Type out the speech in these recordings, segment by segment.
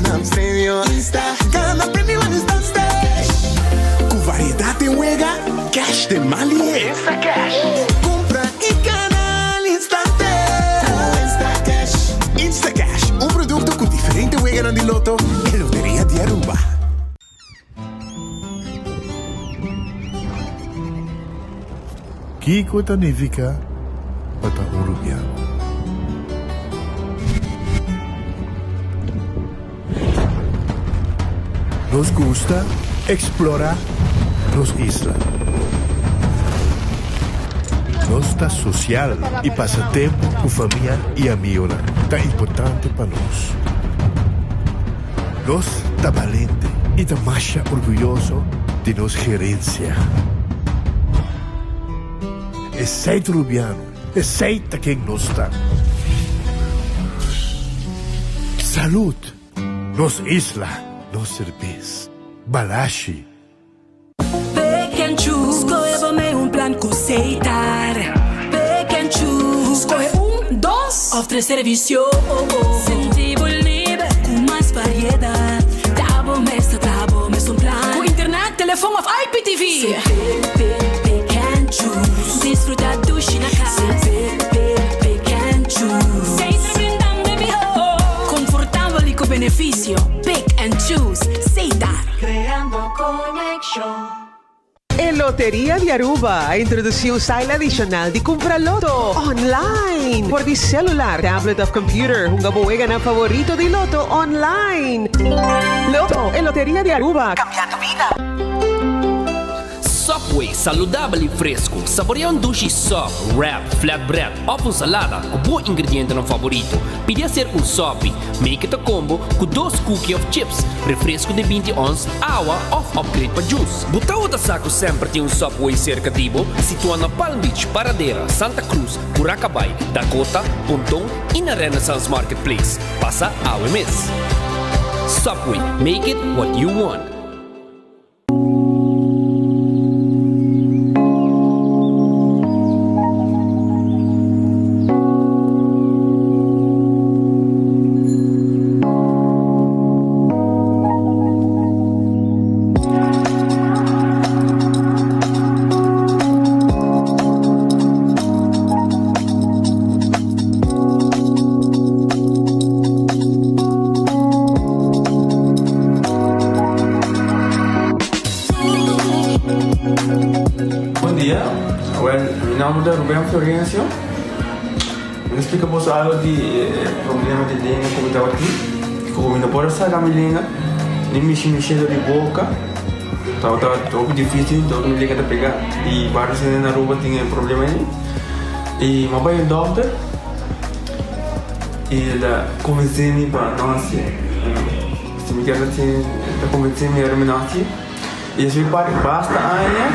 Gana premio Insta Gana premio al instante Ku variedat den wega, cash den man lihé. Instacash Kumpra i gana al instante Ku Instacash. Instacash, un produkto ku diferente weganan di loto e Loteria di Aruba. Kiko ta nifiká pa ta un rubiano? Nos gusta eksplorá nos isla. Nos ta sosial i pasa tempu ku famia i amigonan ta importante pa nos. Nos ta balente i ta masha orguyoso di nos gerensia. Esei ta Rubiano, esei ta ken nos ta. Salud! Nos isla, nos serbes. Balashi. Pick and choose, skohe bo mei un plan ku Setar. Pick and choose, skohe un, dos òf tres servisio. Sinti bo liber ku mas variedat. Ta bo mes ta traha bo mes un plan. Ku internet, telefon òf IPTV. Se pick, pick, pick and choose. Disfruta dushi na kas. Se pick, pick, pick and choose. Setar brindando e mihó. Konfortabel i ku benefisio. Pick and choose. Setar. Creando conexion. E Loteria di Aruba a introduci un style adicional di cumpra loto online por di celular, tablet of computer. Hunga bo weganan favorito di loto online. Loto, e Loteria di Aruba, cambiando bida. Subway, saludabel i fresku. Saborea un dushi sub, wrap, flatbread òf un salada ku bo ingredientenan faborito. Pidi aser un sopi. Make it a combo ku dos cookie òf chips, refresku di binti ons, awa òf upgrade pa juice. Bo tabata sa ku semper tin un Subway serka di bo? Situá na Palm Beach, Paradera, Santa Cruz, Curacabai, Dakota, Ponton i na Renaissance Marketplace. Pasa awe mes. Subway, make it what you want. Bon dia, well mi nomber ta Ruben Florencio. Mi ta splika boso algo di e problema di lenga ku mi tabatin. Ku mi no por a saka mi lenga ni mishi mi shelo di boka. Tabata hopi dificil, tabata mi lenga ta pega. I varios hende na Aruba tin e problema ei. I mi a bai un dokter i el a konvensé mi pa no hasié. Si mi kier hasié, el ta konvensé mi ora mi no hasié. I esei par basta aña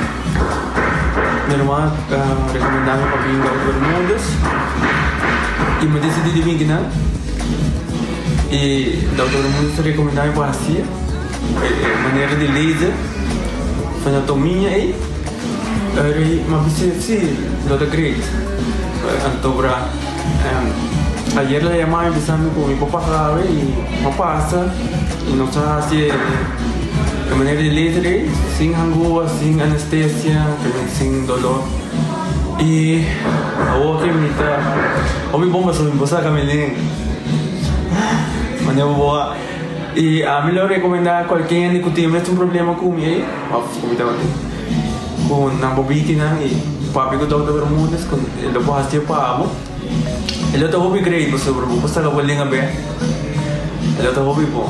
mi ruman a rekomendá mi pa bin Dòkter Bermúdez i mi a disidí di bin kinan. I Dòkter Bermúdez a rekomendá mi pa hasié e manera di laser fenotomia ei. Eri mi a bis'é si lo ta great. Anto bra ayer el a yama mi bisa mi ku mi por pasa awe i mi a pasa i nos a hasi e manera di laser ei sin hangua, sin anestesia, sin dolor i awor ke mi ta hopi bon pasobra mi por saka mi lenga manera bo a i ami lo rekomendá kualke hende ku tin e mesun problema ku mi ei òf ku mi tabatin ku nan por biki nan i papia ku Dòkter Bermudez ku e lo por hasié pa bo. E lo ta hopi great pasobra bo por saka bo lenga bek. E lo ta hopi bon.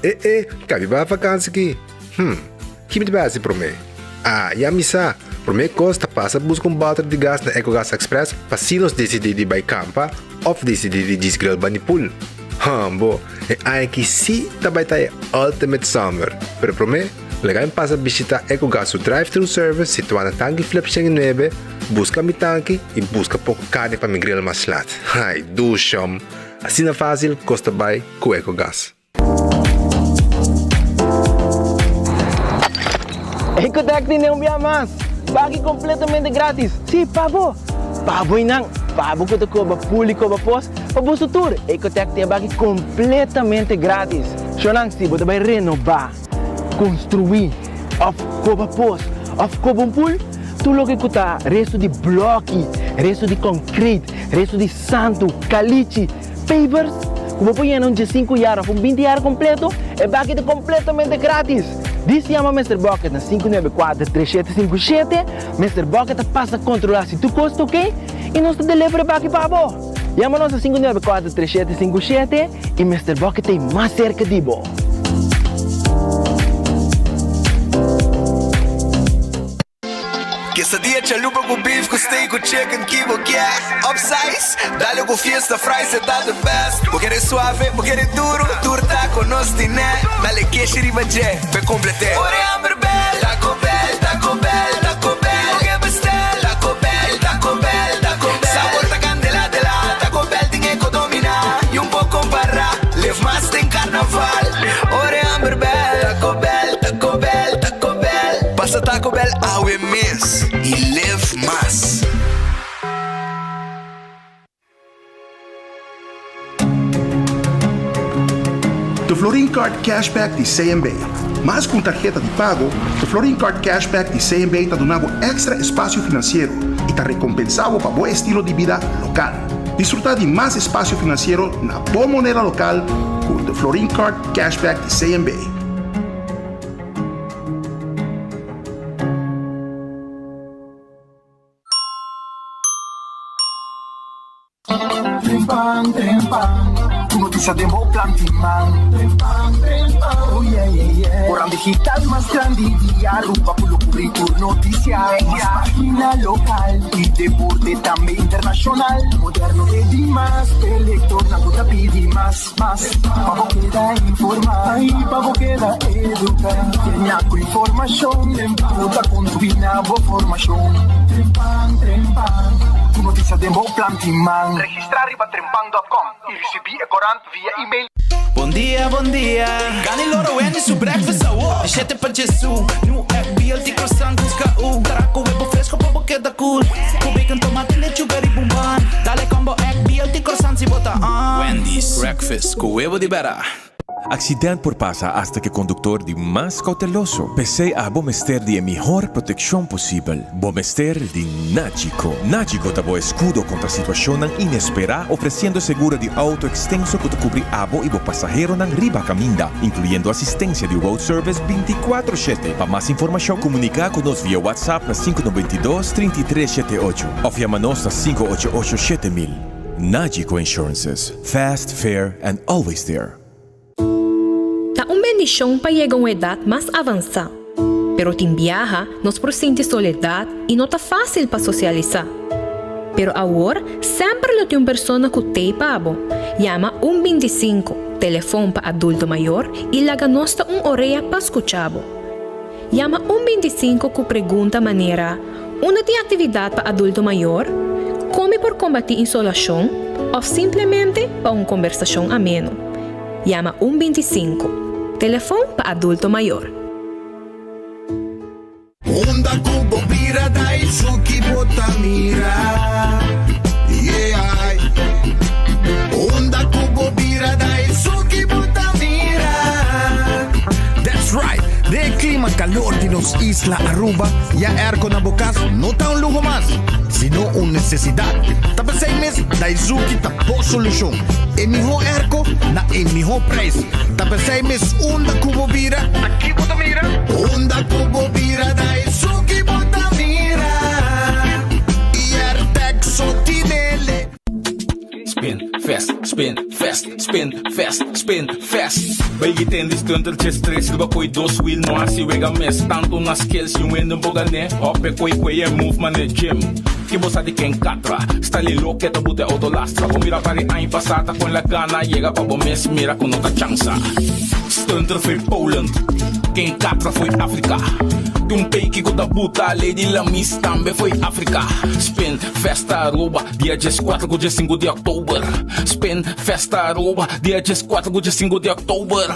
E e, kabi bai vakansi ki? Hm, ki mi ta bai hasi promé? Ah, ya mi sa! Promé kos ta pasa buska un bòter di gas na Ecogas Express pa si nos disidí di bai kampa òf disidí di djis grill bani pool. Hambo, e aña aki sí ta bai ta e ultimate summer! Pero promé, laga mi pasa bishitá Ecogas su drive-thru service situá na Tanki Flip 109, buska mi tanki i buska poko karni pa mi grill mas lat. Ai, dushom! Asina fásil kos ta bai ku Ecogas. Ecotec tin un bia mas! Baki completamente gratis! Si, pa bo! Pa bo y nan! Pa bo cu ta coba pool y coba pos, pa boso tur! Ecotec tin e baki completamente gratis! Shownan, si bo ta bay renoba, construi, of coba pos, of coba un pool, tur loke cu ta resto di bloki, resto di concrete, resto di santo, calichi, Pavers ku bo por yena un diesinku yar òf un binti yar kompleto, e baki ta kompletamente gratis! Dis yama Mister Bucket na 594 3757, Mister Bucket ta pasa kontrolá si tur kos ta oke i nos ta deliver e baki pa bo! Yama nos na 594 3757 i Mister Bucket ta ei mas serka di bo! Quesadilla chalupa cu beef cu steak cu chicken ki bo kier Upsize, dale cu fiesta fries e ta the best Bo kere suave, bo kere duro, tur taco nos tine Dale keshi riba dje, p'e complete Ora e hamber bel, Taco Bell, Taco Bell, Taco Bell Bo ke bestel, Taco Bell, Taco Bell, Taco Bell Sabor ta candela de la, Taco Bell tin e co domina Y un por compara, live mas den carnaval Ora e hamber bel, Taco Bell, Taco Bell, Taco Bell Pasa Taco Bell awe mes y live mas. The Florin Card Cashback di CMB. Mas ku un tarheta di pago, The Florin Card Cashback di CMB ta duna bo èkstra espasio finansiero i ta rekompensá bo pa bo estilo di bida lokal. Disfrutá di mas espasio finansiero na bo moneda lokal ku The Florin Card Cashback di CMB. Trempan, trempan, ku notisia den bo plan tin man. Trempan, trempan, oh yeah, yeah, yeah. Koran digital mas grandi di Aruba ku lo kubri tur notisia. Mas pagina lokal i deporte tambe internashonal. Moderno te dimas, p'e lektornan ku ta pidi mas. Mas pa bo keda informá i pa bo keda eduká. Yena ku informashon ku ta kontribuí na bo formashon. Trempan, trempan, ku notisia den bo plan tin man. Registrá riba trempan dòt kòm i risibí e korant via email. Bon dia, bon dia. Gani loro Wendy su breakfast awo. Di shete pa djesu. New egg, BLT croissant, busca u. Traha ku webo fresco pa bo keda cool. Ku bacon, tomate, lechuga riba un bun. Dale combo egg, BLT croissant si bo ta on. Wendy's breakfast ku webo di bera. Accident por pasa hasta cu e conductor di mas cauteloso. P'esey abo mester di e mihor proteccion posibel. Bo mester di Nagico. Nagico ta bo escudo contra situacionnan inespera, ofreciendo seguro di auto extenso cu ta cubri abo y bo pasaheronan riba caminda, incluyendo asistencia di road service binticuatro shete. Pa mas informacion, comunica cu nos via WhatsApp na sinku noventa i dos, trinta i tres shete ocho of yama nos na sinku ocho ocho shete mil. Nagico Insurances, fast, fair and always there. Ta un bendishon pa yega un edat mas avansá, pero tin biaha nos por sinti soledat i no ta fásil pa sosialisá. Pero awor semper lo tin un persona ku t'ei pa bo. Yama un bintisinko, telefon pa adulto mayor, i laga nos ta un orea pa skucha bo. Yama un bintisinko ku pregunta manera, Unda tin aktividat pa adulto mayor? Kon mi por kombatí insolashon? Òf simplemente pa un kombersashon ameno. Yama un bintisinko, telefon pa adulto mayor. Unda ku bo bira da e suki bo ta mira Yeah Unda ku bo bira da e suki bo ta mira That's right! Den e clima calor di nos isla Aruba, ya airco na bo cas no ta un luho mas, sino un necesidad. Ta p'esey mes Daizuki ta bo solucion. E miho airco na e miho prijs. Ta p'esey mes unda cu bo bira, ta ki bo ta mira? Unda cu bo bira, Daizuki bo ta mira. Y AirTag so tinele. Spin fast, spin fast, spin fast, spin fast. Baby ten di stunter stress riba koi dos wheel no hasi wega mes. Tanto na skills yung win bo gane. Hop e koi koi e move man e gym. Ki bo sa di ken katra. Style loke ta bute auto lastra. Bo mira pari aña pasata con la gana. Yega pa bo mes mira ku no ta chansa. Stunter foi Poland. Ken katra foi Afrika. Tin un peiki ku ta buta Lady Lamis tambe foi Afrika. Spin festa Aruba. Dia dieskuater ku diesinku di òktober Spin Festa Aruba Dia dieskuater ku diesinku di òktober.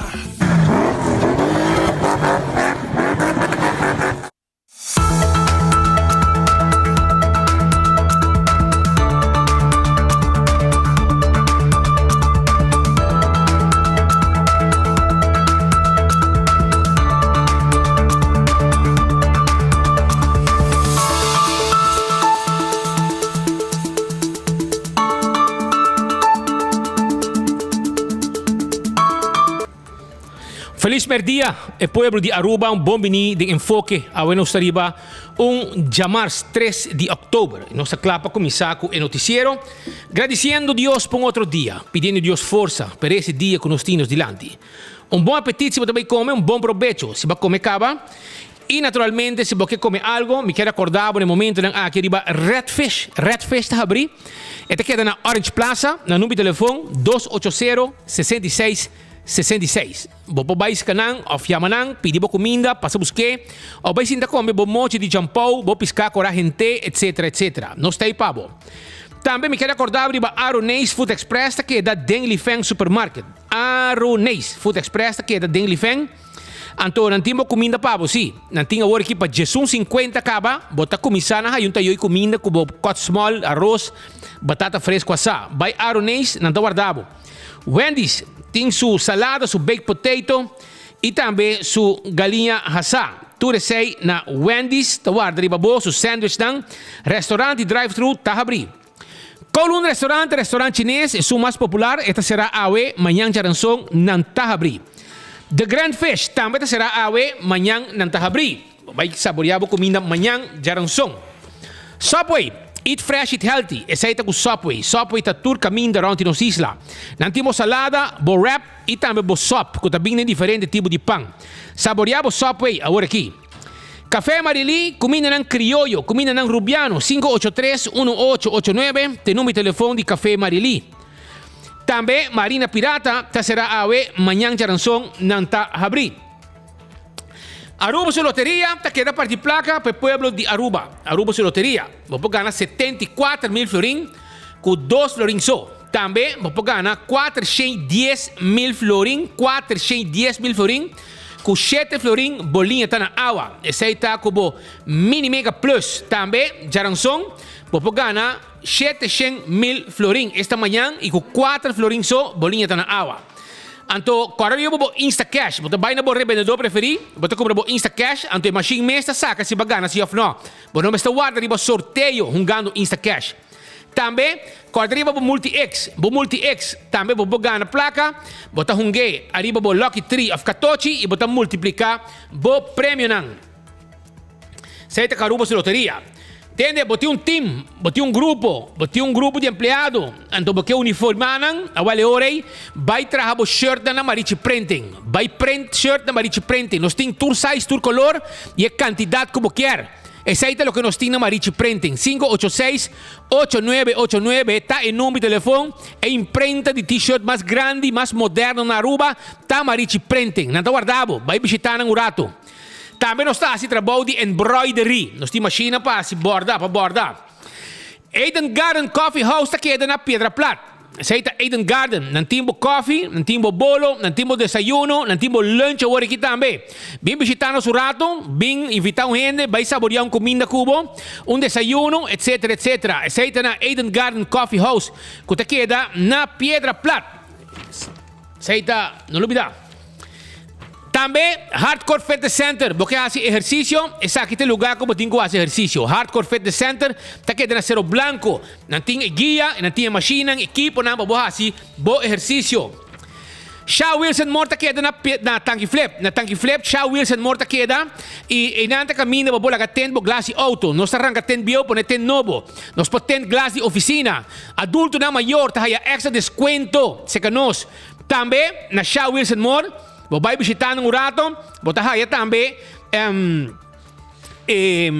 merdia e pueblo di Aruba un bon bini den Enfoke. Awe nos ta riba un djamars tres di oktober. Nos ta kla pa kuminsá ku e notisiero, gradisiendo Dios pa un otro dia, pidiendo Dios forsa pa e dia ku nos tin nos dilanti. Un bon apetit si bo ta bai kome, un bon probecho si bo a kome kaba. I naturalmente si bo ke kome algo, mi kier akorda bo na e momentonan aki riba Red Fish. Red Fish ta habrí. E ta keda na Orange Plaza, na number di telefon dos ocho sero, 66, 66. Bo por bai ska nan òf yama nan, pidi bo kuminda, pasa busk'é, òf bai sinta kome bo mochi di champou, bo piská kora hent'é, etsetera, etsetera. Nos ta ei pa bo. Tambe mi kier akorda bo riba Aroneis Food Express ta keda den Lifeng Supermarket. Aroneis Food Express ta keda den Lifeng. Anto nan tin bo kuminda pa bo, sí. Nan tin awor aki pa djesun sinkuenta kaba, bo ta kuminsá na haña un tayoy kuminda ku bo kòt smòl, aros, batata fresku asá. Bai Aroneis, nan ta warda bo. Wendy's tin su salada, su baked potato i tambe su galiña hasá. Tur esei na Wendy's ta warda riba bo, su sandwichnan. Restaurant i drive-thru ta habrí. Kowloon Restaurant, restaurant chines, esun mas popular, e ta será awe, mañan djaranson nan ta habrí. The Grand Fish tambe ta será awe, mañan nan ta habrí. Bo bai saboreá bo kuminda mañan djaranson. Subway, Eat fresh, eat healthy, esei ta ku Subway. Subway ta tur kaminda rònt di nos isla. Nan tin bo salada, bo wrap i tambe bo sòp ku ta bin den diferente tipo di pan. Saboreá bo Subway awor aki. Café Marilí, kumindanan krioyo, kumindanan rubiano, 583 1889 ta e number di telefon di Café Marilí. Tambe Marina Pirata ta será awe, mañan djaranson nan ta habrí. Aruba su loteria ta keda parti plaka pa e pueblo di Aruba. Aruba su loteria. Bo por gana 74 mil florin ku dos florin so. Tambe bo por gana 410 mil florin, 410 mil florin ku shete florin boliña ta na awa. Esei ta ku bo Mini Mega Plus. Tambe djaranson bo por gana 700 mil florin esta mañan i ku kuater florin so boliña ta na awa. Anto kòrda riba bo Instacash. Bo ta bai na bo rebendedó preferí, bo ta kumpra bo Instacash, anto e mashin mes ta saka si bo a gana si òf nò. Bo no mester warda riba sorteo hungando Instacash. Tambe, kòrda riba bo Multi-X. Bo Multi-X tambe bo por gana plaka. Bo ta hung'é ariba bo Lucky Tree òf Katochi i bo ta multipliká bo premionan. Esei ta Aruba su loteria. Tende, bo tin un team, bo tin un grupo, bo tin un grupo di empleado, anto bo ke uniformá nan, awal e ora ei, bai traha bo shirtnan na Marichi Printing. Bai print shirt na Marichi Printing. Nos tin tur size, tur kolor i e kantidat ku bo kier. Esei ta loke nos tin na Marichi Printing. 586 8989 ta e number di telefon. E imprenta di t-shirt mas grandi, mas moderno na Aruba ta Marichi Printing. Nan ta warda bo. Bai bishita nan un rato. Tambe nos ta hasi trabou di embroidery. Nos tin mashina pa hasi borda, pa borda. Eden Garden Coffee House ta keda na Piedra Plat. Esei ta Eden Garden. Nan tin bo kofi, nan tin bo bolo, nan tin bo desayuno, nan tin bo lunch awor aki tambe. Bin bishita nos un rato, bin invita un hende, bai saboria un kuminda ku bo, un desayuno, etcetera, etcetera. Esei ta na Eden Garden Coffee House ku ta keda na Piedra Plat. Esei ta, no lubida. Tambe Hardcore Fitness Center, bo ke hasi ehersisio, esaki ta e lugar ku bo tin ku hasi ehersisio. Hardcore Fitness Center ta keda na Sero Blanco. Nan tin e guia, nan tin e mashinnan, ekiponan pa bo hasi bo ehersisio. Sha Wilson Moore ta keda na na Tanki Flip. Na Tanki Flip Sha Wilson Moore ta keda i einan ta kaminda pa bo laga tent bo glas di outo. Nos ta ranka tent bieu pone tent nobo. Nos por tent glas di ofisina. Adultonan mayor ta haya extra deskuento serka nos. Tambe na Sha Wilson Moore, bo bai bishita nan un rato, bo ta haya tambe e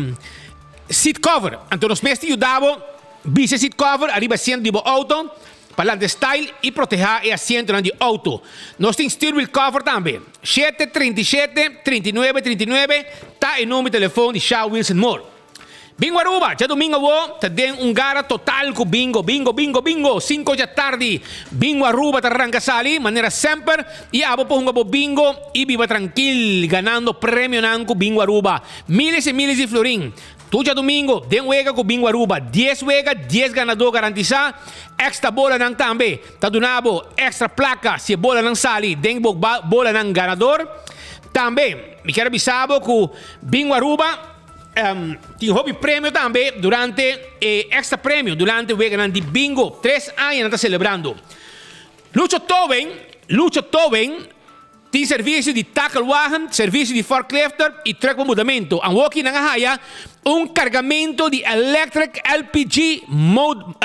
seat cover. Anto nos mes ta yuda bo bisti e seat cover ariba asiento di bo auto pa lanta style i proteha e asientonan di auto. Nos tin steer wheel cover tambe. Shete 37 39 39 ta e number di telefon di Sha Wilson Moore. Bingo Aruba, djadumingo awo ta den un gara total ku bingo, bingo, bingo, bingo, sinku djatardi Bingo Aruba ta ranka sali manera semper i abo por hunga bo bingo i biba trankil ganando premionan ku Bingo Aruba, miles i miles di florin. Tur djadumingo den wega ku Bingo Aruba, dies wega, dies ganadó garantisá, extra bolanan tambe ta duna bo extra plaka si e bolanan sali den bo bolanan ganador. Tambe mi kier a bisa bo ku Bingo Aruba. Tin hopi premio tambe durante e extra premio durante weganan di bingo. Tres aña nan ta celebrando. Lucho Toven, Lucho Toven. Tin servicio di takelwagen, servicio di forklifter y truck pa mudamento. Anwoki nan a haya un cargamento di electric LPG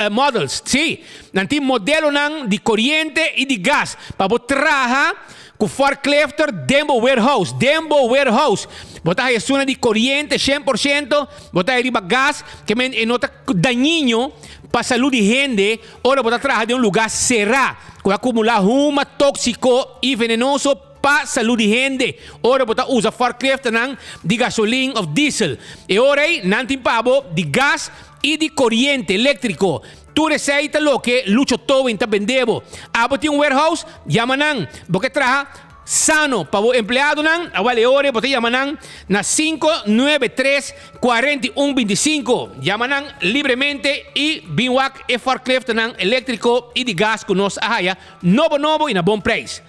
models. Si, nan tin modelonan di coriente y di gas pa bo traha cu forklifter den bo warehouse. Den bo warehouse. Bo ta haya esunnan di coriente 100%, bo ta haya riba gas, ke men e no ta dañino pa salud di hende. Ora bo ta traha den un lugá será ku a kumulá huma tóksiko i venenoso pa salú di hende, ora bo ta usa forklifternan di gasolin òf diesel, e ora ei nan tin pa bo di gas i di koriente eléktriko. Tur esei ta loke Lucho Towing ta bende bo. Abo tin un warehouse? Yama nan. Bo ke traha? Sano pa bo empleadonan, awel e ora bo ta yama nan na 593 41 25. Yama nan libremente i bin wak e forkliftnan eléktriko i di gas ku nos a haya nobo nobo i na bon preis.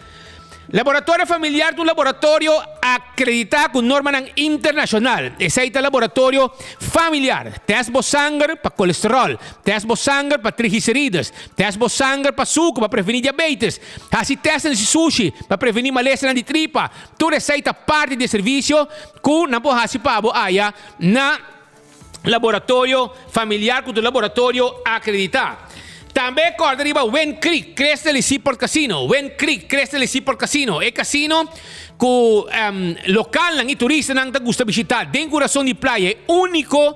Laboratorio Familiar ta un laboratorio akreditá ku normanan internashonal. Esei ta laboratorio familiar. Tèst bo sanger pa kolesteròl, tèst bo sanger pa triglicerides, tèst bo sanger pa suku pa prevení diabetes, Hasi tèstnan di sushi pa prevení malesanan di tripa. Tur esei ta parti di e servisio ku nan por hasi pa bo aya na laboratorio familiar ku ta un laboratorio akreditá. Tambe kòrda riba Wind Creek Crystal i Seaport Casino. Wind Creek Crystal i Seaport Casino, e kasino ku lokalnan i turistanan ta gusta bishitá den kurason di playa. E úniko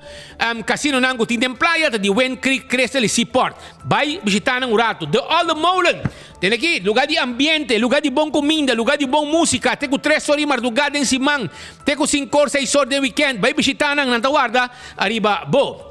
kasinonan ku tin den playa ta di Wind Creek Crystal i Seaport. Bai bishitá nan un ratu. De Olde Molen, Tene aki, lugá di ambiente, lugá di bon kuminda, lugá di bon músika, te ku tres or di mardugá den siman, te ku sinkor, seis or den wikènt. Bai bishitá nan, nan ta warda ariba bo.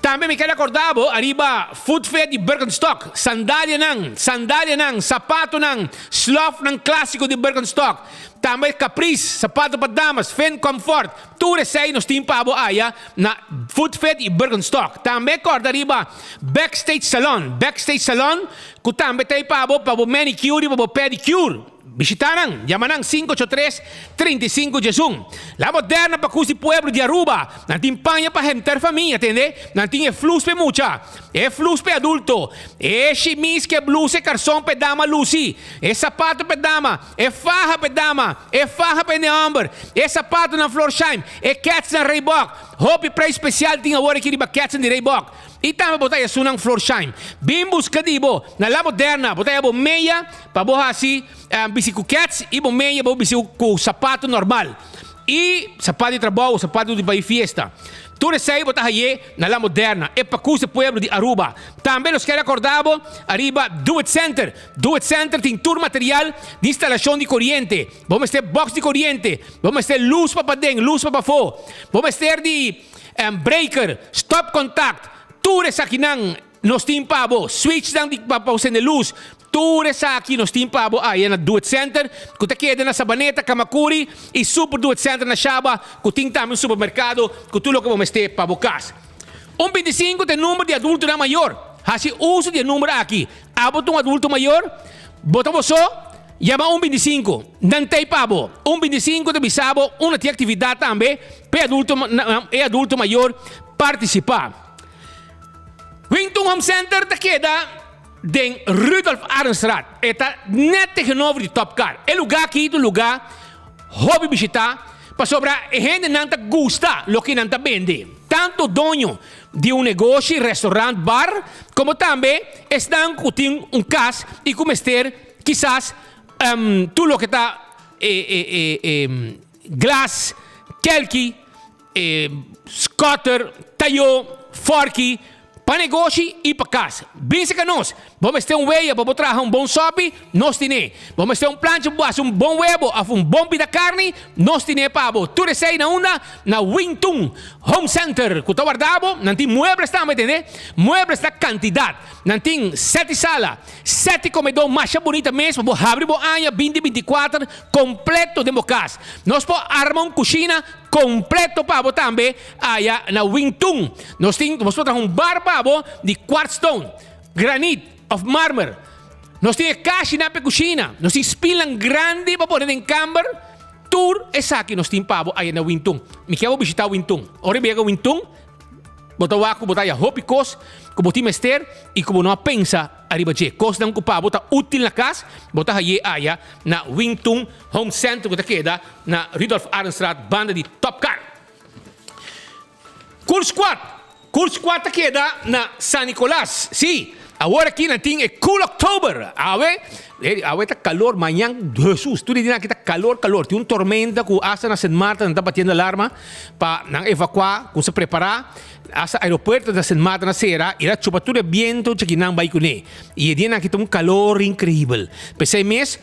Tambe mi ker akordá bo ariba Food Fair di Birkenstock, sandalianan, sandalianan, sapatonan, slòfnan klásiko di Birkenstock. Tambe Caprice, sapato pa damas, Finn Comfort. Tur esei nos tin pa bo aya na Foodfit y Birkenstock. Tambe corda riba Backstage Salon, Backstage Salon, cu tambe ta ei pa bo pa bo manicure y pa bo pedicure. Bishita nan, yama nan 583 35 11. La Moderna pa cus di pueblo di Aruba. Nan tin paña pa henter famia, tende? Nan tin e flus p'e mucha, e flus p'e adulto, e shimis ku e blus, e karson p'e dama lusi, e sapato p'e dama, E faha p'e dama, e faha p'e hende-homber, e sapatonan Florsheim, e kètsnan Reebok. Hopi preis spesial tin awor aki riba kètsnan di Reebok. I tambe bo ta haya esunnan Florsheim. Bin buska di bo na La Moderna. Bo ta haya bo meya pa bo hasi bisti ku kèts i bo meya pa bo bisti ku sapato normal. I sapato di trabou, sapato di bai fiesta. Tur esei bo ta haye na La Moderna, e pakus di pueblo di Aruba. Tambe nos kere akorda bo ariba Do It Center. Do It Center tin tur material di instalashon di koriente. Bo mester box di koriente, bo mester lus pa paden, lus pa pafó, bo mester di breaker, stopcontact, tur esakinan nos tin pa bo. Switchnan di pa pa sende lus, tur esaki nos tin pa bo aya na Do It Center ku ta keda na Sabaneta, Kamakuri i Super Do It Center na Shaba ku tin tambe un supermerkado ku tur loke bo mester pa bo kas. Un 25 ta e number di adultonan mayor. Hasi uso di e number aki. Abo ta un adulto mayor? Bo ta bo so? Yama un 25. Nan t'ei pa bo. Un 25 ta bisa bo unda tin aktividat tambe pa e adulto e adulto mayor partisipá. Wington Home Center ta keda den Rudolf Arendstraat. E ta net tegenover di Top Car. E lugá aki ta un lugá hopi bishitá pasobra e hendenan ta gusta loke nan ta bende. Tanto doño di un negoshi, restaurant, bar, como tambe esnan cu tin un cas y cu mester kisas tur loke ta glas, kelki, scutter, tayo, forki, pa negoshi y pa cas. Bin cerca nos. Bo mester un weya pa bo traha un bon sopi? Nos tine. Bo mester un plancha pa bo hasi un bon webo of un bon pida karni? Nos tine pa bo. Tur esei na unda? Na Wing Tun Home Center ku ta warda bo. Nan tin muebles tambe, tende? Muebles na kantidat. Nan tin seti sala, seti komedó masha bunita mes pa bo habri bo aña 2024 kompleto den bo kas. Nos por arma un kushina kompleto pa bo tambe aya na Wing Tun. Nos tin, nos por traha un bar pa bo di quartzstone. Granit of marmer. Nos tin e kashinan pa e kushina. Nos tin spilnan grandi pa pone den kamber. Tur esaki nos tin pa bo aya na Wintun. Mi kier bo bishita Wintun. Ora bo yega Wintun, bo ta wak ku bo ta haya hopi kos ku bo tin mester i ku bo no a pensa. ariba dje. Kosnan ku pa bo ta útil na kas, bo ta haye aya na Wingtun Home Center ku ta keda na Rudolf Arendstraat banda di Topcar. Cool Squad! Cool Squad ta keda na San Nicolas. Sí, awor aki nan tin e Cool October. Awe, awe ta calor, mañan, Hesus, tur e dianan aki ta calor, calor. Tin un tormenta cu hasta na Sint Maarten nan ta batiendo alarma pa nan evacua, cuminsa prepara. Hasta aeropuerto na Sint Maarten a cera y a chupa tur e biento djaki nan bay cune. Y e dianan aki ta un calor increibel. P'esey mes,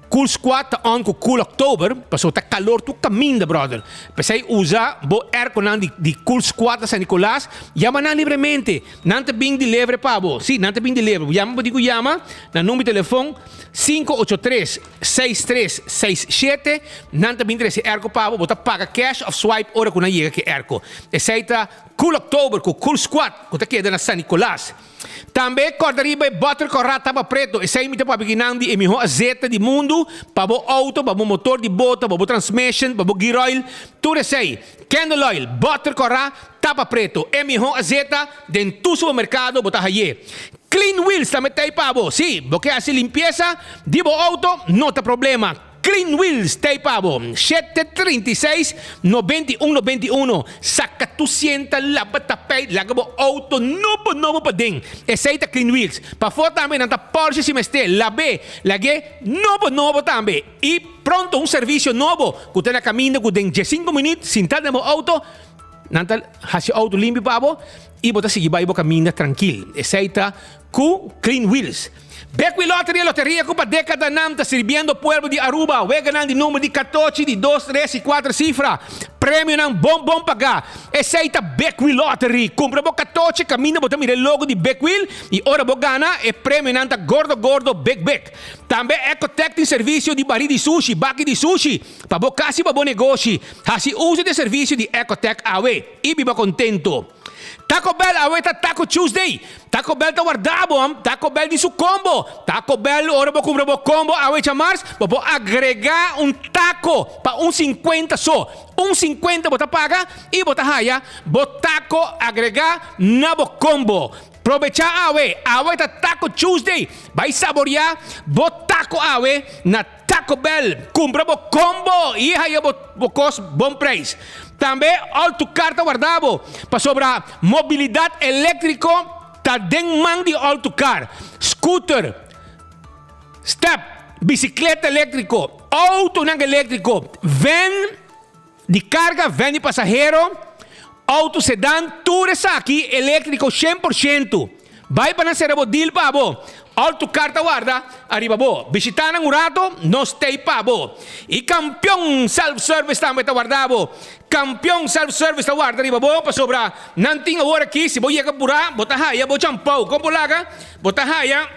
Cool Squad ta on ku Cool October pasobra ta kalor tur kaminda brother. P'esei usa bo airconan di di Cool Squad na San Nicolas, yama nan libremente. Nan ta bin deliver pa bo. Si, nan ta bin deliver. Bo yama bo di ku yama na number di telefon 583 6367, nan ta bin trese airco pa bo. Bo ta paga cash of swipe ora ku nan yega ku e airco. Esei ta Cool October ku Cool Squad ku ta keda na San Nicolas. Tambe kòrda riba e bòter kòrá tapa preto, esei mi ta papia kinan di e mihó azeta di mundu pa bo outo, pa bo motor di bota, pa bo transmission, pa bo gear oil, tur esei. Candle oil, bòter kòrá, tapa preto, e mihó azeta den tur supermerkado bo ta haye. Clean Wheels tambe ta ei pa bo. Sí, bo ke hasi limpiesa di bo outo, no ta problema. Clean Wheels ta ei pa bo. 7 36 91 91 Saka tu sienta laba tapijt laga bo auto nobo nobo paden. Esei ta Clean Wheels. Pafó tambe nan ta Porsche si mester lab'é lag'é nobo nobo tambe. I pronto un servisio nobo ku ta na kaminda ku den diesinko minüt sinta den bo auto nan ta hasi auto limpi pa bo i bo ta sigui bai bo kaminda trankil. Esei ta ku Clean Wheels. Bekwin Lottery e loteria ku pa dekadanan ta sirbiendo pueblo di Aruba. Weganan di number di katochi, di dos, tres i kuater sifra. Premionan bon bon pagá. Esei ta Bekwin Lottery. Kumpra bo katochi kaminda bo ta mira e logo di Bekwin i ora bo gana e premionan ta gordo gordo big big. Tambe Ecotec tin servisio di barí di sushi, baki di sushi, pa bo kas i pa bo negoshi. Hasi uso di e servisio di Ecotec awe i biba kontento. Taco Bell awe ta Taco Tuesday. Taco Bell ta warda bo, am. Taco Bell di su combo. Taco Bell ora bo cumpra bo combo awe djamars, bo por agrega un taco pa un cincuenta so. Un cincuenta bo ta paga y bo ta haya bo taco agrega na bo combo. Probecha awe, awe ta Taco Tuesday. Bay saboria bo taco awe na Taco Bell, kumpra bo kombo i haya bo bo kos bon preis. Tambe All To Car ta warda bo, pasobra mobilidat eléktriko ta den man di All To Car. Scooter, step, bisikleta eléktriko, outonan eléktriko, van di karga, van di pasahero, outo sedan, tur esaki eléktriko shen por shentu. Bai pa nan sera bo deal pa bo. All tu kar ta warda ariba bo. Bishita nan un rato, nos tei pa bo. I Kampion Self Service tambe ta warda bo. Kampion Self Service ta warda riba bo pasobra nan tin awor aki si bo yega purá bo ta haya bo champou. Kon bo laga? Bo ta haya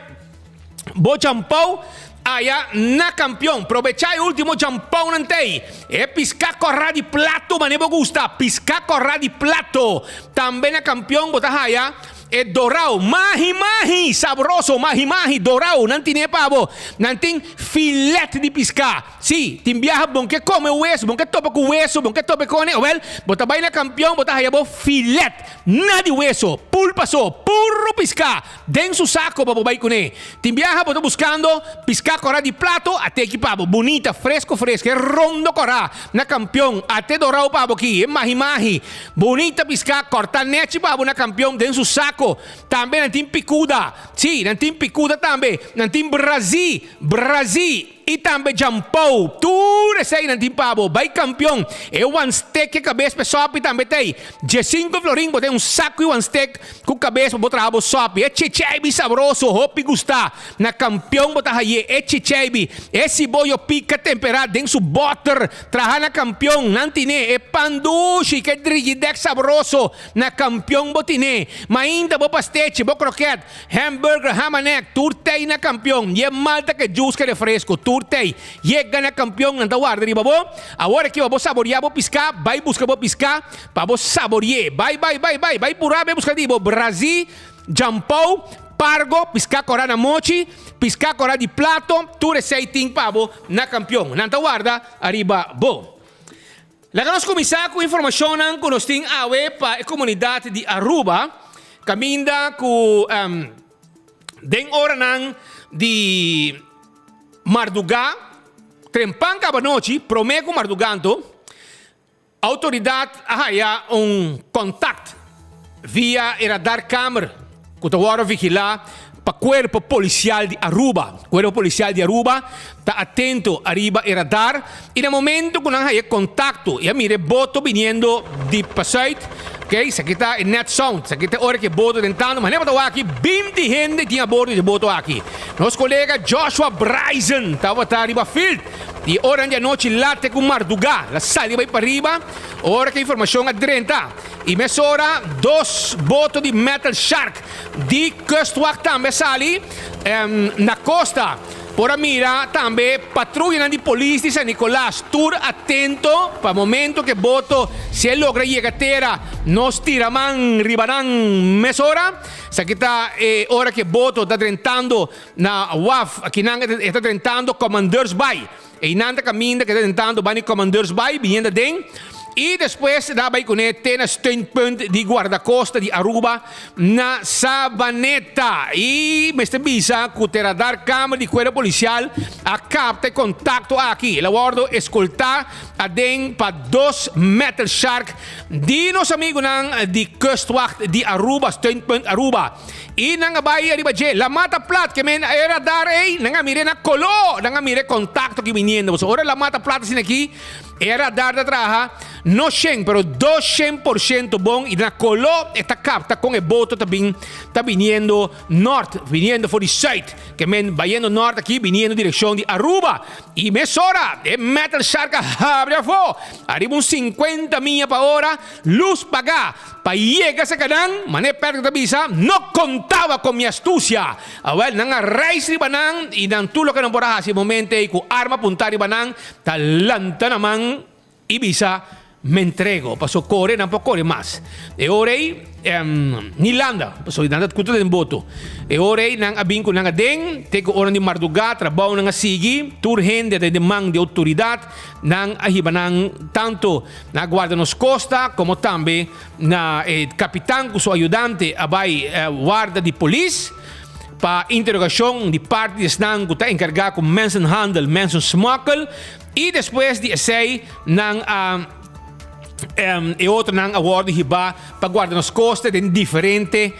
bo champou aya na Kampion. Probechá e ultimo champounan tei. E piská kòrá di plato mane bo gusta. Piská kòrá di plato. Tambe na Kampion bo ta haya. E dorao, mahi mahi, sabroso, mahi mahi, dorao, nan tine pa bo. Nan tin filet di piská. Sí, tin biaha bon ke kome weso, bon ke topa ku weso, bon ke topa e kone, awel, bo ta bai na Kampion, bo ta haya bo filet, na di weso, pulpa so, puro piská, den su sako pa bo bai kuné. Tin biaha bo ta buskando piská kòrá di plato, a teki pa bo, bunita, fresko fresko, e rondo kòrá, na Kampion, a te dorao pa bo aki, e mahi mahi. Bunita piská kòrtá nèchi pa bo na kampion den su sako. Tambe nan tin pikuda. Sí, nan tin pikuda tambe. Nan tin brazí, brazí, i tambe djampou. Tur esei nan tin pa bo. Bai kampion. E wanstek ku e kabes pa e sòpi tambe ta ei. Diesinko florin bo ta un saku i wanstek ku kabes pa bo traha bo sòpi. E chichèibi sabroso, hopi gustá. Na kampion bo ta haye e chichèibi. E siboyo pika temperá den su bòter. Traha na kampion, nan tine e pan dushi ke drigidek sabroso na kampion bo tine. Mainta bo pastechi, bo kroket, hamburger, hamanek, tur tei na kampion. Ye malta ke jus ke refresco, tur tei. Yega na kampion, nan ta warda riba bo. Awor aki pa bo saboria bo piská, bai buska bo piská pa bo sabori'é. Bai, bai, bai, bai, bai purá bai buska di bo brazi. Jampou, pargo, piská kòrá na mochi, piská kòrá di plato, tur esei tin pa bo na kampion. Nan ta warda ariba bo. Laga nos kuminsá ku informashonnan ku nos tin awe pa e komunidat di Aruba, kaminda ku. Den oranan di mardugá, trempan kaba nochi, promé ku mardugá anto, outoridat a haya un kontakt via e radarkamer ku ta wòrdu vigilá pa Kuerpo Polisial di Aruba. Kuerpo Polisial di Aruba ta atento ariba e radar i na momento ku nan haya kontakto i a mira e boto biniendo di pasùit, ok, esaki ta e net sound, esaki ta e ora ku e boto ta entrando, manera bo ta wak aki binti hende tin abordo di e boto aki. Nos kolega Joshua Bryson tabata riba field i e oranan di anochi late ku mardugá el a sali bai pariba ora ku e informashon a drenta i mesora dos boto di metal shark di Kustwacht tambe a sali na kosta. Por a mira tambe patruyanan di polis di San Nicolas tur atento pa momento ke boto si e logra yega tera nos tira man riba nan mesora. Esaki ta e ora ke boto ta drentando na waf akinan e ta drentando Commandeursbaai. Einan ta kaminda ke ta drentando bani Commandeursbaai biniendo aden i despues ta bai kuné te na steunpunt di Guardacosta di Aruba na Sabaneta. I mester bisa ku te radarkamer di Kuerpo Polisial a kapta e kontakto aki. El a wòrdu eskoltá aden pa dos metal shark di nos amigunan di Kustwacht di Aruba, Steunpunt Aruba. I nan a bai ariba dje. La mata plat ke men e radar ei, nan a mir'é na koló, nan a mir'é kontakto ki biniendo. Pasobra ora la mata plat asina aki, e radar ta traha no shen, pero 200% bon i na koló e ta kapta kon e boto ta bin ta biniendo nort, biniendo for di sùit. Ke men bayendo nort aki, biniendo direkshon di Aruba. I mesora e metal shark a habri afó, ariba un sinkuenta mia pa ora, lus pagá. Pa yega serka nan, manera Pedro ta bisa, no kontaba kon mi astusia. Awel, nan a reis riba nan, i nan tur loke nan por a hasi e momento ei ku arma puntá riba nan, ta lanta nan man i bisa, Me entrego. Paso kore, nan por kore mas. E ora ei, ni landa, pasobra nan ta kuta den boto. E ora ei nan a bin ku nan aden, te ku ora di mardugá, trabounan a sigui, tur hende ta den man di outoridat, nan a hiba nan tantu Na guarda nos costa como tambe na e capitan cu su ayudante a bay warda di polis pa interrogacion di parti di esnan cu ta encarga cu mensenhandel, mensensmokkel y despues di esey nan a e otronan a wordo hiba pa guarda nos costa den diferente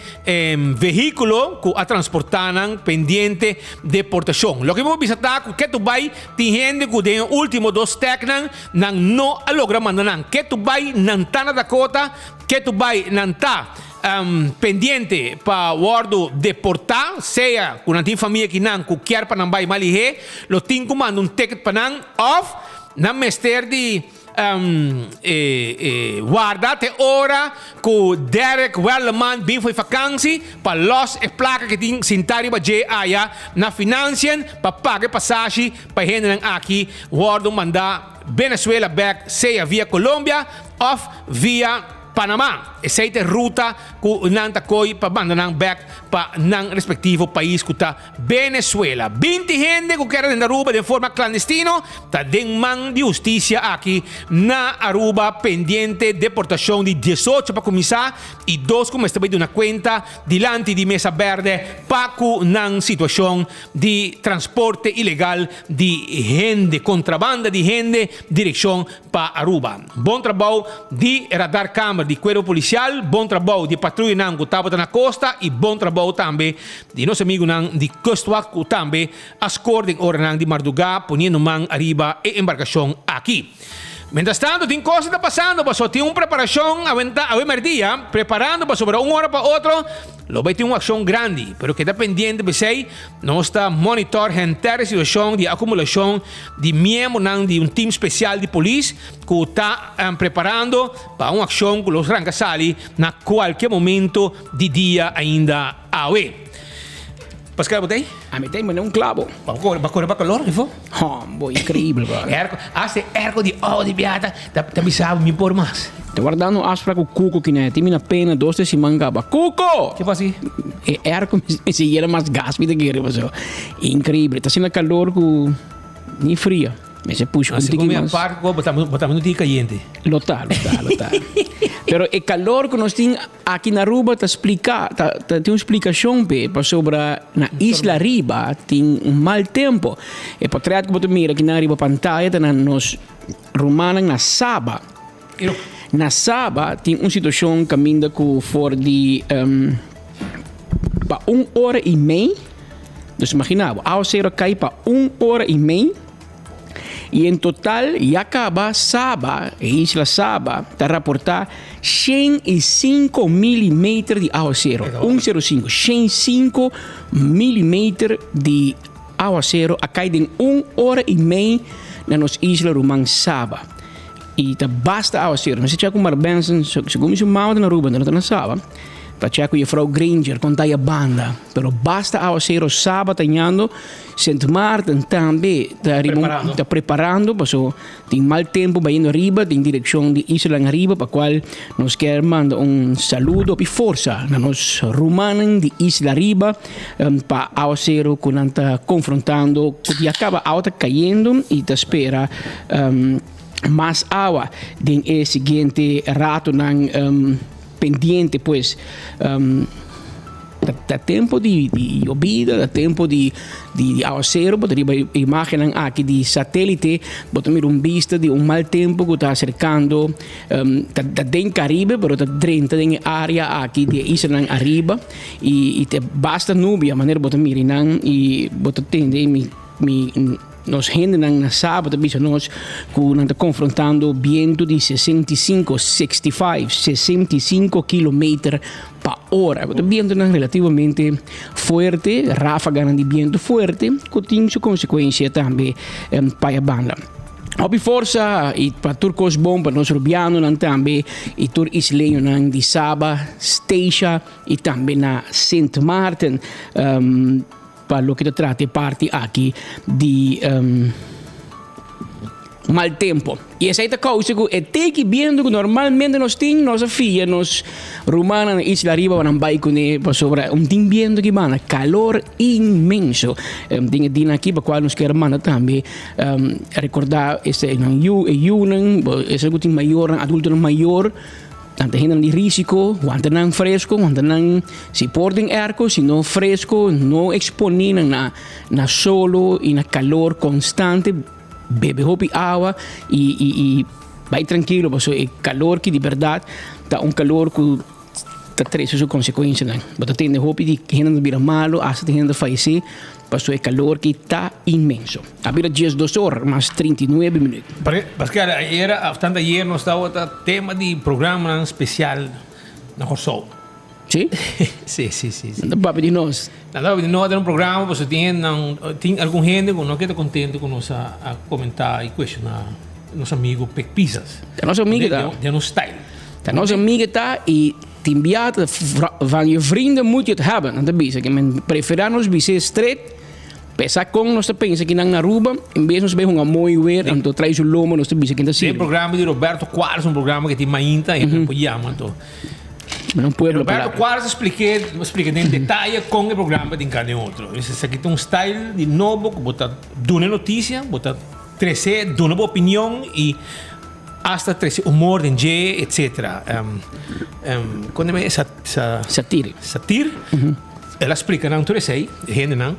vehiculo cu a transporta nan pendiente deportacion. Loke mi por bisa ta cu ketu bay tin hende cu den e ultimo dos steknan Nan no a logra manda nan. Ke tu bai nan ta na Dakota, ke tu bai nan ta pendiente pa wòrdu deportá, sea ku nan tin famia ki nan ku kier pa nan bai malihé, lo tin ku manda un ticket pa nan òf nan mester di warda te ora ku Derek Werleman bin for e fakansi pa lòs e plaka ke tin sintá riba dje aya na financiën pa paga e pasashi Pa e hendenan aki wòrdu mandá Venezuela bèk sea via Colombia òf via Panama. Esei ta e ruta ku nan ta koi pa manda nan bèk pa nan respektivo pais ku ta Venezuela. 20 hende ku keda den Aruba den forma klandestino ta den man di hustisia aki na Aruba pendiente deportashon di 18 pa kuminsá i dos ku mester bai duna kuenta dilanti di mesa bèrdè pa ku nan situashon di transporte ilegal di hende, contrabanda di hende direccion pa Aruba. Bon trabou di radarkamer di Cuerpo Policial, bon trabou di patruyanan cu tabata na costa y bon trabou tambe di nos amigunan di Kustwacht cu tambe a score den oranan di marduga poniendo man ariba e embarcacion aki. Mientras tanto tin cosnan ta pasando pasobra tin un preparacion awenta awe merdia preparando pasobra un ora pa otro lo bay tin un accion grandi pero keda pendiente p'esey nos ta monitor henter e situacion di acumulacion di miembronan di un team special di polis cu ta preparando pa un accion cu lo ranca sali na cualkier momento di dia ainda awe. Pascal, bo ta ei? Ami ta ei, manda un clavo. Ba kore, ba kore pa calor, ifo? Hombo, increíble, brother. Airco, hasta e airco di ouw di biaha ta, ta bisa bo mi por mas. Ta wardando un afspraak ku Cuco kine. Tin mi na pena dos tres siman kaba. Cuco! Ke pasa? E airco mester yena mas gas mi ta kere paso. Increíble. Ta asina calor ku ni fria. Mester push un Así tiki como mas. aparte, bo ta bo ta un tiki cayente. Lo ta, lo ta, lo ta. Pero e calor cu nos tin aki na Aruba ta splica, ta, ta tin un splicacion p'e, pasobra na isla riba tin un mal tempo. E potret cu bo ta mira akinan riba pantaya ta na nos rumannan na Saba. Na Saba tin un situacion caminda cu for di pa un ora y mei, dus imagina bo, awacero a cay pa un ora y mei y en total ya caba Saba, e isla Saba, ta raporta 105 milimeter di awacero, 105, 105 milimeter di awacero a cay den un ora y mei na nos isla ruman Saba. Y ta basta awacero. Mi sa check cu Mark Benson, segun mi su mama ta na Aruba, no ta na Saba. Ta check cu juffrouw Granger con ta ya banda. Pero basta awacero Saba ta ñando. Sint Maarten tambe ta riba un, ta preparando paso tin mal tempo bayendo ariba den direccion di islanan ariba pa cual nos kier manda un saludo y forsa na nos rumannan di isla ariba pa awacero cu nan ta confrontando cu ya caba awa ta cayendo y ta spera mas awa den e siguiente ratonan pendiente pues. Ta tempo di yobida, ta tempo di awacero, bo ta riba e imagennan aki di satelite, bo ta mira un bista di un mal tempo cu ta acercando, ta den Caribe pero ta drenta den e area aki di e islanan ariba y ta basta nubia manera bo ta mira nan y bo ta tende mi Nos hendenan na Saba ta bisa nos ku nan ta konfrontando bientu di 65, 65, 65 kilometer pa ora. Ku ta bientunan relativamente fuerte, ráfaganan di bientu fuerte, ku tin su konsekuensia tambe pa e banda. Hopi forsa i pa tur kos bon pa nos rubianonan tambe i tur isleñonan di Saba, Statia i tambe na Sint Maarten. Pa loke ta trata e parti aki di mal tempo. I esei ta kousa ku e teki bientu ku normalmente nos tin, nos a fia nos rumannan na isla ariba pa nan bai kuné pasobra un tin bientu ki banda, kalor inmenso. Den e dina aki pa kual nos kier manda tambe rekordá eseinan yu, e yunan, esei ku tin mayornan, adultonan mayor. Nan ta hendenan di risiko, wanta nan fresko, wanta nan si por den airco, si no fresko, no expone nan na na solo y na calor constante, bebe hopi awa y y y bai trankilo pasobra e calor ki di berdad ta un calor ku ta trese su consecuencianan. Bo ta tende hopi di hendenan ta bira malo, hasta tin hende ta fayece pasobra e calor ki ta inmenso. A bira diesdos or mas 39 minuut. Pascal, ayer, tanto ayer nos tabata tema di programanan special na Kòrsou. Sí? Sí, sí, sí. Nan ta papia di nos. Nan ta papia di nos den un programa pasobra tin hendenan, tin algun hende ku no keda kontento ku nos a komentá i kuestioná nos amigo Pek Pisas. Ta nos amigo ta. Den nos style. Ta nos amigo ta i tin bia ta van je vrienden moet je het hebben. Nan ta bisa ke men preferá nos bis'é stret. Pesa kon nos ta pensa ki nan na Aruba, en bes nos bay hunga mooi weer, anto trae su lomo nos ta bisa ken ta Den sirbi. programa di Roberto Cuadras, un programa ke tin mainta, e por yama anto. Un pueblo Roberto palabra. Cuadras a spliké, a splika den detaye kon e programa tin kende otro. Esaki ta un style di nobo ku bo ta duna e notisia, bo ta trese, duna bo opinion i hasta trese humor den dje, etcetera. Kon ta e sa Satir. Satir. El a splika nan tur esei, e hendenan,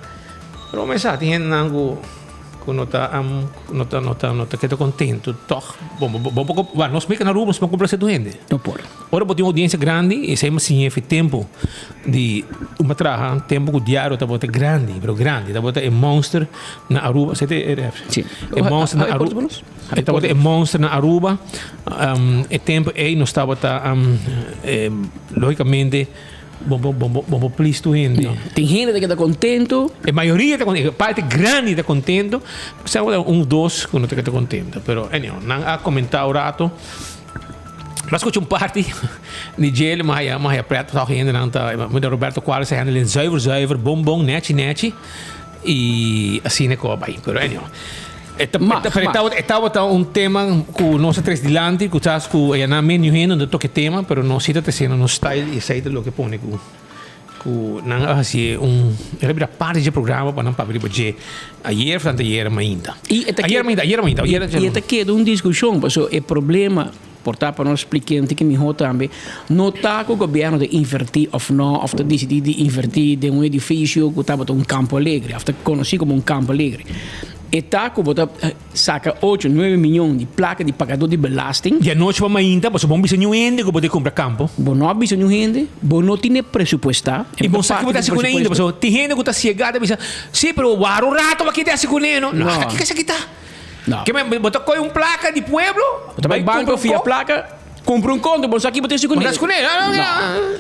pero bo mester sa tin hendenan ku ku no ta no ta no ta no ta keda kontentu tòg. Bo bo bo por wak nos meka na Aruba nos por komplase tur hende. No por. Ora bo tin un oudiensia grandi esei mi siña fi tempu di un a traha tempu ku diario tabata grandi pero grandi tabata e monster na Aruba esei ta e ref? Si. E monster na Aruba e tabata e monster na Aruba e tempu ei nos tabata logicamente Bo bo bo bo bo please tur hende. No. Tin hende ta keda contento. E mayoria ta contento, e parte grandi ta contento. Sa ora un dos cu no ta keda contento, pero anyhow, nan a comenta un rato. Mi a scucha un parti di djele, mi a haya mi a haya pret pasobra hendenan ta, mi Roberto Cuadras a handle zuiver zuiver, bon bon, nechi nechi. Y asina cu a bay. Pero anyhow. E ta, Mag, e ta, mag. tabata, e tabata un tema cu nos a tres dilanti, cu tas cu e na medio hende no toca e tema, pero nos si ta treciendo nos style y esey ta loke pone cu Ku nan a hasi un el a bira parti dje programa pa nan papia riba dje ayer of anteayer mainta. I e ta Ayer mainta, ayer mainta, ayer I e ta keda un diskushon pasobra e problema por ta pa nos splik'é un tiki mihó tambe, no ta ku gobièrnu ta invertí òf no òf ta disidí di invertí den un edifisio ku tabata un kampo alegre òf ta konosí komo un kampo alegre. E ta ku bo ta saka ocho, nuebe miyon di plaka di pagadó di belasting. Di anochi pa mainta pasobra bo no bisa niun hende ku bo ta kumpra kampo. Bo no a bisa niun hende, bo no tene presupuestá. I bo sa ki bo ta hasi kuné ainda pasobra tin hende ku ta siegá ta bisa, sí, pero wara un rato bo a kita hasi kuné no. No, kiko esaki ta? Ke men bo ta kohe un plaka di pueblo, Bo ta bai banko fia plaka, kumpra un konto, bo no sa ki bo ta hasi kuné. Bo ta hasi kuné, no, no, no.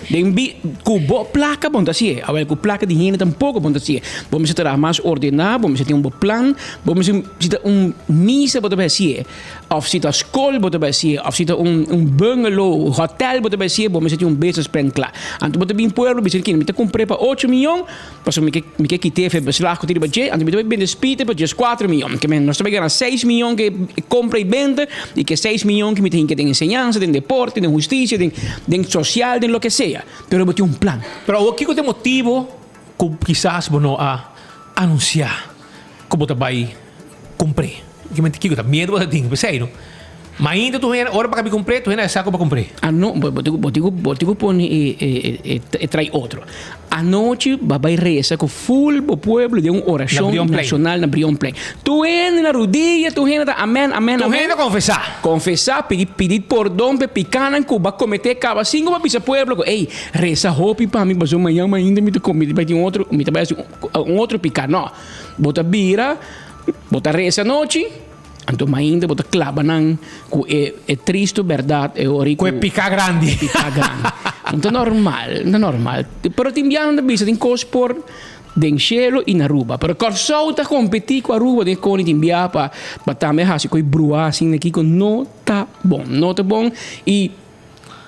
Den bi ku bo plaka bo no ta hasié. Awel ku plaka di hende tampoko bo no ta hasié. Bo mester traha mas ordená, bo mester tin un bo plan, bo mester si ta un misa bo ta bai hasié, òf si ta skol bo ta bai hasié, òf si ta un un bungalow, hotèl bo ta bai hasié, bo mester tin un business plan kla. Anto bo ta bin pueblo bisa kina mi ta kumpr'é pa ocho miyon. Pasobra mi ke mi ke kit'é efe beslag ku tin riba dje, anto mi ta bai bende spite pa djes kuater miyon. Ke men nos ta bai gana seis miyon ku e kompra i benta, i ke seis miyon ku mi ta hinka den enseñansa, den deporte, den hustisia, den den sosial, den loke sea. Pero bo tin un plan. Pero awor kiko ta e motibo ku kisas bo no a anunsiá ku bo ta bai kumpr'é? Kiko ta miedu bo ta tin? P'esei no. Ma ainda tur hende, ora pa kabi kumpr'é, tur hende a sa ku bo kumpr'é. Ano, bo bo bo tin ku bo tin ku pone e e e trai otro. Anochi bo a bai resa ku ful bo pueblo den un orashon nashonal na Brionplein. Tur hende na rudia, tur hende ta amen, amen, Tur amen. hende konfesá. Konfesá, pidi pidi pordon pa e pikanan ku bo a kometé kaba sin ku bo a bisa pueblo ku, ey, resa hopi pa mi pasobra mañan mainta mi ta kometé, mi ta bai tin otro, mi ta bai hasi un otro piká. No, bo ta bira, bo ta resa anochi. Anto mainta bo ta claba nan cu e e tristo berdad e ora cu e pica grandi. E pica grandi. No ta normal, no ta normal. Pero tin biaha nan ta bisa tin cos por den cielo y na Aruba. Pero Corsou ta competi cu Aruba den coni tin biaha pa pa tambe haci coi bruha asin aki cu no ta bon. No ta bon y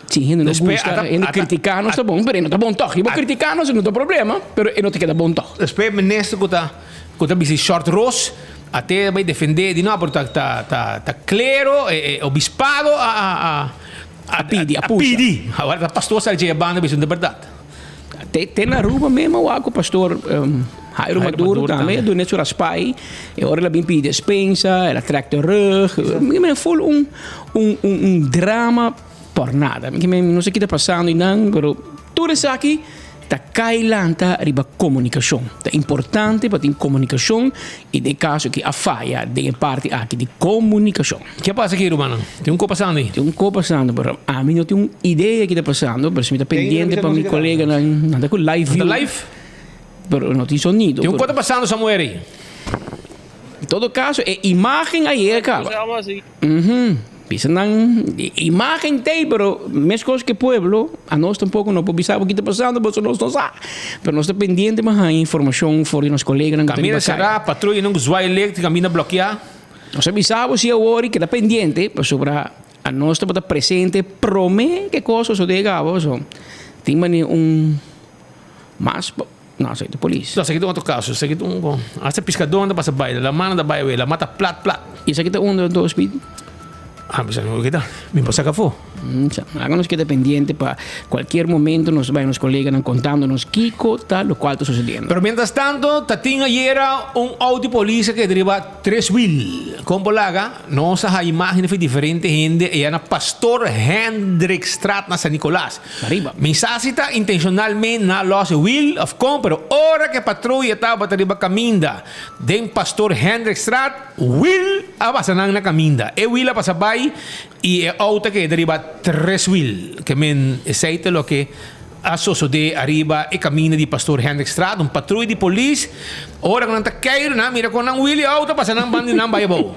si hende no gusta, hende critica nos ta bon, pero e no ta bon toch. Y bo critica nos no ta problema, pero e no ta keda bon toch. Despues minister cu ta cu ta bisti short ros a te bay defende di no pero ta ta ta ta clero e e obispado a a a a pidi a pusha. pidi. Awor ta pastor sali dje banda bisa no ta berdad. Te te na Aruba mesmo wak cu pastor Jairo Maduro tambe a duna su raspai e ora el a bin pidi despensa el a trek de rug mi kimen ful un un un un drama por nada mi kimen no se ki ta pasando einan pero tur esaki ta kai lanta riba komunikashon ta importante pa tin komunikashon i den e kaso aki a faya den e parti aki di komunikashon. Ke pasa aki rumannan? Tin un ko pasando ei? Tin un ko pasando pero ami no tin un idea ki ta pasando pero si mi ta pendiente pa mi koleganan nan ta ku live view. Nan ta live? Pero no tin sonido. Tin un ko ta pasando Samuel ei. En todo caso e imagen a yega caba. Bisa nan e imagen t'ei pero mescos ke pueblo anos tampoco no por bisa bo ki ta pasando pasobra nos no sa. Pero nos ta pendiente pa haña informacion for di nos coleganan ku ta Caminda riba caya. cerá, patruyanan ku zwaai eléctrico caminda blokeá. Nos a bisa bo si awor i keda pendiente pasobra anos tabata presente prome ke kos sosode kaba pasobra tin manera un mas no esaki ta polis. No esaki ta un otro kaso esaki ta un hasta piskadónan ta pasa bai lamannan ta bai awe laman ta plat plat. I esaki ta unda anto speed? Ah mi sa no kita mi por saka afó. Laga nos keda pendiente pa cualkier momento nos bay nos coleganan contando nos kico ta locual ta sucediendo. Pero mientras tanto ta tin ayera un auto di polis a keda riba tres wiel. Con por laga nos a haya imagen di diferente hende eya na Pastoor Hendrikstraat na San Nicolas. Ariba. Mi sa si ta intencionalmente nan a los e wiel of con pero ora cu e patruya tabata riba caminda den Pastoor Hendrikstraat wiel a pasa nan na caminda. E wiel a pasa bay I e outo a keda riba tres wiel. Ke men esei ta loke a sosodé ariba e kaminda di Pastoor Hendrikstraat. Un patruya di polis, ora ku nan ta keiru, nan a mira kon nan wiel di outo a pasa nan banda di nan bai abou.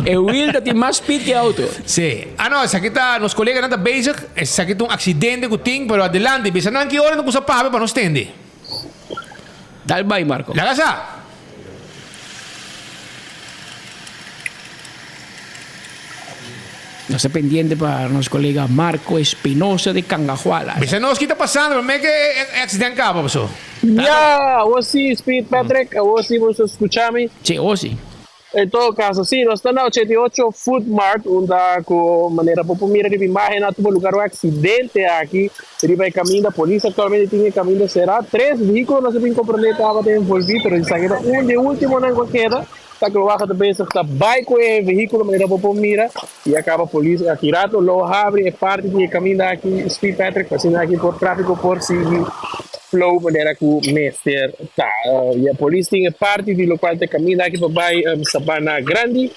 E wiel ta tin mas speed ke e outo. Sí. Ah no, esaki ta, nos koleganan ta bezig. Esaki ta un aksidente ku tin, pero adelante, bisa nan ki ora nan kusa papia pa nos tende. Dal bai, Marco. Laga sa. Nos ta pendiente pa nos colega Marco Espinosa de Cangahuala. Bisa nos ki ta pasando prome ke e accident caba paso. Ya, awor si, Speed Patrick, awor si bo ta scucha mi. Si, awor si. En todo caso, sí, nos ta na 88 Food Mart, unda cu manera bo por mira riba imagen a tuvo lugar un accidente aki riba e caminda. Polis actualmente tin e caminda cera. Tres vehiculo nos a bin comprende tabata envolvi, pero esaki ta un di e ultimonan cu a keda. Ta cu wacht ta bezig ta bay cu e vehiculo manera bo por mira y a caba polis aki rato lo habri e parti di e caminda aki Speed Patrick pa asina aki por trafico por sigui flow manera cu mester ta. Y e polis tin e parti di locual ta e caminda aki pa bay Sabana Grandi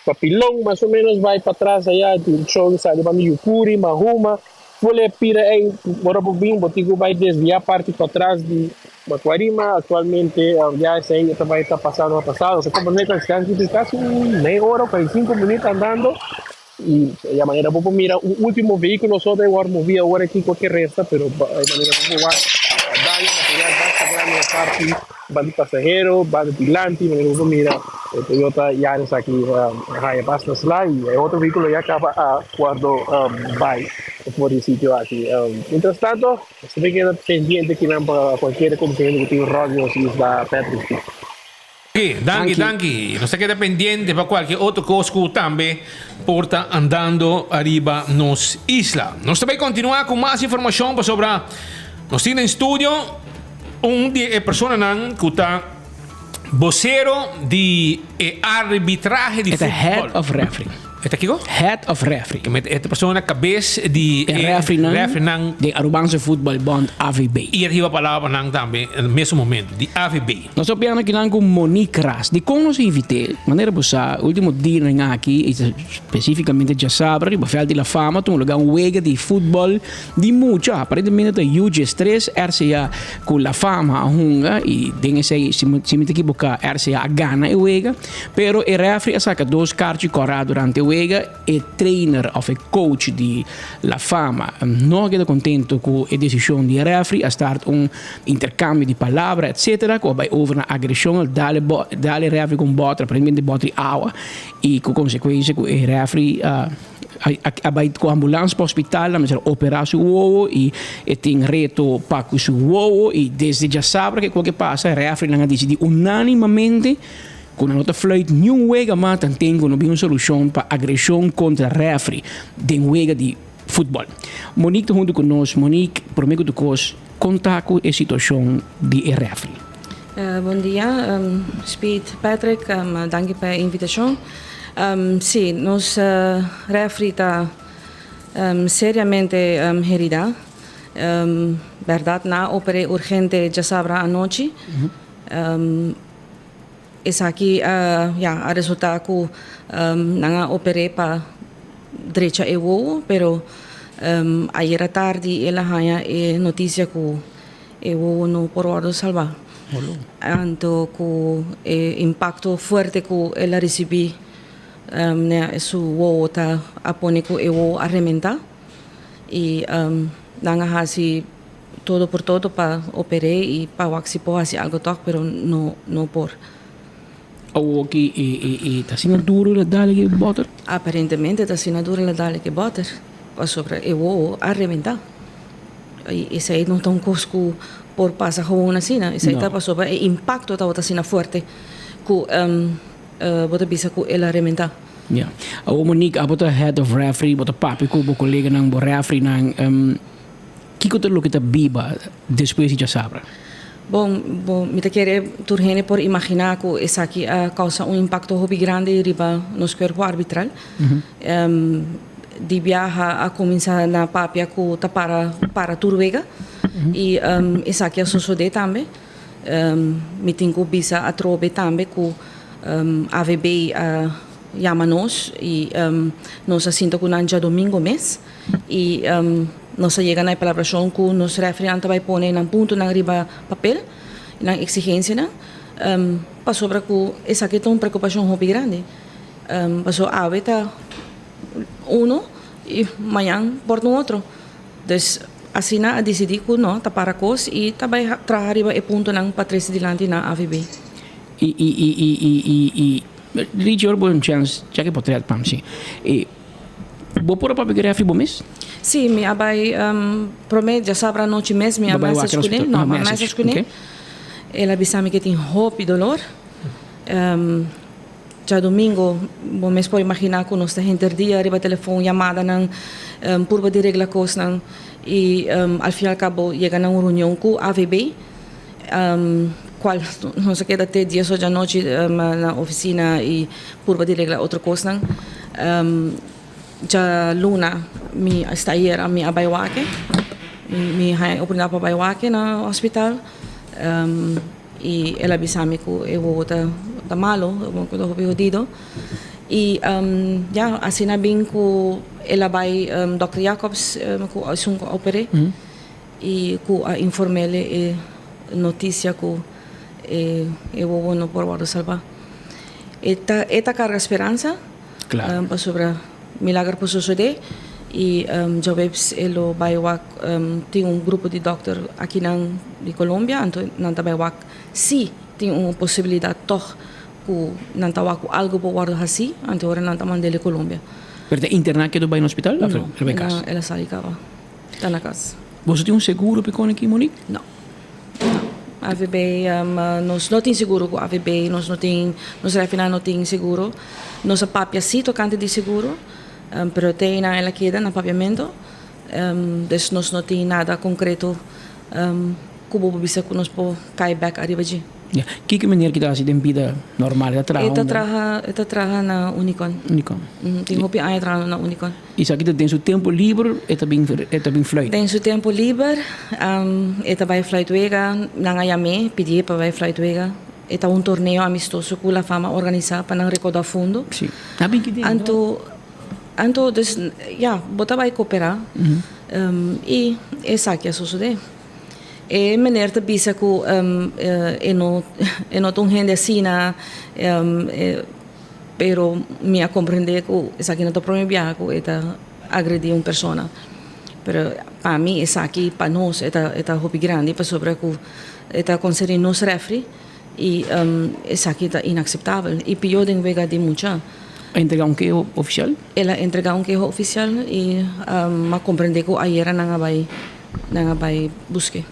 pa Pilon mas o menos bay patras aya direccion sali banda Yupuri, Mahuma. Pole pira ei ora bo bin bo tin ku bai desviá parti patras di Macuarima. Aktualmente ya esei ta bai ta pasando a pasado. Se komprende ku aksidente tin kasi un mei ora o 45 minüt andando i ya manera bo por mira un último vehíkulo so ta wòrdu moví awor aki ku ke resta pero e manera bo por wak daño material basta grandi na parti banda di pasahero, banda dilanti manera bo por mira e Toyota Yaris aki haya basta sla y e otro vehiculo ya caba a cuardo bay for di sitio aki. Mientras tanto nos ta keda pendiente kinan pa cualkier acontecimiento cu tin rond nos isla Patrick Street. Danki, danki, danki. Nos ta keda pendiente pa cualkier otro cos cu tambe por ta andando ariba nos isla. Nos ta bay continua cu mas informacion pasobra nos tin den studio un di e personanan cu ta Bosero di e arbitrahe di E ta futbol. head of referee. E ta kiko? Head of referee. E ta persona kabes di E e refereenan refereenan. di Arubaanse Voetbal Bond, AVB. I e riba palabra nan tambe na mesun momento, di AVB. Nos ta piano kinan ku Monique Ras. Dikon nos a invit'é? Manera bo sa, ultimo dianan aki, i spesífikamente djasabra, riba Veld di la Fama tuma lugá un wega di futbòl Di mucha, aparentemente ta Yujes 3, RCA ku La Fama a hunga i den esei, si mi si mi ta ekiboká, RCA a gana e wega, pero e refri a saka dos karchi kòrá durante e wega, e trainer òf e coach di La Fama no a keda kontentu ku e desishon di e refri, a start un interkambio di palabra etcetera ku a bai over na agreshon, al dal e dal e refri ku un bòter, aparentemente bòter di awa i ku konsekuensia ku e refri a. A bai ku ambulans pa hospital, nan mester opera su wowo i e tin reto pa ku su wowo i desde djasabra ke koke pasa refrinan a disidi unanimamente ku nan no ta fluit niun wega mas tanten ku no bin un solushon pa agreshon kontra refri den wega di futbòl. Monique ta huntu ku nos. Monique, prome ku tur kos, kon ta ku e situashon di e refri? Bon dia, Speed Patrick, danki pa e invitashon. Sí, nos refri ta seriamente herida. Bèrdat nan a oper'é urgente djasabra anochi. Esaki ya a resultá ku nan a oper'é pa drecha e wowo, pero ayera tardi el a haña e notisia ku E wowo no por wòrdu salbá. Anto ku e impakto fuerte ku el a risibí na su wowo ta a pone ku e wowo a rementá i nan a hasi todo por todo pa oper'é i pa wak si por hasi algu tòg pero no no por. Awoki e ta asina duru la dale ku e bòter? Aparentemente ta asina duru la dale ku e bòter pasobra e wowo a rementá. I esei no ta un kos ku por pasa gewoon asina. Esei ta pasobra e impakto tabata asina fuerte ku bo ta bisa ku el a rementá. Ya. Awor Monique, abo ta head of referee, bo ta papia ku bo koleganan, bo refereenan. Kiko ta loke ta biba despues di djasabra? Bon, bo, mi ta kere tur hende por imaginá ku esaki a kousa un impakto hopi grandi riba nos kuerpo arbitral. Di biaha a kuminsá na papia ku ta para para tur wega i esaki a sosodé tambe. Mi tin ku bisa atrobe tambe ku AVB a yama nos i nos a sinta ku nan djadomingo mes i nos a yega na e palabrashon ku nos rèfrinan ta bai pone nan puntonan riba papel, nan eksigensianan, pasobra ku esaki ta un preokupashon hopi grandi. Pasobra awe ta uno y mañan por ta un otro. Dus asina a dicidi cu no ta para cos y ta bay traha riba e puntonan pa trece dilanti na AVB. Y y y y y y y Richie ora bo un chance check e potret pam si. Y bo por a papia cu refri bo mes? Si, mi a bay prome djasabra anochi mes mi a message cune, no mi a message cune. El a bisa mi cu e tin hopi dolor. Djadomingo bo mes por imaginá ku nos ta henter dia riba telefon, yamadanan, purba di regla kosnan i al fin al kabo yega na un reunion ku AVB, kual nos a keda te dies or djanochi na ofisina i purba di regla otro kosnan. Djaluna mi a sta ayera mi a bai wak, mi haña e oportunidat pa bai wak na hospital. Y el a bisa mi cu e wowo ta ta malo, e wowo ta hopi hodido. Y ya, asina bin cu el a bay Dokter Jacobs cu esun cu a oper'é y cu a inform'el e noticia cu e e wowo no por wordo salba. E ta e ta carga speransa pasobra milager por sosode y djaweps e lo bay wak tin un grupo di dokter akinan di Colombia anto nan ta bay wak si tin un posibilidad tog cu nan ta wak cu algo por wordo haci anto ora nan ta mand'el Colombia. Pero ta interna kedo bay na hospital of No, el bay cas? el a sali caba ta na cas. Boso tin un seguro p'e con aki Monique? No. AVB, nos no tin seguro ku AVB, nos no tin, nos refinan no tin seguro. Nos a papia sí tokante di seguro, pero te einan el a keda na papiamentu. Dus nos no tin nada konkreto ku bo por bisa ku nos por kai bèk ariba dje. Ya. Kiko meneer ki ta hasi den bida normal? E ta traha E ta unda? traha, e ta traha na Unicon. Unicon. Tin hopi aña trahando na Unicon. Esaki ta den su tempo liber e ta bin e ta bin fluit? Den su tempo liber e ta bai fluit wega. Nan a yam'é pidié pa bai fluit wega. E ta un torneo amistoso ku La Fama a organisá pa nan rekoudá fondo. Sí. Nan a bin ki den? Anto, anto dus ya, bo ta bai koperá i esaki a sosodé. E meneer ta bisa ku e no e no ta un hende asina, pero mi a komprendé ku esaki no ta prome biaha ku e ta agredí un persona. Pero pa mi esaki, pa nos e ta e ta hopi grandi pasobra ku e ta konserní nos rèfri i esaki ta inakseptabel i pió den wega di mucha. A entregá un keho ofisial? El a entregá un keho ofisial i mi a komprendé ku ayera nan a bai Nan a bai busk'é.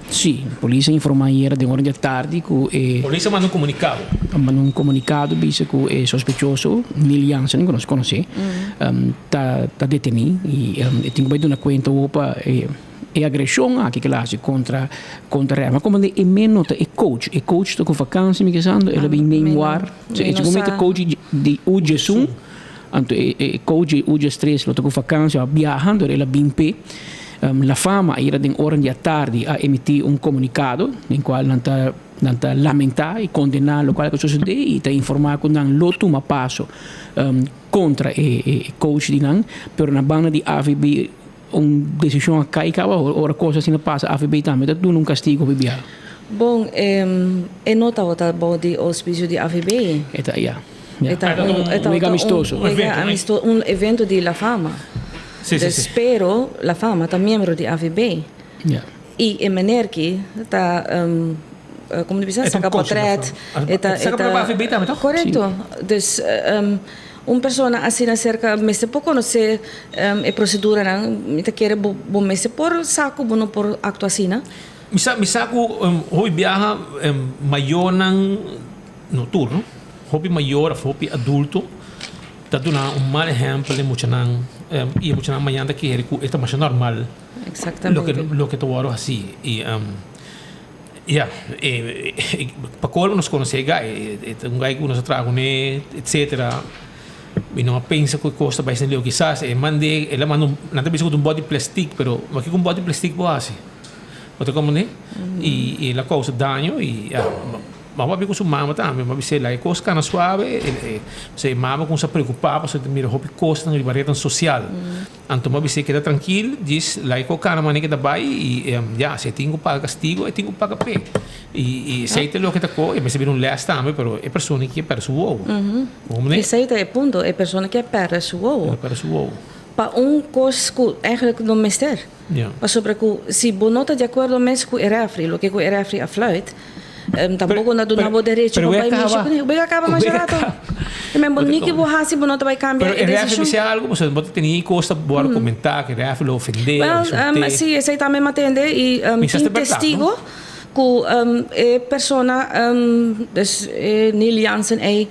Sí, polis a informá ayera den ora di atardi ku e. Polis a manda un komunikado. A manda un komunikado bisa ku e sospechoso, Neil Jansen, ku nos konosé, ta ta detení i e tin ku bai duna kuenta awor pa e e agreshon aki ku el a hasi kontra kontra Rem. A komprendé e men no ta e coach, e coach ta ku vakansi mi kesando, el a bin neymar, e ta coach di U Djesun. Anto e e coach di Ujes Tres lo ta ku vakansia a biaha, anto el a bin p'e. La Fama ayera den oran di atardi a emití un komunikado den kual nan ta nan ta lamentá i kondená lokual ku a sosodé i ta informá ku nan lo tuma paso kontra e e coach di nan. Pero na banda di AVB un desishon a kai kaba ora kos asina pasa AVB tambe ta duna un kastigo hopi biaha. Bon, e no tabata bou di ouspicio di AVB. E ta, ya. E ta un, e wega amistoso. Un wega amistoso, un evento di La Fama. Sí, sí, sí. Pero La Fama ta miembro di AVB. Ya. I e meneer ki ta, como ta bisa, saca potret. E ta, e ta. AVB tambe toch? Correcto. Dus un persona asina cerca mester por conoce e proceduranan. Mi ta kere bo, bo mester por sa cu bo no por actua asina. Mi sa, mi sa cu hopi biaha mayornan, no tur no, hopi mayor of hopi adulto ta duna un mal ehempel den muchanan y e muchanan mañana ta kere cu e ta masha normal Exactamente. loke, loke ta worde haci. Y ya, pa colmo nos conoce e guy, e ta un guy cu nos a traha cune etcetera. Mi no a pensa cu e cos ta bay asina leu. Kisas e mande, el a manda un, nan ta bisa cu ta un bot di plastic pero wak cu un bot di plastic bo haci? Bo ta comprende? Y el a causa daño y ya, bo a papia cu su mama tambe, bo a bis'é laga e cos cana suave, e mama cuminsa preocupa pasobra ta mira hopi cosnan riba rednan social. Anto bo a bis'é keda trankil, djis laga e cos cana manera ke ta bay y ya, si e tin cu paga castigo, e tin cu paga p'e. Y esey ta loke ta co, e mester bira un les tambe, pero e persona kier perde su wowo. Bo comprende? Esey ta e punto, e persona kier perde su wowo. Kier perde su wowo. Pa un cos cu eigenlijk no mester. Pasobra ku si bo no ta di akuerdo mes ku e rèfri, loke ku e rèfri a fluit, tampoko no a duna bo derecho pa bai mishi kuné. Wega kaba masha rato. I men bo ni ke bo hasi bo no ta bai kambia e desishon. Pero e rèfri bisa algu, pasobra bo ta tene kos ta bo a komentá ku e rèfri lo ofendé o Wèl, insult'é. si, esei tambe mi a tende i tin testigo. Ku e persona, dus e Neil Jansen ei,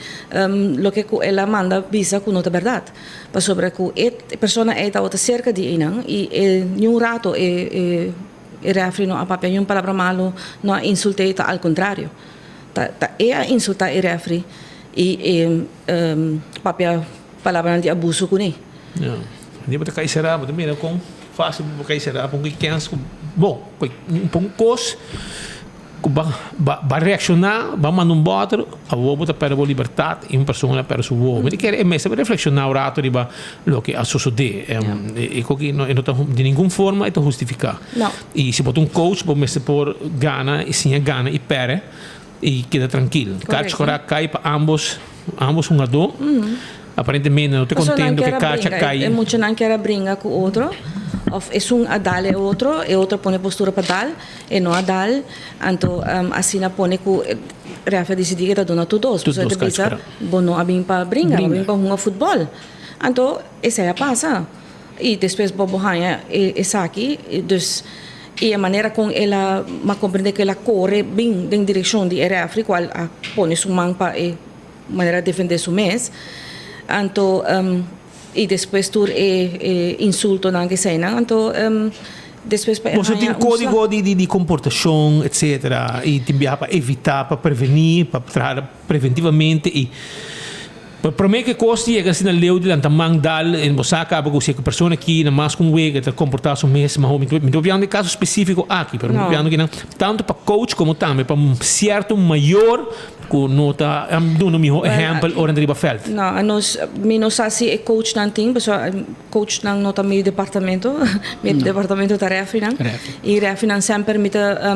loke ku el a manda bisa ku no ta bèrdat. Pasobra ku e persona ei tabata serka di einan i e niun rato e e rèfri no a papia niun palabra malu, no a insult'é, ta al kontrario. Ta ta e a insultá e rèfri i e papia palabranan di abuso kuné. Ya. Ni bo ta kai será, bo ta mira kon fásil bo por kai será pa un kens ku bon, pa un kos ku ba ba reakshoná, ba manda un bòter, awor bo ta pèrdè bo libertat i un persona a pèrdè su wowo. Mi ta kere e mester reflekshoná un rato riba loke a sosodé. E koki no e no ta di ningun forma e ta hustifiká. I si bo ta un coach bo mester por gana i siña gana i pèrdè i keda trankil. Kachi kora kai pa ambos ambos hungadó. Aparentemente no ta contento cu e cacha cay. E muchanan kier a bringa cu otro of esun a dal e otro, e otro a pone postura pa dal, e no a dal, anto asina pone cu ref a dicidi cu e ta duna tur dos, pasobra e ta bisa bo no a bin pa bringa, bo a bin pa hunga futbol. Anto esey a pasa y despues bo bo haya esaki, dus y e manera con el a, mi a comprende cu el a core bin den direccion di e refri cual a pone su man pa e. Manera defende su mes. Anto y despues tur e e insultonan eseinan anto despues pa e Boso tin haña un sla. codigo di di di comportacion etcetera y tin biaha pa evita pa preveni pa traha preventivamente y pa prome ke cos yega asina leu di lanta man dal en bo sa caba cu si e persona aki na mas cu un wega ta comporta su mes maho mi ta papiando di caso specifico aki pero mi ta papiando kinan tanto pa coach como tambe pa cierto mayor Ku no ta duna mihó ehèmpel ora nan ta riba vèlt. No, anos mi no sa si e coachnan tin, pasobra coachnan no ta mi departamento. Mi departamento ta rèfrinan. I rèfrinan semper mi ta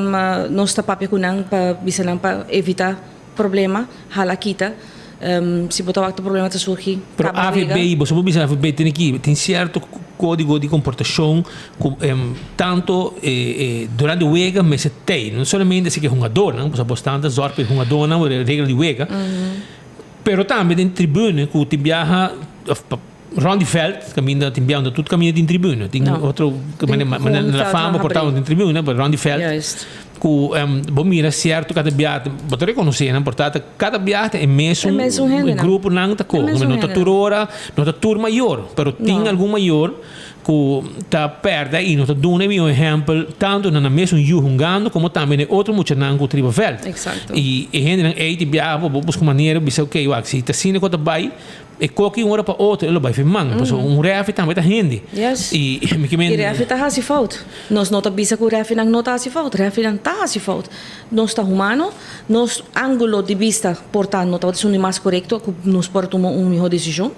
nos ta papia ku nan pa bisa nan pa evitá problema, hala kita. Si bo ta wak ta problema ta surgi, Pero kaba wega. AVB, boso por bisa AVB tin aki, tin sierto kódigo di komportashon ku tanto durante wega mester tei. No solamente si ke hungadornan, pasobra bo stan ta zòrg pa e hungadornan por e regla di wega, pero tambe den tribune ku tin biaha òf rònt di vèlt kaminda tin biaha no tur kaminda tin tribune, tin otro manera na la fama por ta tin tribune, pero rònt di vèlt ku bo mira sierto kada biaha bo ta rekonosé nan por ta kada biaha ta e mesun gruponan ta kohe, no ta tur ora, no ta tur mayor, pero tin algun mayor. Ku ta pèrdè i no ta duna e mihó ehèmpel tantu na nan mesun yu hungando komo tambe na e otro muchanan ku ta riba vèlt. I e hendenan ei di biaha bo buska un manera bisa okey wak si ta asina ku ta bai e koki un ora pa otro e lo bai firman pasobra un rèfri tambe ta hende. I mi ke men. I rèfri ta hasi fout. Nos no ta bisa ku rèfrinan no ta hasi fout. Rèfrinan ta hasi fout. Nos ta humano, nos ángulo di bista por ta no tabata esun di mas korekto ku nos por a tuma un mihó desishon.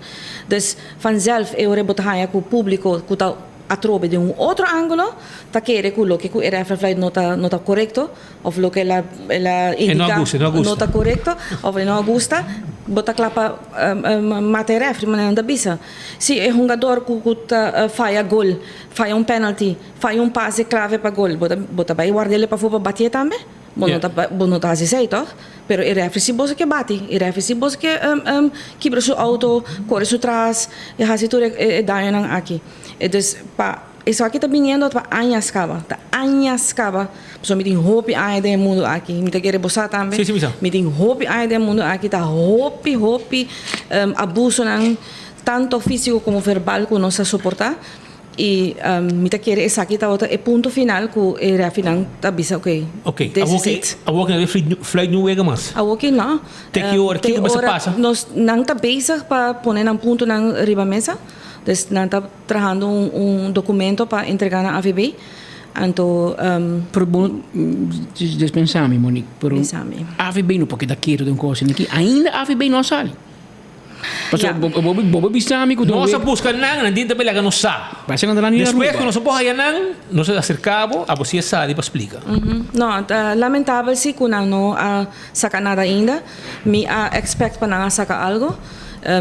Dus vanzelf e ora bo ta haña ku públiko ku ta atrobe den un otro ángulo ta kere ku loke ku e rèfri no ta no ta korekto òf loke el a el a indiká no ta korekto òf e no a gusta, bo ta kla pa mata e rèfri manera nan ta bisa. Si e hungador ku ku ta faya gol, faya un pènalti, faya un pase klave pa gol, bo ta bo ta bai ward'el pafó pa batié tambe? Bo no ta bo no ta hasi esei tòg? Pero e rèfri si boso ke bati, e rèfri si boso ke kibra su outo, kore su tras, e hasi tur e dañonan aki. E dus pa esaki ta biniendo pa añas kaba, ta añas kaba, pasobra mi tin hopi aña den e mundu aki, mi ta kere bo sa tambe, mi tin hopi aña den e mundu aki, ta hopi hopi abusonan tanto físiko komo verbal ku nos a soportá. I mi ta kere esaki tabata e punto final ku e refinan ta bisa oke, Oke, this awor is ke it. awor ke nan refri fluit no wega mas. Awor ke no. Te ki ora, Te kiko mester ora pasa? nos nan ta bezig pa pone nan puntonan riba mesa. Dus nan ta trahando un un documento pa entrega na AVB. Anto Pero bo dispensá mi Monique, pero Bisa mi. AVB no por keda ketu den kos aki. Ainda AVB no a sali. Pasobra Ja. bo bo bo bo bisa mi ku Nos a buska nan, nan tin ta belaga nos sa. Parece nan ta nan Despues Aruba. ku nos a por haya nan, nos a aserká bo, abo si a sali pa splika. No, ta lamentabel si ku nan no a saka nada ainda. Mi a expect pa nan a saka algo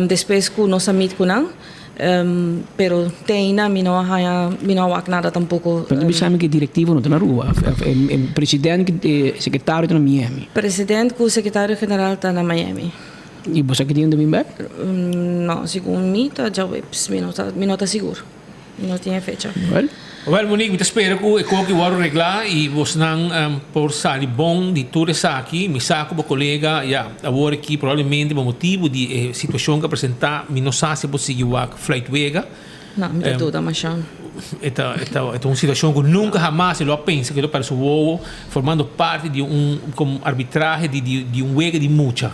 despues ku nos a meet ku nan. Pero te ainda mi no a haya, mi no a wak nada tampoko. Pero ta bisa mi ku e direktivo no ta na Aruba. E president ku e sekretario ta na Miami. President ku sekretario general ta na Miami. I bo sa ki dia nan ta bin bek? No, segun mi ta djaweps, mi no ta, mi no ta sigur. Mi no tin e fecha. Well. Wel Monique, mi ta spera ku e koki wòrdu reglá i bosnan por sali bon di tur esaki. Mi sa ku bo kolega ya awor aki probablemente pa motibu di e situashon ku a presentá mi no sa si bo sigui wak fluit wega. No, mi ta duda masha. E ta e ta e ta un situashon ku nunka hamas e lo a pensa ku e lo pèrdè su wowo formando parti di un komo arbitrahe di di di un wega di mucha.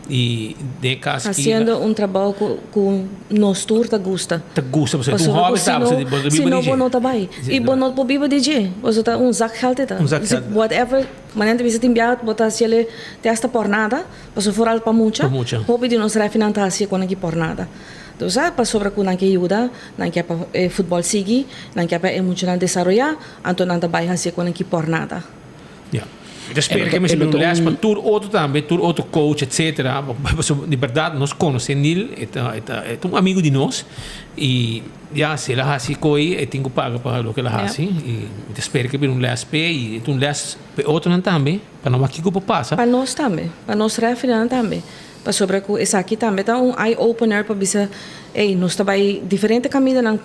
I den e kas ki. Hasiendo un trabou ku ku nos tur ta gusta. Ta gusta pasobra ta un hòbi ta pasobra bo ta biba di dje. Si no bo no ta bai. I bo no por biba di dje. Pasobra ta un zak gèld e ta. Un zak gèld. Whatever, manera ta bisa tin biaha bo ta hasi el te hasta por nada, pasobra foral pa mucha. Pa mucha. Hopi di nos rèfinan ta hasi e kos aki por nada. Entonces sa pasobra ku nan ke yuda, nan ke pa e futbòl sigui, nan ke pa e muchanan desaroyá, anto nan ta bai hasi e kos aki por nada. Ya. Mi ta spera ke mester bini un les pa tur otro tambe, tur otro coach etcetera, pasobra di berdad nos conoce Neil, e ta e ta e ta un amigo di nos y ya si el a haci koe e tin cu paga pa loke el a haci y mi ta spera ke bini un les p'e y e ta un les p'e otronan tambe pa nan wak kiko por pasa. Pa nos tambe, pa nos refrinan tambe, pasobra cu esaki tambe ta un eye opener pa bisa ey nos ta bay diferente camindanan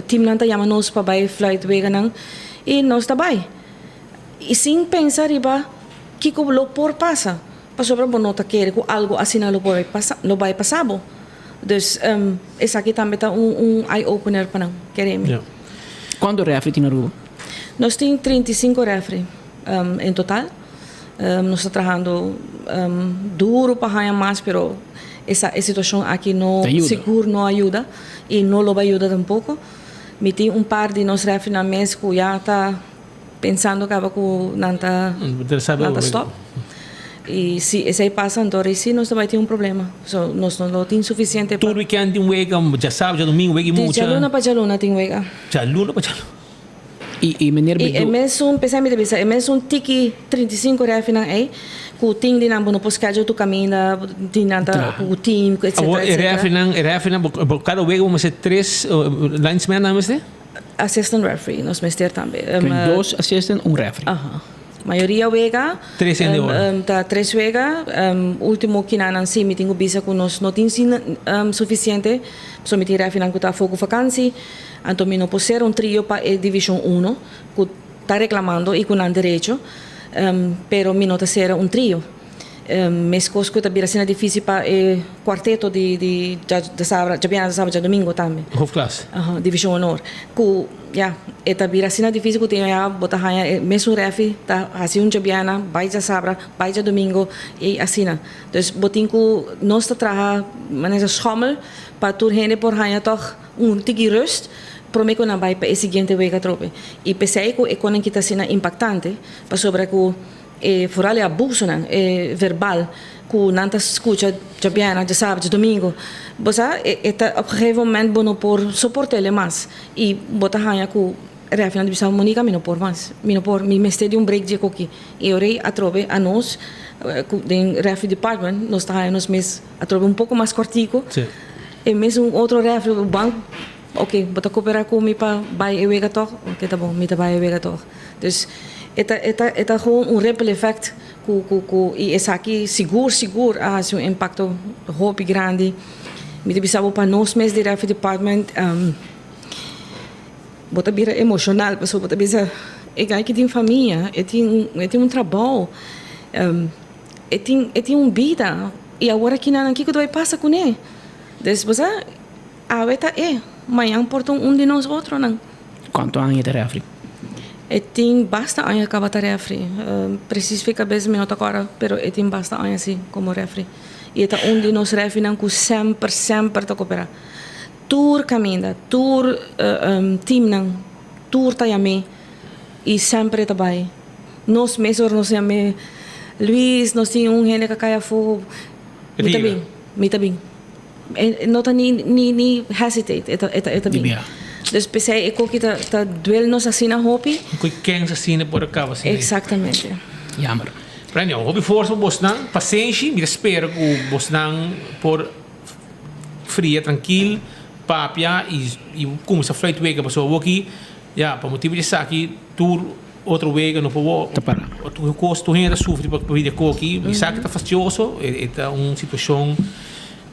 teamnan ta yama nos pa bay fluit weganan y nos ta bay. I sin pensa riba kiko lo por pasa, pasobra bo no ta kere ku algu asina lo por pasa, lo bai pasa bo. Dus esaki tambe ta un un eye opener pa nan, kere mi. Kuantu refri tin Aruba? Nos tin 35 refri en total. Nos ta trahando duro pa haña mas, pero esa e situashon aki no sigur no a yuda i no lo bai yuda tampoko. Mi tin un par di nos refrinan mes ku ya ta pensando caba cu nan ta nan ta stop y si esey pasa anto reci nos ta bay tin un problema so nos no lo tin suficiente pa. Tur weekend tin wega, djasabado, djadomingo wega y mucha. Di djaluna pa djaluna tin wega. Djaluna pa djaluna. Y y meneer Y e mesun pesey mi ta bisa e mesun tiki 35 refinan ey cu tin di nan bo no por schedule tu caminda tin nan ta cu team cu etcetera Awor e etcetera. refinan e refinan bo cada wega bo mester tres linesman nan mester? Assistant referee nos mester tambe. Ken dos assistant, un referee. Aha. Mayoria wega. Tres hende ora. Ta tres wega. Ultimo kinanan si mi tin ku bisa ku nos no tin sufisiente. Pasobra mi tin refereenan ku ta afó ku vakansi. Anto mi no por ser un trio pa e divishon uno ku ta reklamando i ku nan derecho. Pero mi no ta ser un trio. Meskos ku ta bira asina difísil pa e kuarteto di di djasabra, djabièrnè, djasabra, djadumingu tambe. Hoofdklas. Aha, divishon honor. Ku ya, e ta bira asina difísil ku tin ya bo ta haña e mesun rèfi ta hasi un djabièrnè, bai djasabra, bai djadumingu i asina. Dus bo tin ku nos ta traha manera schòmel pa tur hende por haña tòg un tiki rùst promé ku nan bai pa e siguiente wega atrobe. I p'esei ku e konan ki ta asina impaktante pasobra ku. E foral e abusonan e verbal ku nan ta skucha djabièrnè, djasabra, djadomingo. Bo sa e ta op gegeven moment bo no por soport'el mas i bo ta haña ku rèfinan ta bisa Monica mi no por mas, mi no por, mi mester di un break dje koki. I ora ei atrobe anos ku den rèfi department nos ta haña nos mes atrobe un poko mas kòrtiku e mesun otro rèfi ban ok bo ta koperá ku mi pa bai e wega tòg? Ok ta bon mi ta bai e wega tòg. Dus e ta e ta e ta gewoon un ripple effect ku ku ku i esaki sigur sigur a hasi un impakto hopi grandi. Mi ta bisa bo pa nos mes di refi department bo ta bira emoshonal pasobra bo ta bisa e guy aki tin famia e tin e tin un trabou e tin e tin un bida i awor aki nan kiko ta bai pasa kuné. Dus bo sa. Awe ta e, mañan por ta un di nos otronan. Cuanto aña ta refri? E tin basta aña caba ta refri. Precies fi cabes mi no ta corda, pero e tin basta aña si como refri. Y e ta un di nos refrinan cu semper, semper ta coopera. Tur caminda, tur teamnan, tur ta yam'é y semper e ta bay. Nos mes ora nos yam'é, Luis, nos tin un hende ca cay afo, mi ta bin, mi ta bin. E no ta ni ni ni hesitate, e ta e ta e ta bin. Dus p'esei e koki ta ta duel nos asina hopi. Ku kens asina por a kaba asina. Exactamente. Jammer. Brenda, hopi forsa pa bosnan, pasenshi, mi ta spera ku bosnan por fria trankil, papia i i kuminsá fluit wega pasobra awoki ya pa motibu di esaki tur otro wega no por wou Ta para. Tur kos tur hende ta sufri pa pidi e koki mi sa ku ta fastioso e ta un situashon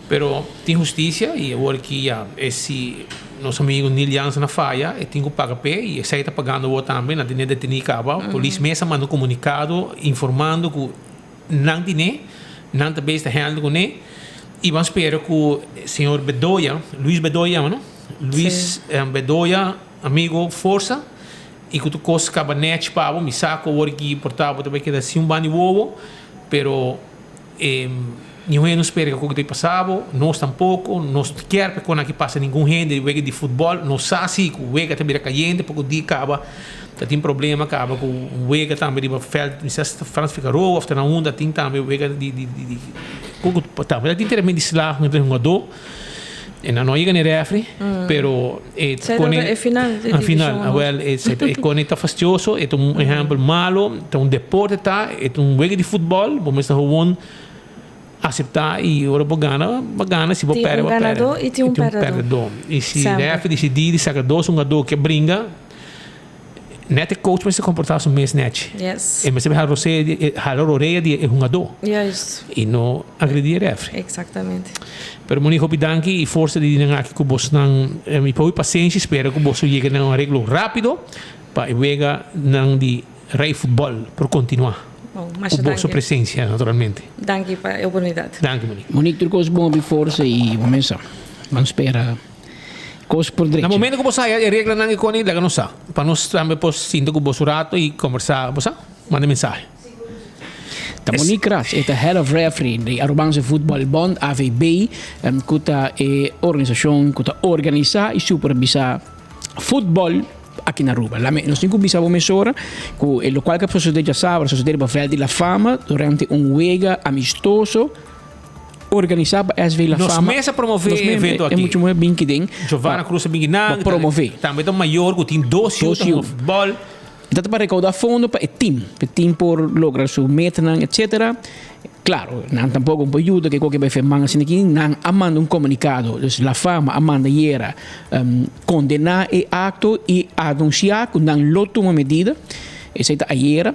pero tin hustisia i awor ki ya e si. Nos amigo Neil Jansen a faya, e tin ku paga p'e i esei ta pagando awor tambe, nan tene detení kaba. Polis mes a manda un komunikado informando ku nan tine, nan ta bezig ta handle kuné i ban spera ku señor Bedoya, Luis Bedoya yama no? Luis Bedoya, amigo forsa i ku tur kos kaba nèchi pa bo, mi sa ku awor aki por ta bo ta bai keda sin un ban di wowo, pero E niun hende no spera ku kiko ta pasa bo, nos tampoko, nos no kier pa e kon aki pasa ningun hende di wega di futbòl, nos sa si ku wega ta bira kayente poko di kaba ta tin problema kaba ku wega tambe riba vèlt mi sa si ta Frans Figaroa òf ta na unda tin tambe wega di di di ku tambe ta tin tremendo slag entre hungadó e nan no a yega na e rèfri pero e Sey dat e final di A final, divishon awel e e kone ta fastioso, e ta un ehèmpel malo, ta un deporte ta, e ta un wega di futbòl, bo mester gewoon aseptá i ora bo gana, bo gana, si bo Tin pèrdè, un bo pèrdè. ganadó i tin I un tin un pèrdedó. pèrdedó. I si Semper. rèfri disidí di saka dos hungadó ke bringa, nèt e coach mester komportá su mes nèchi. Yes. E mester hala rosea di e hala rorea di e hungadó Juist. i no agredí e rèfri. Exactamente. Pero Monique hopi danki y forsa di nan aki cu bosnan y hopi pasenshi spera cu boso yega na un areglo rapido pa e wega nan di Rey Futbol por continua Bon, cu masha boso danki. presencia naturalmente. Danki pa e oportunidad. Danki Monique. Monique tur cos bon hopi forsa y bo mesa ban spera cos por Na drecha. momento cu bo sa e reglanan y coni laga nos sa pa nos tambe por sinta cu boso rato y combersa bo sa manda mensahe. Ta Monique Ras, e ta Head of Referee di Arubaanse Voetbal Bond, AVB, ku ta e organisashon ku ta organisá i supervisá futbòl aki na Aruba. Lame, nos tin ku bisa bo mesora ku e lokual ku a sosodé djasabra a sosodé riba Veld di La Fama durante un wega amistoso organisá pa SV La Nos Fama. mes a promové Nos e mes, evento e aki. muchu muhé bin kiden Giovanna pa Cruz a bin kinan, pa promové. Tambe ta un mayor ku tin dos yu Dos ta yu. hunga futbòl. E ta pa recaudá fondo pa e team, pa e team por logra su metanan etcetera. Claro, nan tampoco por yuda ke koke bai fe man asina aki, nan a manda un comunicado, dus La Fama a manda ayera condena e acto y anuncia cu nan lo tuma medida, esey ta ayera.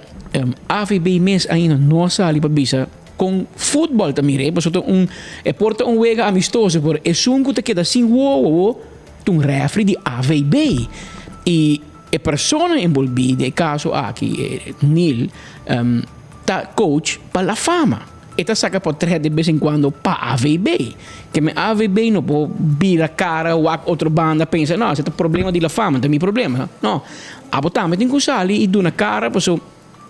AVB mes ainda no a sali pa bisa con futbol ta mira, pasobra ta un, e por ta un wega amistoso, pero esun cu ta keda sin wowo ta un refri di AVB y. E persona enbolbí den e kaso aki, Neil, ta coach pa La Fama. E ta saka portret de bes en kuando pa AVB. Ke men AVB no por bira kara wak otro banda pensa, no, esei ta problema di La Fama, ta mi problema. No, abo tambe tin ku sali i duna kara paso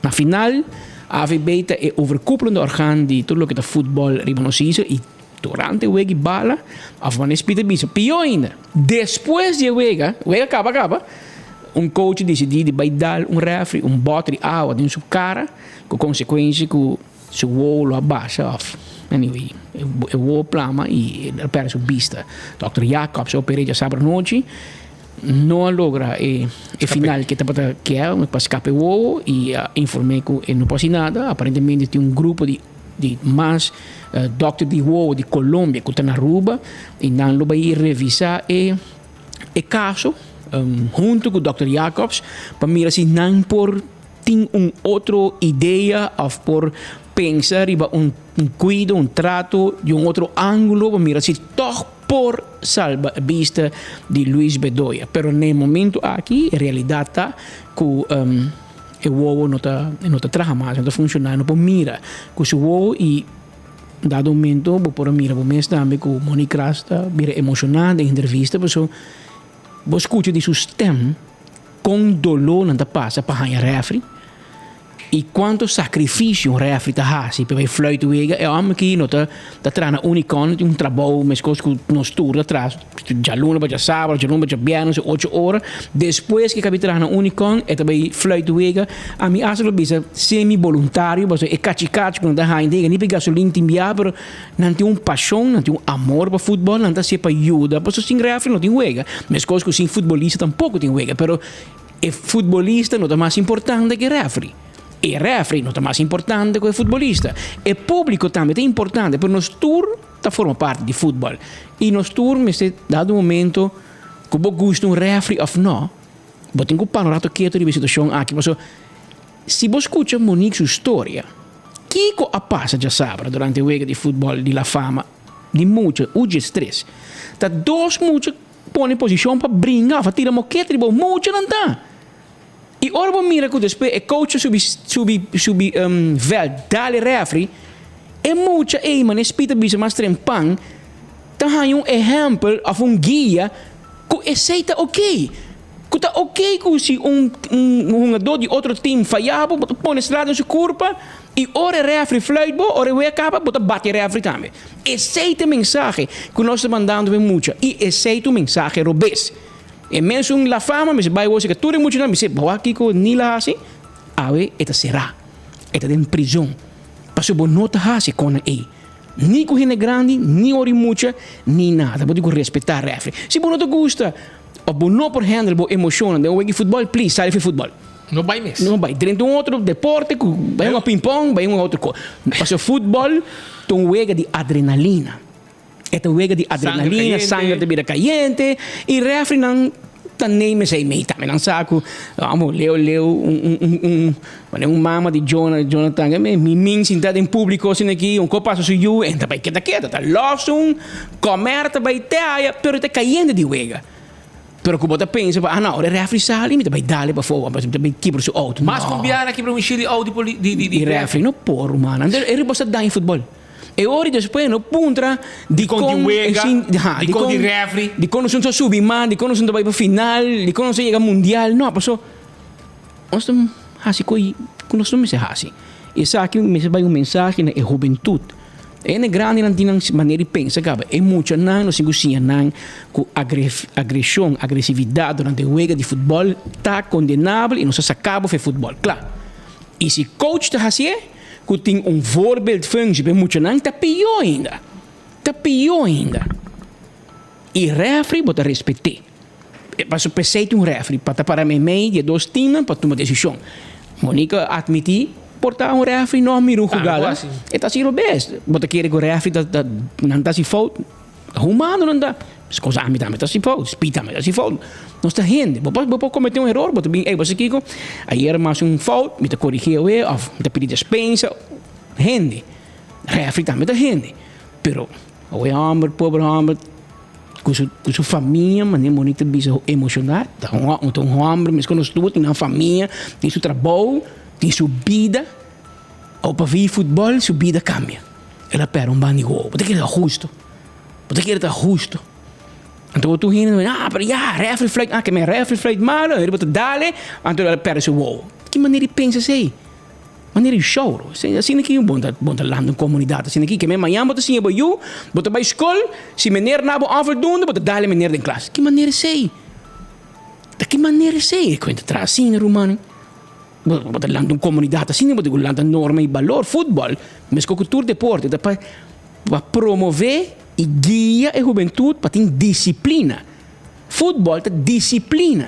na final AVB ta e overkoepelende orgaan di tur loke ta futbòl riba nos isla i durante wega i bala òf wanneer spit a bisa, pió ainda, despues di e wega, wega kaba kaba, un coach disidí di bai dal un refri un bòter di awa den su kara ku konsekuensia ku su wowo lo a basha òf anyway e wowo plama i el a pèrdè su bista. Dòkter Jacobs a oper'é djasabra anochi. No a logra e final ke tabata kier pa skapa e wowo i a inform'é ku e no por hasi nada. Aparentemente tin un grupo di di mas dòkter di wowo di Colombia ku ta na Aruba i nan lo bai revisá e e kaso huntu ku dòkter Jacobs pa mira si nan por tin un otro idea òf por pensa riba un kuido, un trato di un otro ángulo pa mira si tòg por salba e bista di Luis Bedoya. Pero na e momento aki e realidad ta cu e wowo no ta no ta traha mas, no ta funciona, no por mira cu su wowo y dado momento bo por a mira bo mes tambe cu Monique Ras ta bira emociona den entrevista pasobra bo scucha di su stem con dolor nan ta pasa pa haña refri. I kuantu sakrifisio un rèfri ta hasi pa bai fluit wega, e hòmber aki no ta ta traha na Unicon, tin un trabou meskos ku nos tur ta traha, djaluna pa djasabra, djaluna pa djabièrnè, ocho ora, despues ku e kabi traha na Unicon e ta bai fluit wega, ami asta lo bisa semi boluntario pasobra e kachi kachi ku nan ta haña den ni pa e gasolin tin bia pero nan tin un pashon, nan tin un amor pa futbòl, nan ta hasié pa yuda pasobra sin rèfri no tin wega, meskos ku sin futbolista tampoko tin wega pero. E futbolista no ta mas importante ku e rèfri. E rèfri no ta mas importante ku e futbolista. E públiko tambe ta importante, pero nos tur ta forma parti di futbòl. I nos tur mester dado momento ku bo gusta un rèfri òf nò, bo tin ku para un rato ketu riba e situashon aki. Pasobra si bo skucha Monique su storia, kiko a pasa djasabra durante e wega di futbòl di La Fama di mucha, U diestres? Ta dos mucha. pone posishon pa bringa òf a tira mokete riba bo, muchanan ta. I ora bo mira ku despues e coach a subi subi subi vèlt dal e rèfri, e mucha ei manera Speed a bisa mas trempan ta haña un ehèmpel òf un guia ku esei ta oké. Ku ta oké ku si un un hungadó di otro tim fayá bo, bo ta pone sla den su kurpa i ora e rèfri fluit bo, ora e wea kaba, bo ta bati e rèfri tambe. Esei ta e mensahe ku nos ta mandando pa e mucha i esei ta un mensahe robes. E mesun La Fama mester bai wou seka tur e muchanan bis'é, Bo wak kiko Nil a hasi? Awe e ta será. E ta den prizon. Pasobra bo no ta hasi konan ei. Ni ku hende grandi, ni ora e mucha, ni nada. Bo tin ku respetá rèfri. Si bo no ta gusta òf bo no por handle bo emoshonnan den un wega di futbòl, please sali for e futbòl. No bai mes. No bai. Drenta un otro deporte ku bai hunga pingpong, bai hunga otro kos. Pasobra futbòl ta un wega di adrenalina. E ta wega di adrenalina, sanger ta bira kayente i refrinan ta neem esei mee tambe. Nan sa ku amo leu leu un un un manera un mama di Jona Jonathan mi min sinta den públiko asina aki un ko pasa su yu en ta bai keda keda ta lòs un kòmèr ta bai te aya pero e ta kayente di wega. Pero ku bo ta pensa pa ah no ora e refri sali mi ta bai dale pafó mi ta bai kibra su outo. Mas ku biaha kibra un shil di outo di di di refri no por ruman e riba sa daña futbòl. E ora despues no puntra dikon di wega, dikon di refri, dikon nos no ta subi mas, dikon nos no ta bai pa final, dikon nos no ta yega mundial. No, paso nos ta hasi koi ku nos no mester hasi. Esaki mester bai un mensahe na e hubentut. E hende grandinan tin nan manera di pensa kaba. E muchanan nos tin ku siña nan ku agreshon, agresividat durante wega di futbòl ta kondenabel i nos ta saka bo for e futbòl. Kla. I si coach ta hasié, Ku tin un voorbeeldfunctie pa e muchanan ta pió ainda. Ta pió ainda. I refri bo ta respet'é. Pasobra p'esei tin un refri, pa ta para meimei di e dos teamnan pa tuma desishon. Monica a atmití por ta un refri no a mira un hugada. E ta hasi robes. Bo ta kere ku refri ta nan ta hasi fout? Humano nan ta. Meskos ami tambe ta hasi fout, Spi tambe ta hasi fout. Nos ta hende. Bo por bo por kometé un eror, bo ta bin, ey, bo sa kiko? Ayer mi a hasi un fout, mi ta korigí awe òf mi ta pidi despensa. Hende. Rèfri tambe ta hende. Pero awe hòmber, pober hòmber, ku su ku su famia, manera Monique ta bisa, emoshoná, ta un ta un hòmber meskos nos tur, tin nan famia, tin su trabou, tin su bida. Awe pa vi futbòl su bida kambia. El a pèrdè un banda di wowo. Bo ta kere ta hustu. Bo ta kere ta hustu. Anto tur hende ta bisa, ah, pero ya, refri fluit, ah, ke men refri fluit malo, hende bo ta dale, anto el a pèrdè su wowo. Ki manera di pensa esei? Manera di show, asina ki bo ta bo ta lanta un komunidat asina ki, ke men mañan bo ta siña bo yu, bo ta bai skol, si meneer na bo onvoldoende, bo ta dale meneer den klas. Ki manera esei? Ta ki manera esei? E kuenta traha asina, rumannan. Bo ta lanta un komunidat asina, bo ta lanta norma i balor. Futbòl, meskos ku tur deporte, ta pa pa promové i guia e hubentut pa tin disiplina. Futbòl ta disiplina.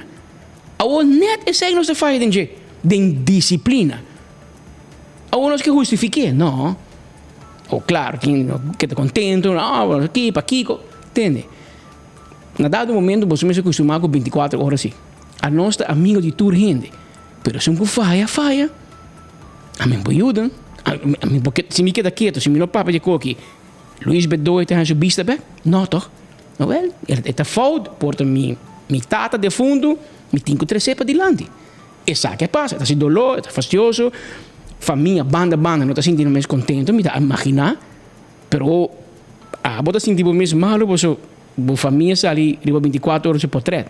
Awor nèt esei nos ta faya den dje, den disiplina. Awor nos ke hustifik'é? No. O klaro, tin ke ta kontentu, no, aki, pakiko. Tende? Na dado momento boso mester kustumá ku binti kuater ora si. Anos ta amigo di tur hende. Pero esun ku faya, faya. Ami por yuda. Ami por si mi keda ketu, si mi no papia di koki, Luis Bedoya ta haña su bista bek? No toch? Awel, e ta fout, por ta mi mi tata defuntu, mi tin ku tres'é padilanti. Esaki a pasa, e ta hasi doló, e ta fastioso, famia banda banda no ta sinti nan mes kontentu, mi ta imaginá, pero abo ta sinti bo mes malu pasobra bo famia sali riba bintikuater ora su potrèt.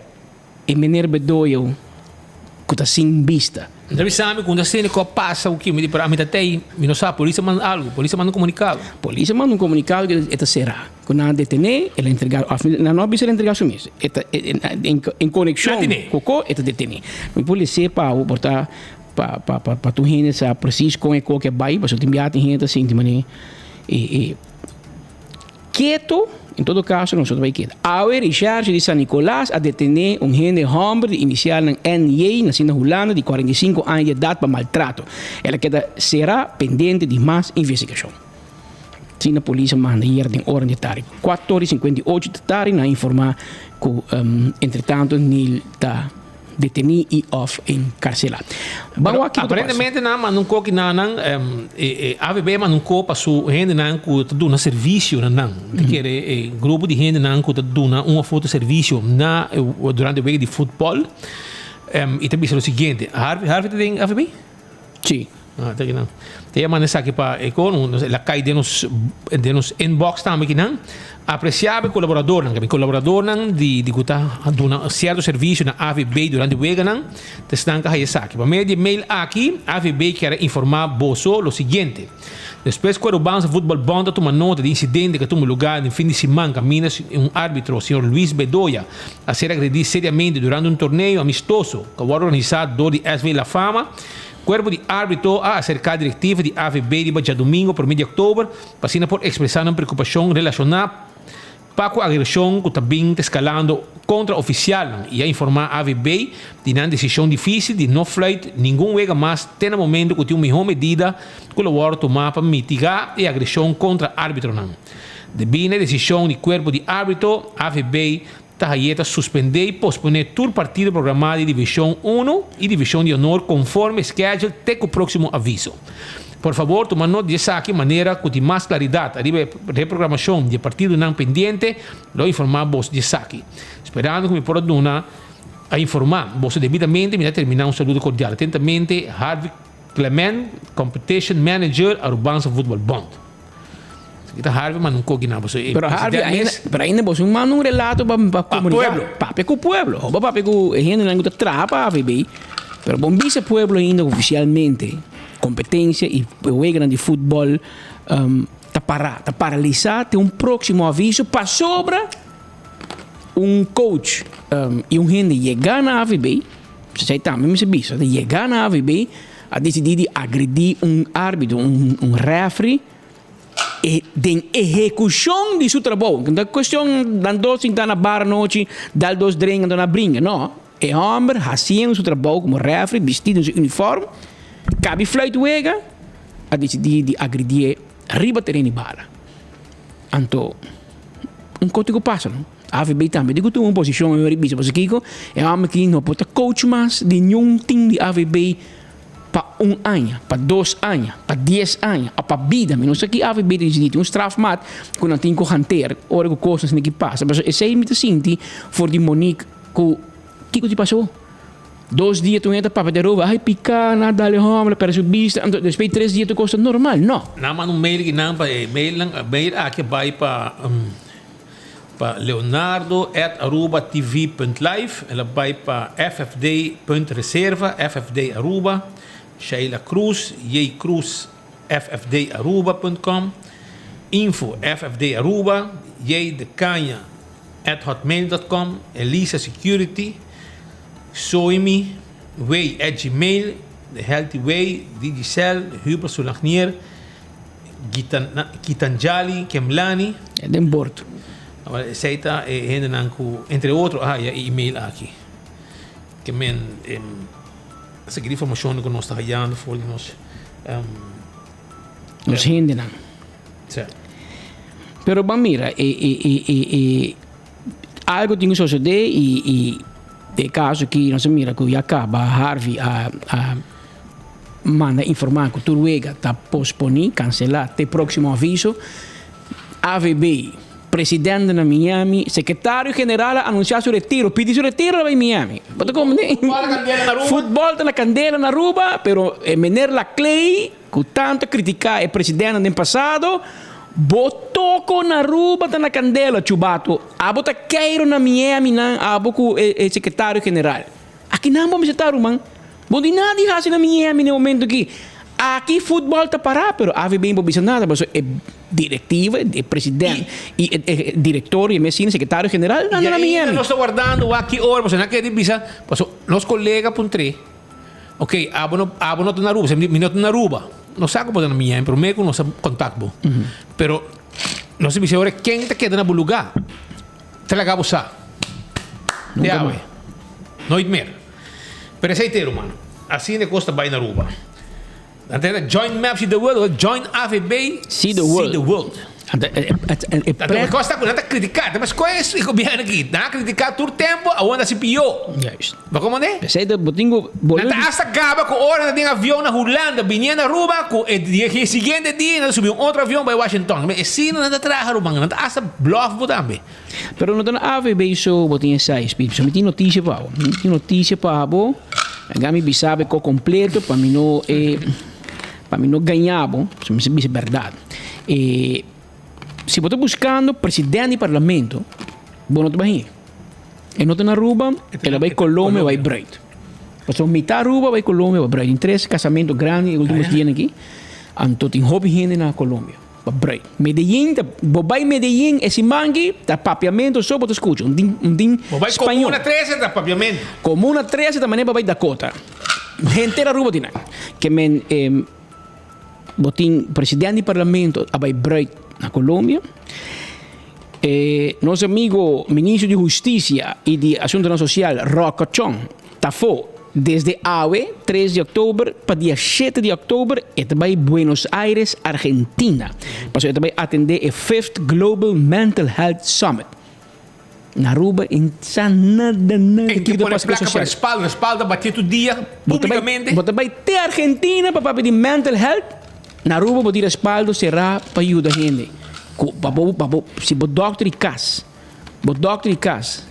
E meneer Bedoyo ku ta sin bista. Mi ta bisa mi ku un ta sende ku a pasa ku ki mi di pero ami ta tei mi no sa polis a manda algu polis a manda un komunikado. Polis a manda un komunikado ku e ta será ku nan a detené el a entrega òf nan no a bisa el a entrega su mes e ta en konekshon ku ko e ta detené. Mi por les'é pa bo por ta pa pa pa tur hende sa presis kon e koki a bai pasobra tin biaha tin hende ta sinti manera e e. Keto, en todo caso nos no ta bay keda. Awe Recherche di San Nicolas a detene un hende homber di inicialnan NJ, naci na Hulanda, di 45 aña di edad pa maltrato. El a keda cera pendiente di mas investigacion. Asina polis a manda ayer den ora di tardi. Cuatro ora y 58 di tardi nan a informa cu entretanto Neil ta. detení i òf enkarselá. Ban Pero wak kiko ta pasa. aparentemente nan a manda un koki na nan, e AVB a manda un ko pa su hendenan ku ta duna servisio na nan. Ta kere e grupo di hendenan ku ta duna un of otro servisio na durante wega di futbòl. I ta bisa lo siguiente, Harvey, Harvey ta den AVB? Sí. Ah, ta kinan. Ta yama esaki pa e kon, el a kai den nos den nos inbox tambe kinan. Apresiabel kolaboradornan, mi kolaboradornan di di ku ta duna sierto servisio na AVB durante weganan, ta esnan ka haya esaki. Pa medio di e mail aki, AVB kier a informá boso lo siguiente. Despues ku Arubaanse Voetbal Bond a tuma nota di insidente ku a tuma lugá den fin di siman kaminda un árbitro, señor Luis Bedoya, a ser agredí seriamente durante un torneo amistoso ku a wòrdu organisá dor di SV La Fama, kuerpo di árbitro a aserká direktiva di AVB riba djadumingu promé di òktober pa asina por ekspresá nan preokupashon relashoná Pa ku agreshon ku ta bin ta eskalando kontra ofisialnan i a informá AVB di nan desishon difísil di no fluit ningun wega mas te na momento ku tin un mihó medida ku lo wòrdu tumá pa mitigá e agreshon kontra árbitonan. Debí na e desishon di kuerpo di árbito, AVB ta haye ta suspendé i posponé tur partido programá di Divishon Uno i Divishon di Honor konforme schedule te ku próksimo aviso. Por fabor tuma nota di esaki manera ku tin mas klaridat ariba e reprogramashon di e partidonan pendiente, lo informá boso di esaki. Sperando ku mi por a duna a informá boso debidamente mi ta terminá un saludo kordial. Atentamente, Harvey Clement, Competition Manager, Arubaanse Voetbal Bond. Esaki ta Harvey manda un koki na boso. E Pero Harvey, president ainda, mes. pero ainda boso manda un relato pa pa komunidat. pueblo. Papia ku pueblo. Hopi papia ku e hendenan ku ta traha pa AVB. Pero bon bisa pueblo ainda ofisialmente kompetensia i e weganan di futbòl ta pará, ta paralisá te un próksimo aviso pasobra un coach i un hende yegá na AVB, esei tambe mi sa bisa, ta yegá na AVB a disidí di agredí un árbitro, un rèfri e den ehekushon di su trabou. No ta kuestion nan dos sintá na bar anochi, dal dos drenk anto nan bringa, no. E hòmber hasiendo su trabou komo rèfri, bistí den su unifòrm, kabi fluit wega, a disidí di agridié riba teren di bala. Anto, un kos ku pasa no. AVB tambe tin ku tuma un posishon i bisa pasobra kiko e hòmber aki no por ta coach mas di niun tim di AVB pa un aña, pa dos aña, pa dies aña òf pa bida. Mi no sa ki AVB ta disidí. Tin un strafmaat ku nan tin ku hanteer ora ku kosnan asina ki pasa. Pasobra esei mi ta sinti for di Monique ku kiko ti pasó. Dos dia tur hende ta papia derover, ay piká, nan a dal e hòmber, a pèrdè su bista, anto despues di tres dia tur kos ta normal. No. Nan manda un mail ki nan pa e mailnan, e mail aki a bai pa pa leonardo at arubatv punt live, el a bai pa ffd punt reserva ffd aruba, Sheila Cruz, jcruz ffd aruba punt com, info ffd aruba, jdecaña at hotmail dot com, Elisa Security, Soimi Way at gmail, The Healthy Way, Digicel, Hubert Soulagnier, Gitanjali Kemlani. Den bord. Esei ta e hendenan ku entre otro a haya e email aki. Ke men esaki di informashon ku nos ta hayando for di nos. Nos hendenan. Sí. Pero ban mira e e e e e algo tin ku sosodé i i den e kaso aki nos a mira ku ya kaba Harvey a a manda informá ku tur wega ta posponí, kanselá te próksimo aviso. AVB, presidente na Miami, sekretario general a anunsiá su retiro, pidi su retiro a bai Miami. Bo ta komprendé? Futbòl ta na kandela na Aruba, pero e meneer Laclay ku tantu a kritiká e presidente den pasado, bo toko na Aruba ta na kandela, chubato. Abo ta keiro na Miami nan, abo ku e sekretario general. Aki nan bo mester ta ruman. Bo di nada di hasi na Miami na e momento aki. Aki futbol ta para pero AVB no por bisa nada pasobra e directiva, e president y e director y e mes secretario general nan ta na Y ainda Miami. nos ta wardando wak ki ora pasobra nan kere bisa pasobra nos colega puntr'é ok abo no abo no ta na Aruba mi no ta na Aruba nos sa ku bo ta na Miami prome ku nos a contact bo pero nos a bisa ora ken ta keda na bo lugar Ta laga bo sa. Te awe. Nooit meer. Pero esei te ruman. Asina e kos ta bai na Aruba. Nan ta join mep see the world, join AVB see the world. See the world. Anto e pret. Kos ta ku nan ta kritiká, ta mas kos e gobièrnu aki, nan a kritiká tur tempu, awor nan ta hasi pió. Juist. Bo komprendé? P'esei ta bo tin ku Nan ta asta gaba ku ora nan ta den avion na Hulanda biniendo Aruba ku e dia siguiente dia nan ta subi un otro avion bai Washington. E asina nan ta traha ruman, nan ta asta blòf bo tambe. Pero no ta na AVB so bo tin esai, Speed. So mi tin notisia pa bo. Mi tin notisia pa bo. Laga mi bisa bo e ko kompleto pa mi no e pa mi no gaña bo. So mi sa bisa bèrdat. E si bo ta buskando presidente di parlamento, bo no ta bai hei. E no ta na Aruba, el a bai Colombia bai bruid. Pasobra mitad Aruba bai Colombia bai bruid. Tin tres casamento grandi e ultimos dianan aki. Anto tin hopi hende na Colombia pa bruid. Medellin ta, bo bai Medellin e siman aki ta papiamento so bo ta scucha. Un tin, un tin Bo bai spañol. Comuna 13 ta papiamento. Comuna 13 ta manera pa bai Dakota. Henter Aruba tin nan. Ke men e bo tin president di parlamento a bai bruid na Colombia. E nos amigo Ministro di Husticia y di Asuntonan Social Rocco Chong ta afo desde awe tres di october pa dia shete di october e ta bay Buenos Aires, Argentina pasobra e ta bay atende e Fifth Global Mental Health Summit. Na Aruba e sa nada nada En kiko ke ta pone pasa ku plaka pa social. respaldo, respaldo ta batia tur dia Bo ta bay publicamente. bo ta bay te Argentina pa papia di mental health. Na Aruba bo tin respaldo será pa yuda hende ku pa bo pa bo si bo dòkter di kas bo dòkter di kas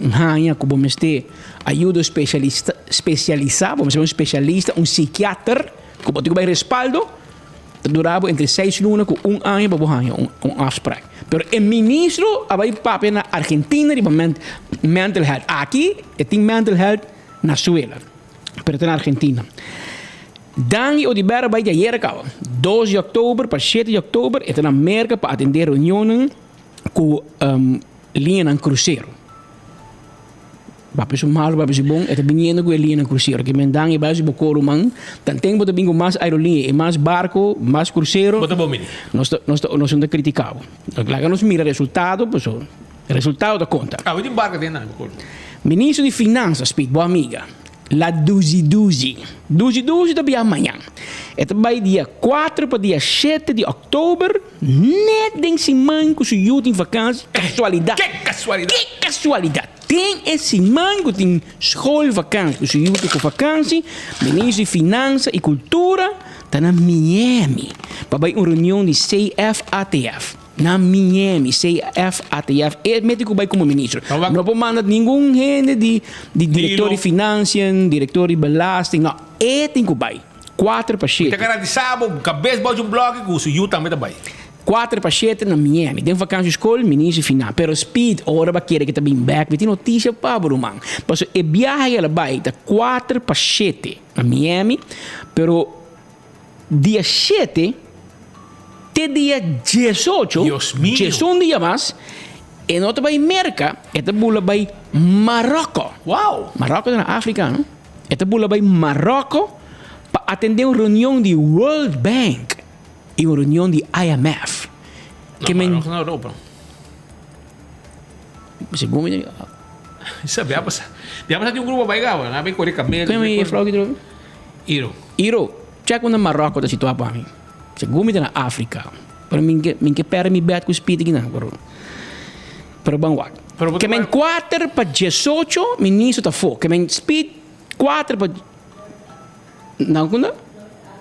haña ku bo mester ayudo spesialista spesialisá bo mester un spesialista un sikiater ku bo tin ku bai respaldo ta dura bo entre seis luna ku un aña pa bo haña un un afsprak pero e ministro a bai papia na Argentina riba mental health aki e tin mental health na suela pero ta na Argentina. Dangui Oduber a bai di ayera kaba, dos di òktober pa shete di òktober e ta na Merka pa atendé reunionnan ku liñanan krusero. Papia su malu, papia su bon, e ta biniendo ku e liñanan krusero. Ke men Dangui bai su bokó ruman, tanten bo ta bin ku mas aeroliña i mas barko, mas krusero, Bo ta bon bini. nos ta nos ta nos no ta kritiká bo. Laga nos mira resultado, pasobra resultado ta konta. Awe tin barko den nan, bokó. Ministro di Finansa, Speed, bo amiga. La Duzi Duzi. Duzi Duzi ta biaha mañan. E ta bai dia kuater pa dia shete di òktober, nèt den siman ku su yu tin vakansi. Kasualidat! Ke kasualidat! Ke kasualidat! Den e siman ku tin schoolvakansi, ku su yu ta ku vakansi, Minister di Finansa i Kultura ta na Miami pa bai un reunion di CFATF. Na Miami, CFATF, e mete ku bai komo ministro. No por manda ningun hende di di direktor di financiën, direktor di belasting, no. E tin ku bai. Kuater pa shete. Mi ta garantisa bo, kabes bou di un bloki ku su yu tambe ta bai. Kuater pa shete na Miami. Den vakansi skol, ministro di finan. Pero Speed, ora bo a kere ke ta bin bèk, mi tin notisia pa bo, ruman. Pasobra e biahe el a bai ta kuater pa shete na Miami, pero. Dia shete te dia diesocho, diesun dia mas, e no ta bai Merka, e ta bula bai Maroko. Wow! Maroko ta na Afrika, no? E ta bula bai Maroko pa atendé un reunion di World Bank i un reunion di IMF. No, Maroko na Europa. Segun mi. Sa bia pasa. Bia pasa tin un grupo bai gaba, nan a bai kore kamel. Ken mi e frou ki trobe? Iro. Iro, check unda Maroko ta situá pa mi. Segun mi ta na Afrika. Pero mi ke mi ke pèrdè mi bèt ku spit akinan, pero pero ban wak. Ke men kuater pa diesocho ministro ta afó. Ke men spit kuater pa nan kunda?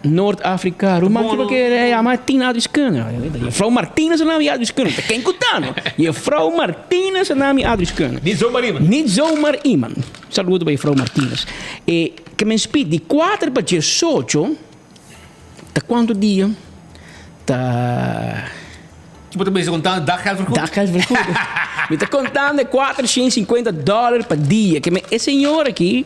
Noord Afrika. Ruman kiba ke e yama Tina Adriskune. Juffrouw Martina sa nami Adriskune. Ta ken ku ta no? Juffrouw Martina sa nami Adriskune. Niet zomaar iemand. Niet zomaar iemand. Saludo pa juffrouw Martinez. E ke men spit di kuater pa diesocho ta kuantu dia? Ta. Bo ta bezig kontando daggeldvergoeding? Daggeldvergoeding. Mi ta kontando e 450 dòler pa dia. Ke men e señor aki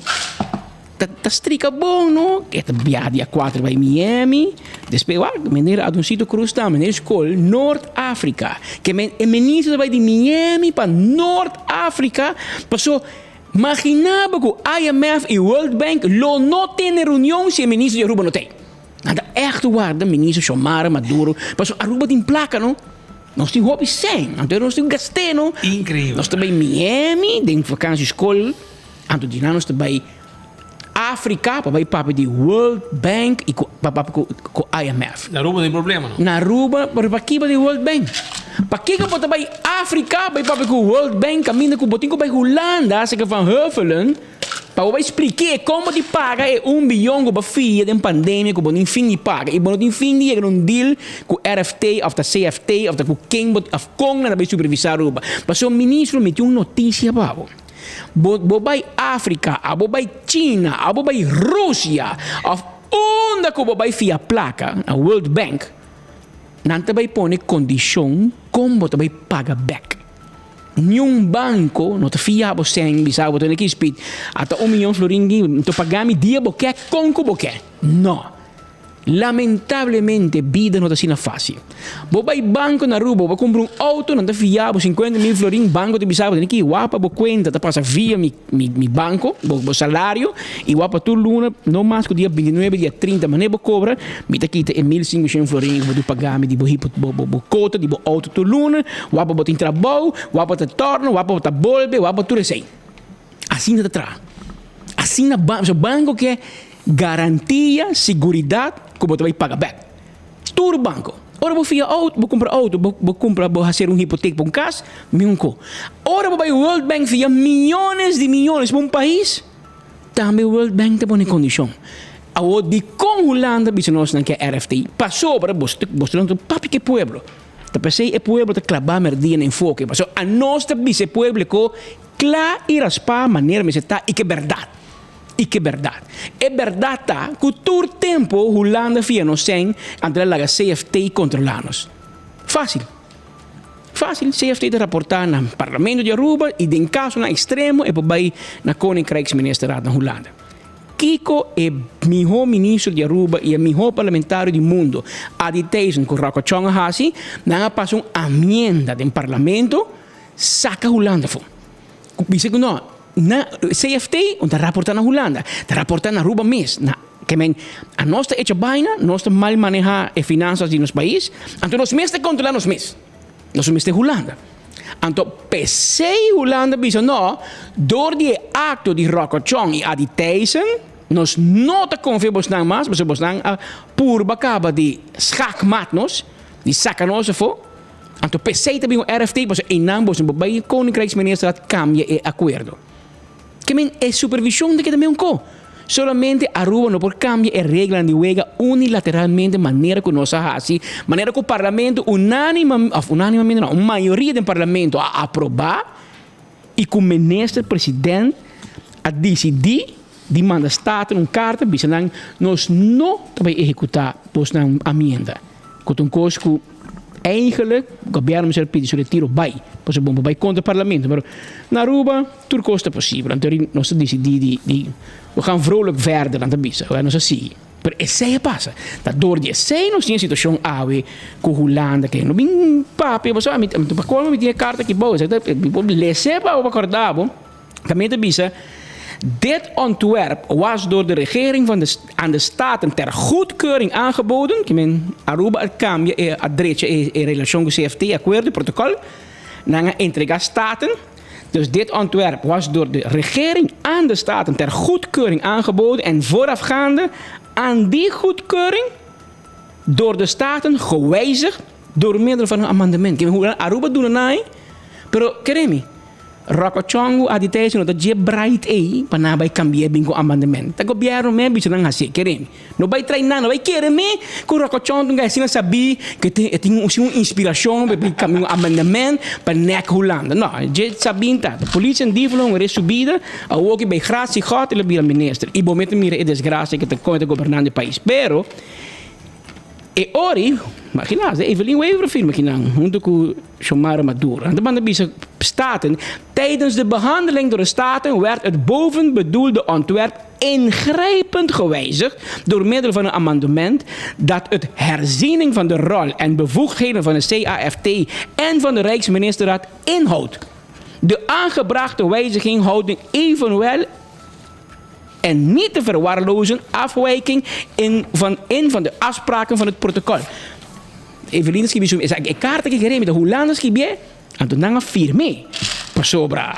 ta ta strika bon no. E ta biaha dia kuater bai Miami. Despues wak meneer Adoncito Cruz tambe meneer skol Noord Afrika. Ke men e minister ta bai di Miami pa Noord Afrika paso magina bo ku IMF i World Bank lo no tene reunion si e minister di Aruba no ta ei. Nan ta ègt warda minister Xiomara Maduro pasobra Aruba tin plaka no. Nos tin hopi sèn anto nos tin gast'é no. Increíble. Nos ta bai Miami den vakansi skol anto di nan nos ta bai. Afrika pa bai papia di World Bank i ku pa papia ku ku IMF. Na Aruba no tin problema no. Na Aruba, pero pakiko di World Bank? Pakiko bo ta bai Afrika bai papia ku World Bank kaminda ku bo tin ku bai Hulanda, seke Van Huffelen, pa bo bai splik'é kon bo tin paga e un biyon ku bo fia den pandemia ku bo tin fin di paga i bo no tin fin di yega na un deal ku RFT òf ta CFT òf ta ku ken bo òf kon nan ta bai supervisá Aruba. Pasobra ministro mi tin un notisia pa bo. Bo bo bai Afrika, abo bai China, abo bai Rusia òf unda ku bo bai fia plaka na World Bank, nan ta bai pone kondishon kon bo ta bai paga bèk. Niun banko no ta fia bo sèn bisa bo tene ki spit ata un miyon florin ki to paga mi dia bo ke kon ku bo ke. No. Lamentablemente bida no ta asina fácil. Bo bai banco na Aruba, bo bai cumpra un auto, nan ta fia bo 50 mil florin, banco ta bisa bo tene ki wak pa bo cuenta ta pasa via mi mi mi banco, bo bo salario, y wak pa tur luna no mas cu dia 29, dia 30 mane bo cobra, mi ta kita e 1500 florin cu bo tin paga mi di bo hipo bo bo bo cota di bo auto tur luna, wak pa bo tin trabou, wak pa ta torno, wak pa bo ta bolbe, wak pa tur esey. Asina ta traha. Asina ban, so banco ke garantia, seguridad ku bo ta bai paga bek. Tur banco. Ora bo fia auto, bo kumpra auto, bo bo kumpra bo hacer un hipotek pa un kas, miun ko. Ora bo bai World Bank fia miyones di miyones pa un pais, tambe World Bank ta pone kondishon. Awor dikon Hulanda bisa nos nan ke RFT? Pasobra bo bo ta papia ke pueblo. Ta p'esei e pueblo ta klabá merdia na enfoke. Pasobra anos ta bisa e pueblo ku Kla i raspá manera mester ta i ke bèrdat. I ke bèrdat. E bèrdat ta ku tur tempu Hulanda fia nos sèn anto el a laga CFT kontrolá nos. Fásil. Fásil, CFT ta raportá na Parlamento di Aruba i den kasonan ekstremo e por bai na Koninkrijksministerraad na Hulanda. Kiko e mihó ministro di Aruba i e mihó parlamentario di mundo, Adi Thijssen ku Rocco Chong a hasi? Nan a pasa un amienda den Parlamento. Saka Hulanda afó. Ku bisa ku no, na CFT un ta raportá na Hulanda, ta raportá na Aruba mes. Na ke men anos ta echa baina, nos ta mal manehá e finansas di nos pais, anto nos mes ta kontrolá nos mes. Nos mester Hulanda. Anto p'esei Hulanda bisa no, dor di e akto di Rocco Chong i Adi Thijssen, nos no ta konfia bosnan mas, pasobra bosnan a purba kaba di schaakmat nos, di saka nos afó. Anto p'esei ta bin un RFT pasobra einan boso no por bai Koninkrijksministerraad kambia e akuerdo. Ke men e supervishon ta keda meun ko. Solamente Aruba no por kambia e reglanan di wega unilateralmente manera ku nos a hasi, manera ku parlamento unanima òf unanimamente no, un mayoria den parlamento a aprobá i ku minister president a disidí di manda Staten un karta bisa nan nos no ta bai ehekutá bosnan amienda. Ku ta un kos ku eigenlijk gobièrnu mester a pidi su retiro bai, pasobra bo por bai kontra parlamento, pero na Aruba tur kos ta posibel, anto nos ta disidí di di we gaan vrolijk verder nan ta bisa, wèl nos a sigui. Pero esei a pasa, ta dor di esei nos tin e situashon awe ku Hulanda ke no bin papia, pasobra ami pa kolmo mi tin e karta aki bou, mi por lese pa bo pa kòrda bo. Tambe ta bisa, Dit ontwerp was door de regering van de aan de Staten ter goedkeuring aangeboden, ke men Aruba a kambia e a drecha e e relashon ku CFT, akuerdo, protokòl, nan a entrega Staten. Dus dit ontwerp was door de regering aan de Staten ter goedkeuring aangeboden en voorafgaande aan die goedkeuring door de Staten gewijzigd door middel van een amendement. Ke men Aruba duna nan, pero kere mi. Rocco Chongo a di tei no ta dje bright ei pa nan bai kambia bin ku amandament. Ta gobièrnu me bisa nan hasi kere mi. No bai trai nan, no bai kere mi ku Rocco Chongo tin asina sabí ku e tin un inspirashon pa bin kambia un amandament pa nèk Hulanda. No, dje sabí ta. Politie en dievenhong re subida, awor ki bai gratie gòt el a bira minister. I bo mester mira e desgrasia ku ta kon e ta gobernando e pais. Pero e ori, imagina, Evelyn Wever a firma kinan huntu ku. Xiomara Maduro. Nan ta manda bisa Staten, Tijdens de behandeling door de Staten werd het bovenbedoelde ontwerp ingrijpend gewijzigd door middel van een amendement dat het herziening van de rol en bevoegdheden van de CAFT en van de Rijksministerraad inhoudt. De aangebrachte wijziging houdt evenwel en niet te verwaarlozen afwijking in van, in van de afspraken van het protocol. Evelina skibi su esaki e karta ki keremi ta Hulanda skibié, anto nan a firm'é. Pasobra,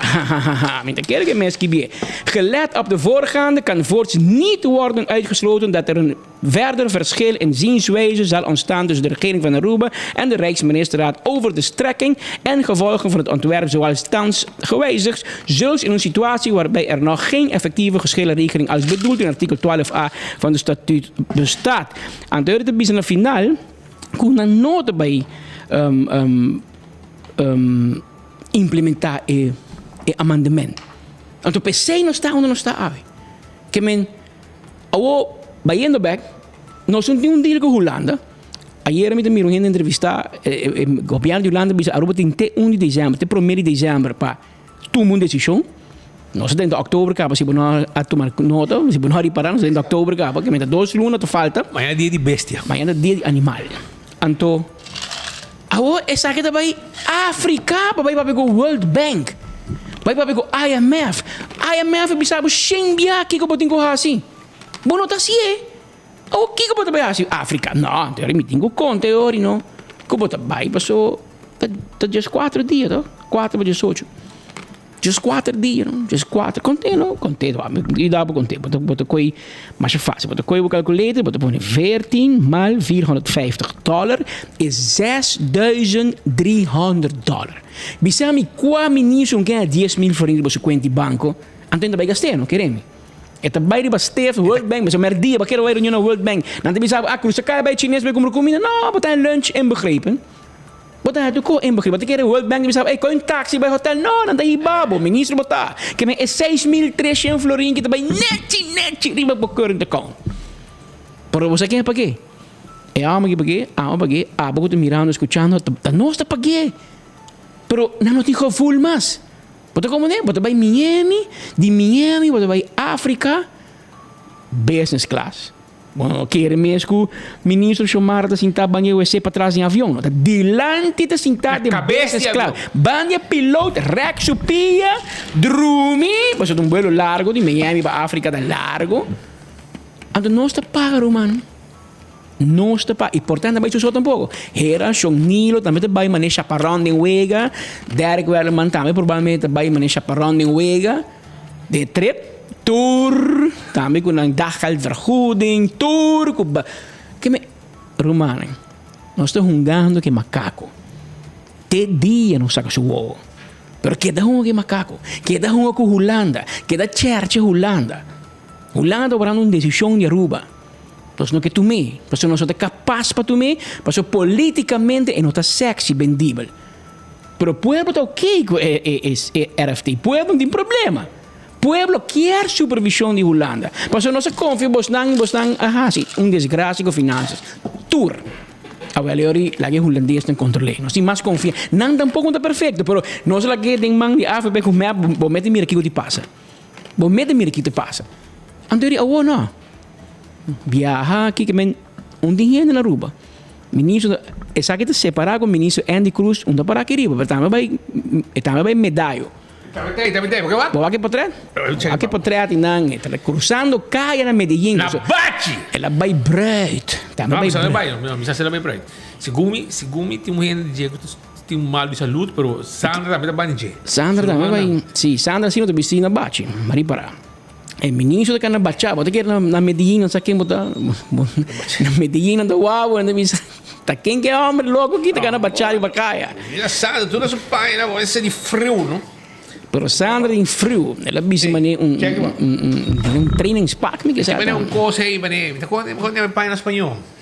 mi ta kere ku e mes skibié, Gelet op de voorgaande kan voorts niet worden uitgesloten dat er een verder verschil in zienswijze zal ontstaan tussen de regering van Aruba en de Rijksministerraad over de strekking en gevolgen van het ontwerp zoals thans gewijzigd, zulks in een situatie waarbij er nog geen effectieve geschillenregeling als bedoeld in artikel 12a van de statuut bestaat. Anto ta bisa na final ku nan no ta bai implementá e amendement. Anto p'esei nos ta unda nos ta awe. Ke men awo bayendo bek nos no tin un deal ku Hulanda. Ayera mi ta mira un hende entrevistá e gobièrnu di Hulanda bisa Aruba tin te un di desèmber, te promé di desèmber pa tuma un desishon. Nos ta den òktober kaba si bo no a tuma nota, si bo no a ripará nos ta den òktober kaba, ke men ta dos luna ta falta. Mañana dia di bestia. Mañana dia di animal. Anto awor esaki ta bai Afrika pa bai papia ku World Bank, bai papia ku IMF. IMF a bisa bo shen bia kiko bo tin ku hasi. Bo no ta hasié. Awor kiko bo ta bai hasi Afrika? No, anto mi tin ku konta e ori no. Ku bo ta bai paso ta dieskuater dia to, kuater pa diesocho. Dieskuater dia no, dieskuater. Konté no, konté to. Mi yuda bo konté. Bo ta bo ta koe masha fásil. Bo ta koe bo kalkulator, bo ta pone veertien maal vierhonderdvijftig dollar is zesduizend driehonderd dollar. Bisa mi kua ministro un kende diesmil florin riba su kuenta di banko, anto e ta bai gast'é no, kere mi. E ta bai riba stef, World Bank, pasobra merdia bo kere bai reunion na World Bank. Nan ta bisa bo, ah, krusa kaya bai chines bai kumpra kumida. No, bo ta en lunch inbegrepen. Bo ta hèt ku inbegrepen. Bo ta kere World Bank ta bisa bo, ey, koe un taxi bai hotel. No, nan ta hiba bo, minister bo ta. Ke men e 6300 florin ki ta bai nechi nechi riba bo current account. Pero bo sa ken a pag'é? E amo ki pag'é, amo pag'é, abo ku ta mirando, skuchando, ta nos ta pag'é. Pero nan no tin gevoel mas. Bo ta komo ne? Bo ta bai Miami, di Miami bo ta bai Afrika, business class. Bo no kere mes ku ministro Xiomara ta sintá banda e wc patras den avion. No, ta dilanti ta sintá den business class. Banda e piloot rèk su pia, drumi, pasobra ta un buelo largo di Miami pa Afrika ta largo. Anto nos ta paga ruman. Nos ta pa y por tanto bai su so tampoco. Hera, Shon Nilo tambe ta bai mane chaparron den wega. Derek Werleman tambe probablemente ta bai mane chaparron den wega. Den trip. Tur tambe cu nan daggeldvergoeding. Tur cu ba. Ke me rumannan, nos ta hungando ke macaco. Te dia nos saca su wowo. Pero keda hunga ke macaco. Keda hunga cu Hulanda. Keda cherche Hulanda. Hulanda ta obrando un decision di Aruba. Nos no ke tum'é, pasobra nos no ta kapas pa tum'é, pasobra polítikamente e no ta sexy, bendibel. Pero pueblo ta oké ku e e e RFT. Pueblo no tin problema. Pueblo kier supervishon di Hulanda. Pasobra nos a konfia bosnan i bosnan a hasi un desgrasia ku finansas. Tur. Awel e ora laga e hulandesnan kontrol'é. Nos tin mas konfia. Nan tampoko no ta perfekto, pero nos lag'é den man di AFP ku mep, bo mete mira kiko di pasa. Bo mete mira kiko ta pasa. Anto di awor no. Biaha aki ke men un tin hende na Aruba. Ministro esaki ta separa ku ministro Endy Croes un ta para aki riba pero tambe bai e tambe bai Medayo. Tambe tei tambe tei bo ke wak? Bo wak e potret? Wak e potret i nan e ta cruzando kaya na Medellin. Na Bachi! El a bai Bruid. Tambe bai Bruid. No, mi sa si el a bai Bruid. Segun mi segun mi tin un hende di dje ku ta Tin un mal di salud, pero Sandra tambe ta bani dje. Sandra tambe bai, si, Sandra si no ta bisti na bachi, ma ripara. E ministro ta kanda bacha, bo ta kere na Medellin, no sa ken bo ta, na Medellin nan ta wou, nan ta bisa, ta ken ke hombre loko aki ta kanda bacha riba kaya. Mira Sandra, tur na su paña, bo ese di friu, no? Pero Sandra tin friu, el a bisti mane un, un, un trainingspak mi kisa. Mane un kos ei, mane, mi ta konta, mi konta mi paña na spañó.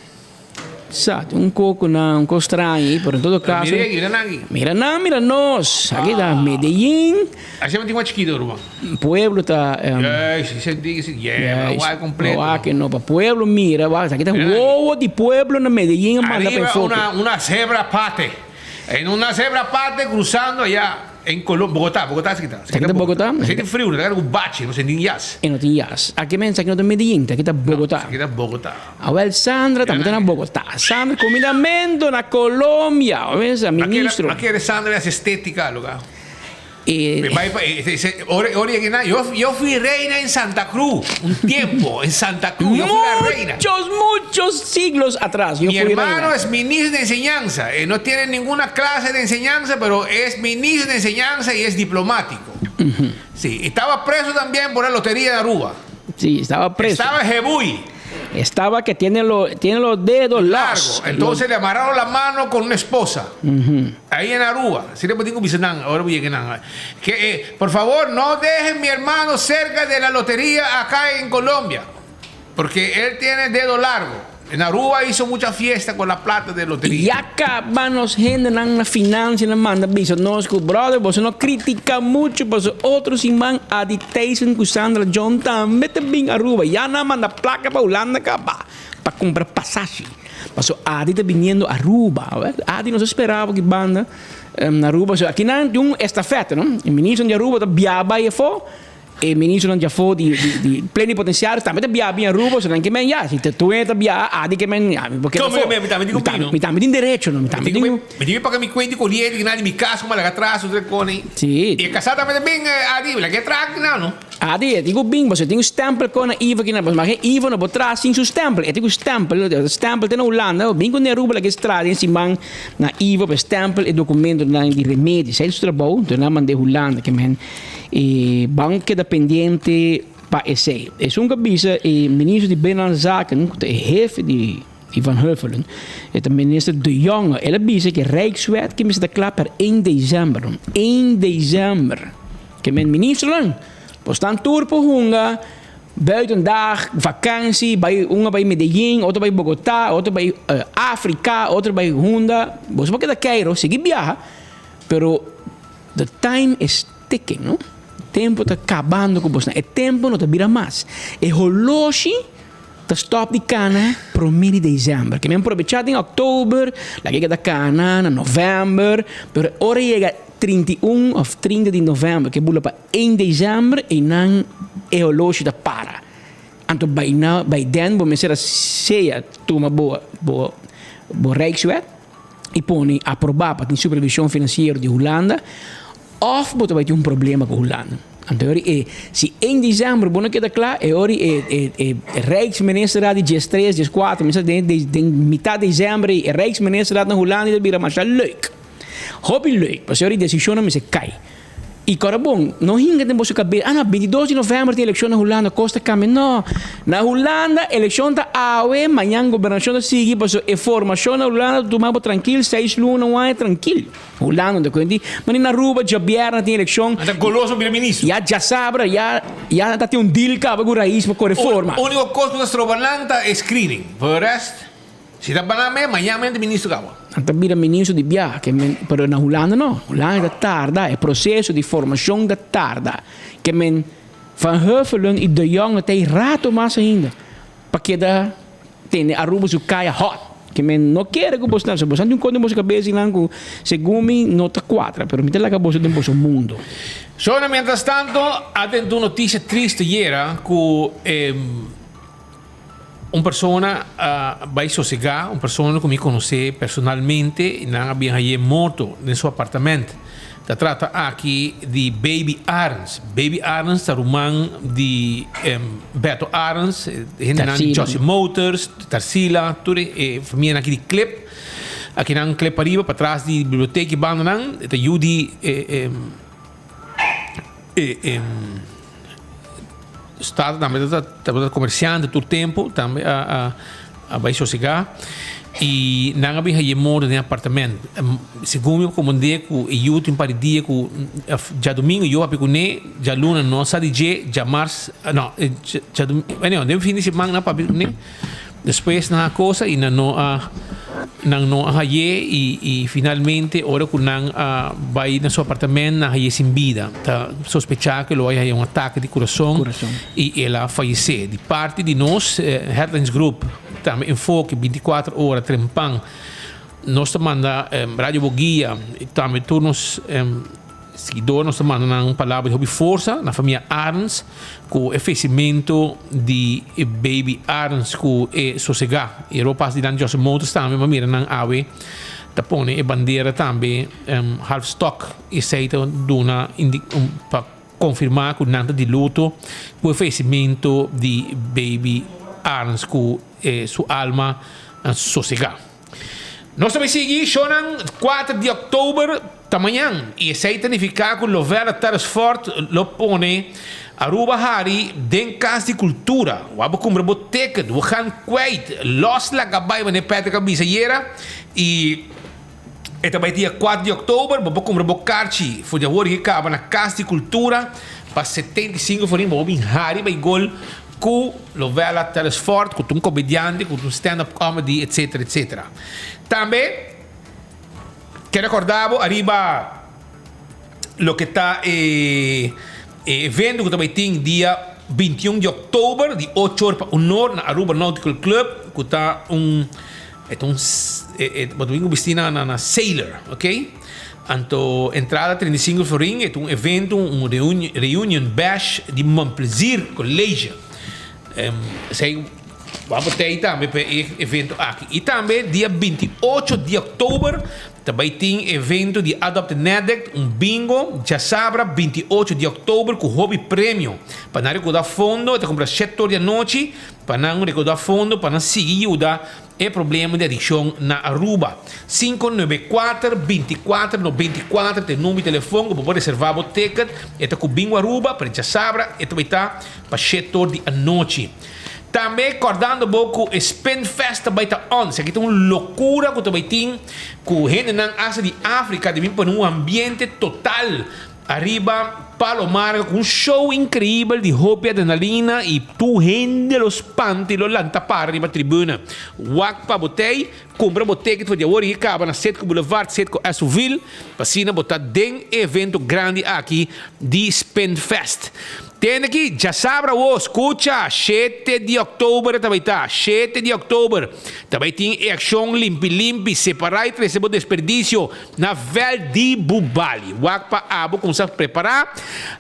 Sa, tin un koko na un kos straño ei, pero en todo caso. Mira mira nan aki. Mira nan, mira nos. Aki ta Medellin. Así tin mas chikito, ruman. Pueblo ta. Juist, si sentí si yeah, wak completo. Wak no, pa pueblo mira, wak, aki ta wowo di pueblo na Medellin a manda pa enfoke. Arriba una una cebra pate. En una cebra pate cruzando allá. En Colombia, Bogotá, Bogotá esaki ta. Esaki ta Bogotá? Esaki tin friu, ta ku bachi, no tin yas. E no tin yas. Aki men esaki no ta Medellín, esaki ta Bogotá. Esaki ta Bogotá. Awel Sandra tambe ta na Bogotá. Sandra kumindamentu na Colombia. Oe sa ministro. A kere Sandra hasi estetica luga. E bai pa ora ora yega na yo yo fui reina en Santa Cruz un tiempo en Santa Cruz yo fui la reina. Muchos muchos. Muchos siglos atrás. Yo Mi fui hermano reina. es ministro de enseñanza. Eh, no tiene ninguna clase de enseñanza, pero es ministro de enseñanza y es diplomático. Sí, estaba preso también por la lotería de Aruba. Sí, estaba preso. Estaba en Jebuy, Estaba que tiene, lo, tiene los dedos largos. largo. Entonces le amarraron la mano con una esposa. Ujú. Ahí en Aruba. Si le digo, ahora voy a llegar. Que, eh, por favor, no dejen mi hermano cerca de la lotería acá en Colombia. Porque él tiene dedo largo. En Aruba hizo mucha fiesta con la plata de lotería. Ya caba nos hende nan na financia nan manda bisa nos cu brother boso no critica mucho paso otro siman Adi Thijssen cu Sandra John tambe ta bin Aruba ya nan manda placa pa Hulanda caba pa cumpra pasashi paso Adi ta biniendo Aruba Adi nos a sperabo ki banda na Aruba so aki nan tin un estafeta no e ministro di Aruba ta bia bay afo E ministronan djafó di di plenipotenciario tambe ta biaha bin Aruba, so nan ke men ya, si ta tue ta biaha, adi ke men ya, mi por keda Como afó. ke men? Mi tambe tin Mi opino. mi tambe tin derecho no, mi tambe tin. Mi tin paga mi cuenta y coriente ki nan di mi casa como laga atrás otro cone. Sí. Y e casa tambe ta bin adi, laga e traha ki nan no. Adi, e tin ku bin, pasobra e tin un stempel kon na Ivo ki nan, pasobra maske Ivo no por traha sin su stempel, e tin ku stempel, e stempel te na Hulanda, bin ku ne Aruba laga e traha den siman na Ivo pa e stempel e documentonan di remedi, esei ta su trabou, enton nan mand'e Hulanda ke men. E ban keda pendiente pa esei. Esun ku a bisa e minister di Binnenlandse Zaken, ku ta e hefe di Van Huffelen, e ta minister De Jonge, el a bisa ku e Rijkswet ke mester ta kla per ein december. Ein december. Ke men ministernan, bo stan tur por hunga buitendag, vakansi, bai un a bai Medellin, otro bai Bogota, otro bai Afrika, otro bai hunda. Boso por keda keiro, sigui biaha, pero The time is ticking, no? Tempo ta kabando ku bosnan. E tempo no ta bira mas. E holoshi ta stop di kana prome di december. Ke men probecha den oktober, laga e keda kana na november, pero ora e yega 31 of 30 di november, ke bula pa 1 december, einan e holoshi ta para. Anto by now, by then bo mester a sea tuma bo bo bo rijkswet. i pone aprobá pa tin supervishon finansiero di Hulanda òf bo ta bai tin un problema ku Hulanda. Anto e ora e si en desèmber bo no keda kla e ora e e e Rijksministerraad di diestres, dieskuater, mi sa den den mitad desèmber ei e Rijksministerraad na Hulanda ta bira masha leuk. Hopi leuk pasobra e desishonnan mester kai. I kòrda bon, no hinka den boso kabes, ah no, bintidos di novèmber tin elekshon na Hulanda, kos ta kambia. No, na Hulanda elekshon ta awe, mañan gobernashon ta sigui, pasobra e formashon na Hulanda ta tuma bo trankil, seis luna, un aña trankil. Hulanda no ta kuenti, ma ni na Aruba djabièrnè tin elekshon. Nan ta goloso bira ministro. Ya djasabra, ya ya ta tin un deal kaba ku Raiz pa kore forma. Úniko kos ku ta stroba nan ta e screening, for de rest. Si ta bana me, mañan men ta ministro caba. Nan ta bira ministro di biaha, ke men, pero na Hulanda no. Hulanda ta tarda, e proceso di formacion ta tarda. Ke men Van Huffelen y De Jong ta ei rato mas ainda pa keda tene Aruba su caya hot. Ke men no kere ku bosnan, so bosnan tin un kos den boso kabes einan ku segun mi no ta cuadra, pero mi ta laga boso den boso mundo. Sona mientras tanto a tenta un noticia triste yera ku e. Un persona a bai sosegá, un persona ku mi konosé personalmente, i nan a bin hañ'é morto den su apartament. Ta trata aki di Baby Arends. Baby Arends ta ruman di Beto Arends, e hendenan di Jossy Motors, Tarsila, tur e famianan aki di Klip. Aki nan Klip pariba, patras di biblioteka i bandanan. E ta yu di e. Staten tambe tabata comerciante tur tempo, tambe a a bai sosega y nan a bin haye morto den apartamento. Segun mi a comprende cu e yu tin un par di dia cu djadomingo yo papia cune, djaluna no sa di dje, djamars no djadomingo den fin di siman nan a papia cune. Despues nan a cosa y nan no a nan no a haye y y finalmente ora cu nan a bay na su apartament nan a haye sin bida. Ta sospecha cu lo a haya un atake di curason y el a fayece. Di parti di nos Headlines Group tambe Enfoke 24 ora trempan nos ta manda Radio Boguia y tambe tur nos Siguidor nos ta manda nan un palabra di hopi forsa na famia Arends ku e fesimentu di e baby Arends ku e sosegá. E ropas di nan Joseph Motors tambe bo mira nan awe ta pone e bandera tambe half stock esei ta duna pa konfirmá ku nan ta di luto ku e fesimentu di baby Arends ku. su alma sosega. Nos ta bay sigui shownan kuater di oktober ta mañan y esey ta nifica cu Lovella Telesfort lo pone Aruba hari den Cas di Cultura. Wou bo cumpra bo ticket, we gaan kwijt, los laga bay manera Patrick a bisa ayera y e ta bay dia kuater di oktober. Bo por cumpra bo karchi for di awor y caba na Cas di Cultura pa 75 florin. Bo por bin hari bay gol Cu Lovella Telesfort, cu ta un comediante, cu ta un stand-up comedy, etc. Etc. Tambe, ker recorda bo ariba loke ta e e evento cu ta bay tin dia 21 di october di ocho or pa un or na Aruba Nautical Club, cu ta un e ta un e bo ta bin cu bisti na na sailor, ok. Anto entrada 35 florin, e ta un evento, un reunion bash di Montplaisir College. Esei wou por tei tambe pa e evento aki. I tambe dia 28 di oktober ta bai tin evento di Adopt an Addict, un bingo, djasabra 28 di oktober ku hopi premio. Pa nan rekoudá fondo, e ta kumpra shet or di anochi pa nan rekoudá fondo pa nan sigui yuda E problema di adiccion na Aruba. Cinco nuebe cuater, binticuater, noventicuater ta e number di telefon cu bo por reserva bo ticket. E ta cu Bingo Aruba, pero djasabra e ta bay ta pa shetor di anochi. Tambe cordando bo cu e Spinfest ta bay ta on. Esaki ta un locura cu ta bay tin cu hendenan hasta di Africa ta bin pone un ambiente total Ariba Palo Marga cu un show increibel di hopi adrenalina y tur hende lo spanta y lo lanta para riba tribuna. Wak pa bo tey, cumpra bo ticket for di awor y caba na Citgo Boulevard, Citgo Esoville, pa asina bo ta den e evento grandi aki di Spinfest. Tende aki, djasabra awo, scucha, shete di october e ta bay ta, shete di october ta bay tin e accion limpi limpi, separa y trece bo desperdicio Na vèlt di Bubali. Wak pa abo kumsa prepará.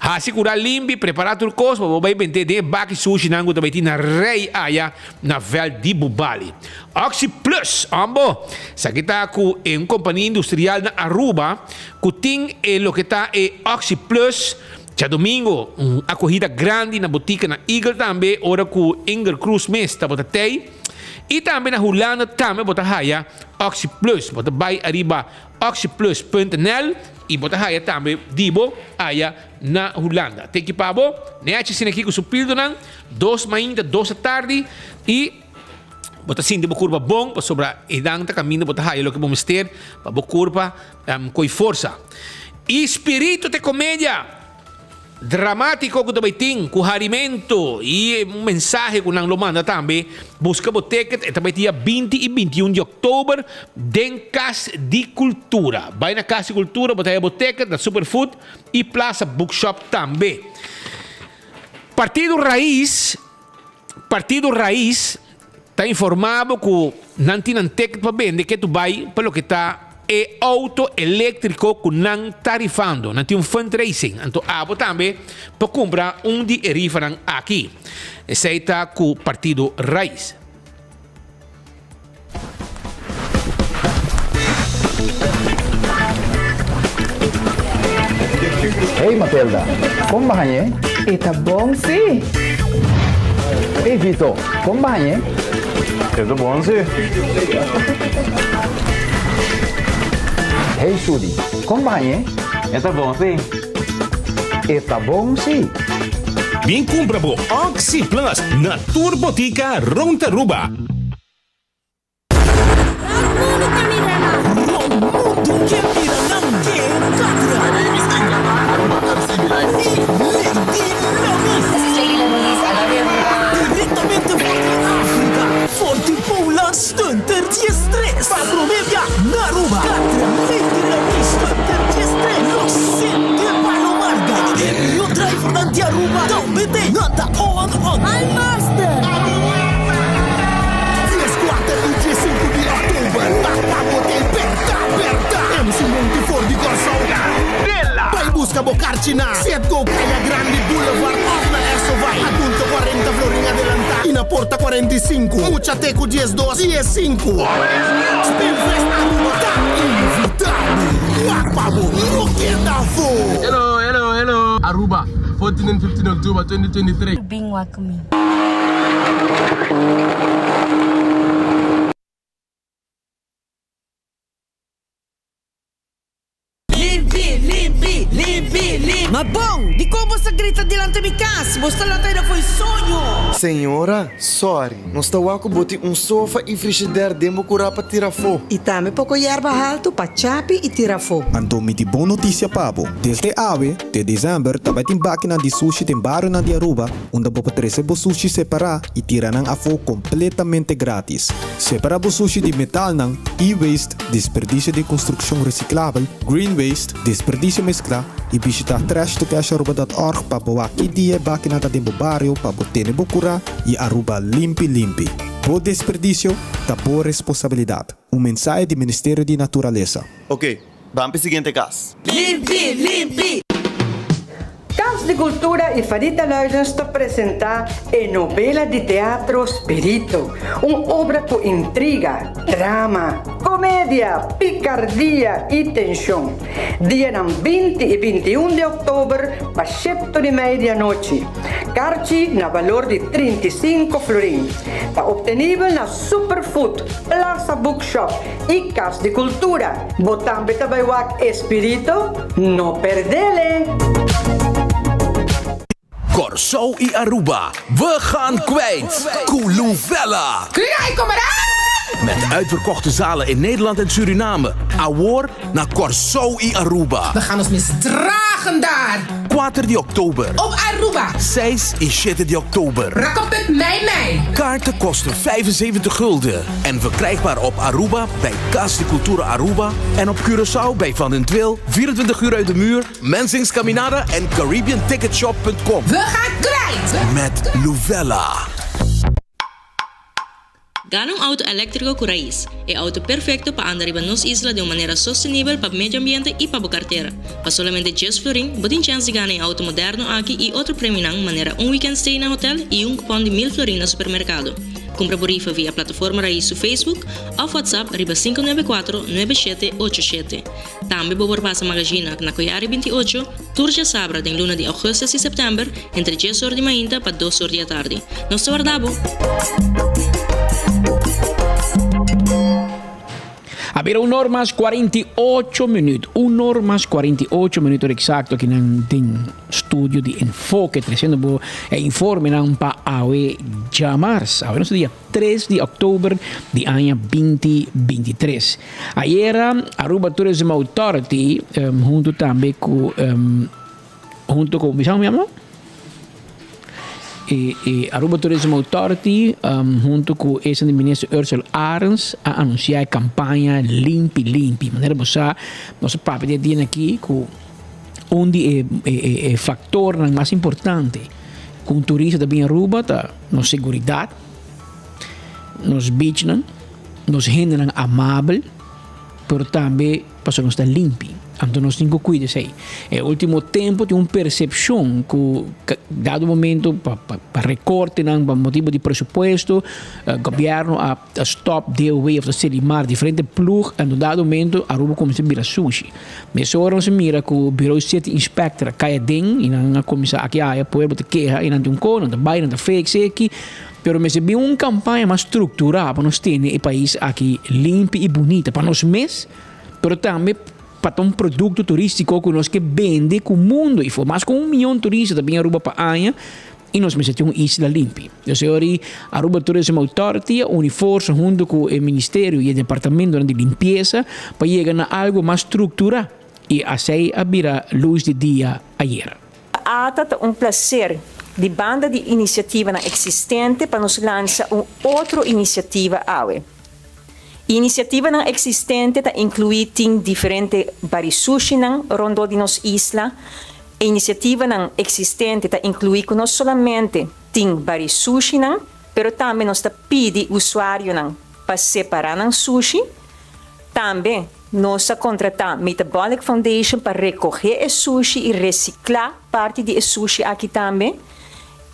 Hasi kura limpi, prepará tur kos pa bo bai bent'é den e baki sushinan ku ta bai tin na rei aya na vèlt di Bubali. Oxi Plus, ombo! Esaki ta ku e un kompania industrial na Aruba ku tin e loke ta e Oxi Plus. Djadumingu un akohida grandi na botika na Eagle tambe ora ku Inger Cruz mes tabata tei. I tambe na Hulanda tambe bo ta haya OxyPlus. Bo ta bai ariba oxyplus punt nl i bo ta haya tambe di bo aya na Hulanda. Teki pa bo, nechi asina aki ku su pildonan, dos mainta, dos atardi i bo ta sinti bo kurpa bon pasobra einan ta kaminda bo ta haya loke bo mester pa bo kurpa koi forsa. I spiritu te komedia. Dramátiko ku ta bai tin ku harimentu i un mensahe ku nan lo manda tambe. Buska bo ticket, e ta bai dia 20 i 21 di òktober den Kas di Kultura. Bai na Kas di Kultura bo ta haya bo ticket na Superfood i Plaza Bookshop tambe. Partido Raiz. Partido Raiz ta informa bo cu nan tin nan ticket pa bende ke tu bay pa loke ta e auto electrico cu nan ta rifando. Nan tin un fundraising, anto abo tambe por cumpra un di e rifanan aki. Esey ta cu Partido Raiz. Hey Matilda, kon ba hañ'é? E ta bon sí! Hey Vito, kon ba hañ'é? E ta bon sí! Hey Sudi, kon ba hañ'é? E ta bon sí! E ta bon sí! Bin kumpra bo Oxi Plus na tur botika rond Aruba. Hello, hello, hello. Aruba, 14 and 15 October 2023. Bin wak mi. Ma bon, dikon bo sa grita dilanti mi kas? Bo sta lanta aida fo'i soño! Señora, sorry, nos ta wak ku bo tin un sofa i frishider den bo kurá pa tira afó. I tambe poko yerba haltu pa chapi i tira afó. Anto mi tin bon notisia pa bo, desde awe te desèmber ta bai tin bakinan di sushi den barionan di Aruba unda bo por trese bo sushi separá i tira nan afó kompletamente grátis. Separá bo sushi di metalnan, e-waste, desperdisio di konstrukshon resiklabel, green waste, Desperdicio mescla y bishita trashtocasharuba.org pa bo wak ki dia e bakinan ta den bo bario pa bo tene bo cura y Aruba limpi limpi. Bo desperdicio ta bo responsabilidad. Un mensahe di Ministerio di Naturalesa. Ok, ban p'e siguiente cas. Limpi, limpi! Cas di Cultura y Farita Luidens ta presenta e novela di teatro Spirito, un obra cu intriga, drama, comedia, picardia y tension. Dianan 20 y 21 di october pa shepto di mei di anochi. Carchi na balor di 35 florin. Ta obtenibel na Superfood, Plaza Bookshop y Cas di Cultura. Bo tambe ta bay wak e Spirito? No perdele! Kòrsou i Aruba, we gaan kwijt! Ku Luvella! Krijg kom eraan! Met uitverkochte zalen in Nederland en Suriname. Awor na Kòrsou i Aruba. We gaan ons misdragen daar! Kuater di òktober. Op Aruba. Seis i shete di òktober. Rakopet mei mei. Kaarten kosten 75 gulden en verkrijgbaar op Aruba bij Cas di Cultura Aruba en op Curaçao bij Van den Tweel, 24 uur uit de muur, Mensing's Caminada en CaribbeanTicketShop.com. We gaan kwijt! Met Luvella. Gana un auto eléktriko ku rais, e auto perfekto pa anda riba nos isla den un manera sostenibel pa medio ambiente i pa bo kartera. Pa solamente djes florin, bo tin chèns di gana e auto moderno aki i otro premionan manera un weekend stay na hotel i un kupòn di mil florin na supermerkado. Kumpra bo rifa via plataforma Rais su Facebook òf WhatsApp riba 594 9787. Tambe bo por pasa Magazina na Koyari 28, tur djasabra den luna di augustus i september entre djes or di mainta pa dos or di atardi. Nos ta warda bo! A bira un or mas 48 minuut. Un or mas 48 minuut or exacto aki nan den studio di Enfoke treciendo bo e informenan pa awe djamars. Awe nos ta dia 3 di oktober di aña 2023. Ayera Aruba Tourism Authority hunto tambe cu hunto cu mi sa mi yama? E e Aruba Tourism Authority hunto cu esa di minister Ursell Arends a anuncia e campaña Limpi Limpi. Manera bo sa nos a papia di e dia aki cu un di e e e factornan mas importante cu un turista ta bin Aruba ta nos seguridad, nos beachnan. Nos hendenan amabel, pero tambe pasobra nos ta limpi. Anto nos tin ku kuida esei. E ultimo tempu tin un persepshon ku dado momento pa pa rekortenan pa motibu di presupuesto gobièrnu a stòp DOW òf ta selimar diferente plug anto dado momento Aruba kuminsá bira sushi. Mesora nos a mira ku Bureau City Inspector a kai aden i nan a kuminsá aki aya pueblo ta keha i nan tin un ko nan ta bai nan ta fix eki. Pero mester bin un campaña mas structura pa nos tene e pais aki limpi y bunita pa nos mes, pero tambe pa ta un producto turistico cu nos ke bende cu mundo y for mas cu un miyon turista ta bin Aruba pa aña y nos mester tin un isla limpi. Entonces e ora ey Aruba Tourism Authority a uni forsa hunto cu e ministerio y e departamentonan di limpieza pa yega na algo mas structura y asey a bira luz di dia ayer. Ata ta un placer di banda di iniciativanan existente pa nos lansa un otro iniciativa awe. Iniciativanan existente ta inclui tin diferente barisushinan rondó di nos isla. E iniciativanan existente ta inclui cu no solamente tin barisushinan, pero tambe nos ta pidi usuarionan pa separa nan sushi. Tambe nos a kontratá Metabolic Foundation pa rekohé e sushi i resiklá parti di e sushi aki tambe.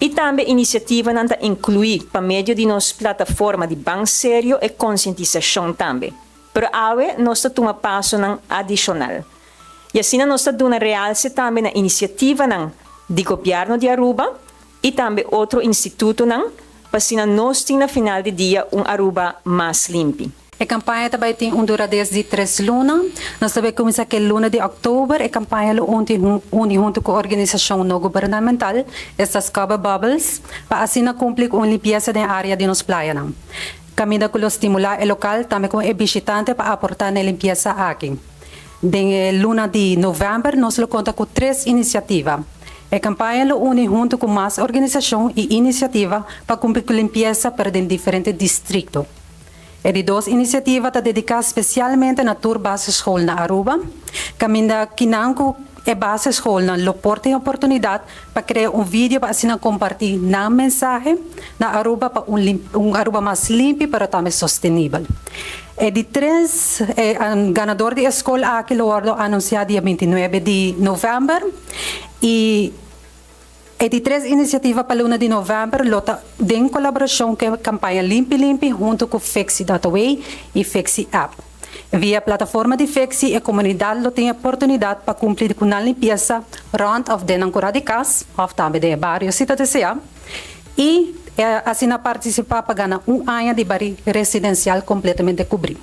I tambe inisiativanan ta inkluí pa medio di nos plataforma di Ban Serio e konsientisashon tambe. Pero awe nos ta tuma pasonan adishonal. I asina nos ta duna realse tambe na inisiativanan di Gobièrnu di Aruba i tambe otro institutonan pa asina nos tin na final di dia un Aruba mas limpi. E kampaña ta bai tin un durades di tres luna. Nos ta bai kuminsá ku e luna di òktober. E kampaña lo unti uni huntu ku organisashon no gubernamental, esta Scubba Bubbles, pa asina kumpli ku un limpiesa den área di nos playanan. Kaminda ku lo stimulá e lokal tambe ku e bishitante pa aportá na e limpiesa aki. Den e luna di novèmber nos lo konta ku tres inisiativa. E kampaña lo uni huntu ku mas organisashon i inisiativa pa kumpli ku limpiesa pero den diferente distrikto. E di dos inisiativa ta dediká spesialmente na tur basisschool na Aruba, kaminda kinan ku e basisschoolnan lo por tin oportunidat pa krea un video pa asina kompartí nan mensahe na Aruba pa un un Aruba mas limpi pero tambe sostenibel. E di tres e ganador di e skol aki lo wòrdu anunsiá dia bintinuebe di novèmber i E di tres inisiativa pa luna di novèmber lo ta den kolaborashon ku e kampaña Limpi Limpi huntu ku Fixi Dotaway i Fixi App. Via plataforma di Fixi e komunidat lo tin e oportunidat pa kumpli ku nan limpiesa rònt òf den nan kurá di kas òf tambe den e bario si ta deseá i asina partisipá pa gana un aña di barí residensial kompletamente kubrí.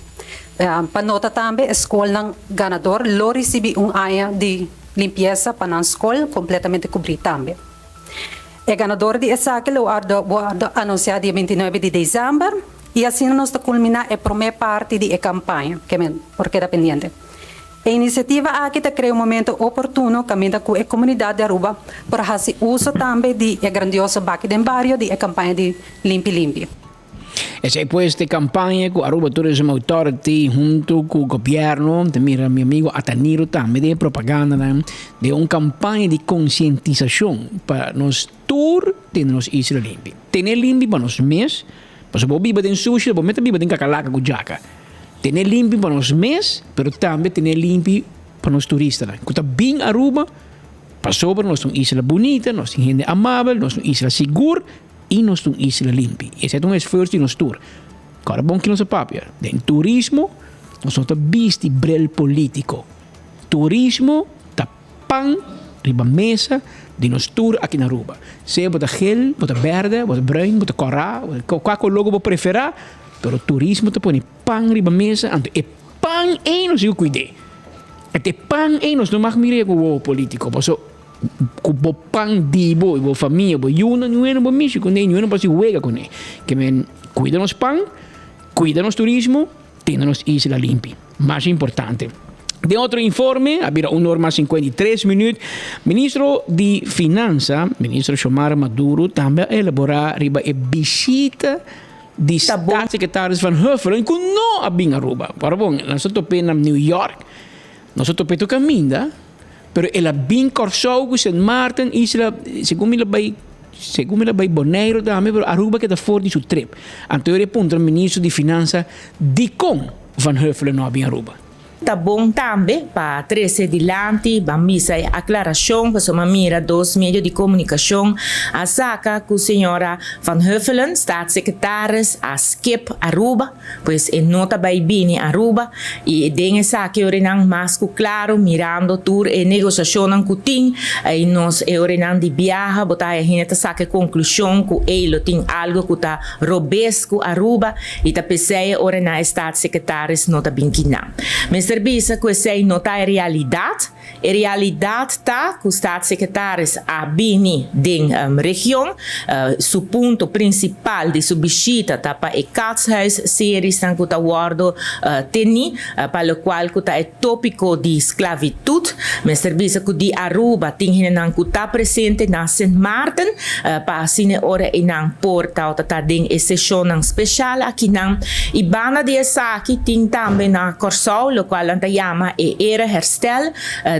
Pa nota tambe e skolnan ganador lo risibí un aña di. Limpiesa pa nan skol kompletamente kubrí tambe. E ganador di esaki lo wordo anunsiá dia bintinuebe di desèmber i asina nos ta kulminá e promé parti di e kampaña, ke men por keda pendiente. E inisiativa aki ta krea un momento oportuno kaminda ku e komunidat di Aruba por hasi uso tambe di e grandioso baki den bario di e kampaña di Limpi Limpi. Esei pues t'e campaña cu Aruba Tourism Authority hunto cu gobierno, ta mira mi amigo Ataniro tambe den e propagandanan, den un campaña di concientisacion pa nos tur tene nos isla limpi. Tene limpi pa nos mes, pasobra bo biba den sushi, bo mes ta biba den cacalaca cu djaca. Tene limpi pa nos mes, pero tambe tene limpi pa nos turistanan cu ta bin Aruba pasobra nos ta un isla bunita, nos tin hende amabel, nos ta un isla sigur. I nos ta un isla limpi. Esei ta un esfuerso di nos tur. Kòrda bon ki nos a papia. Den turismo nos no ta bisti bril polítiko. Turismo ta pan riba mesa di nos tur aki na Aruba. Sea bo ta gel, bo ta bèrdè, bo ta bruin, bo ta kòrá, kua koló ku bo preferá, pero turismo ta pone pan riba mesa, anto e pan ei nos tin ku kuid'é. E pan ei nos no mag mir'é ku wowo polítiko, pasobra. Ku bo pan di bo i bo famia, bo yunan, niun hende bo mishi kuné, niun hende bo hasi wega kuné. Ke men kuida nos pan, kuida nos turismo, tene nos isla limpi. Mas importante. Den otro informe, a bira un or mas 53 minuut, Ministro di Finansa, Ministro Xiomara Maduro, tambe a elabora riba e bishita di Staatssecretaris Van Huffelen ku no a bin Aruba. Ora bon, nos a top'é na New York, nos a top'é tur kaminda. Pero el a bin Kòrsou ku Sint Maarten, isla, segun mi la bai, segun mi la bai Boneiru tambe, pero Aruba keda for di su trip. Anto e puntra ministro di Finansa dikon Van Huffelen no a bin Aruba. Ta bon tambe pa trece dilanti, ban misa e aclaracion, pasobra mi a mira dos medio di comunicacion a saca cu señora Van Huffelen, staatssecretaris, a skip Aruba. Pues e no ta bai bini Aruba y den esaki orenan mas cu claro mirando tur e negociacionnan cu tin y nos e orenan di biaha bo ta haya hende ta saca e conclusion cu ey lo tin algo cu ta robes cu Aruba y ta pesey e orenan e staatssecretaris no ta bin kinan. Mester bisa cu esey no ta e realidad. E realidat ta ku Staatssecretaris a bini den region. Su punto prinsipal di su bishita ta pa e Catshuis seriesnan ku ta wòrdu tení, pa lokual ku ta e tópiko di sklavitut. Mester bisa ku di Aruba tin hendenan ku ta presente na Sint Maarten pa asina e ora einan por tabata ta den e seshonnan speshal akinan. I banda di esaki tin tambe na Kòrsou lokual nan ta yama e Era Herstel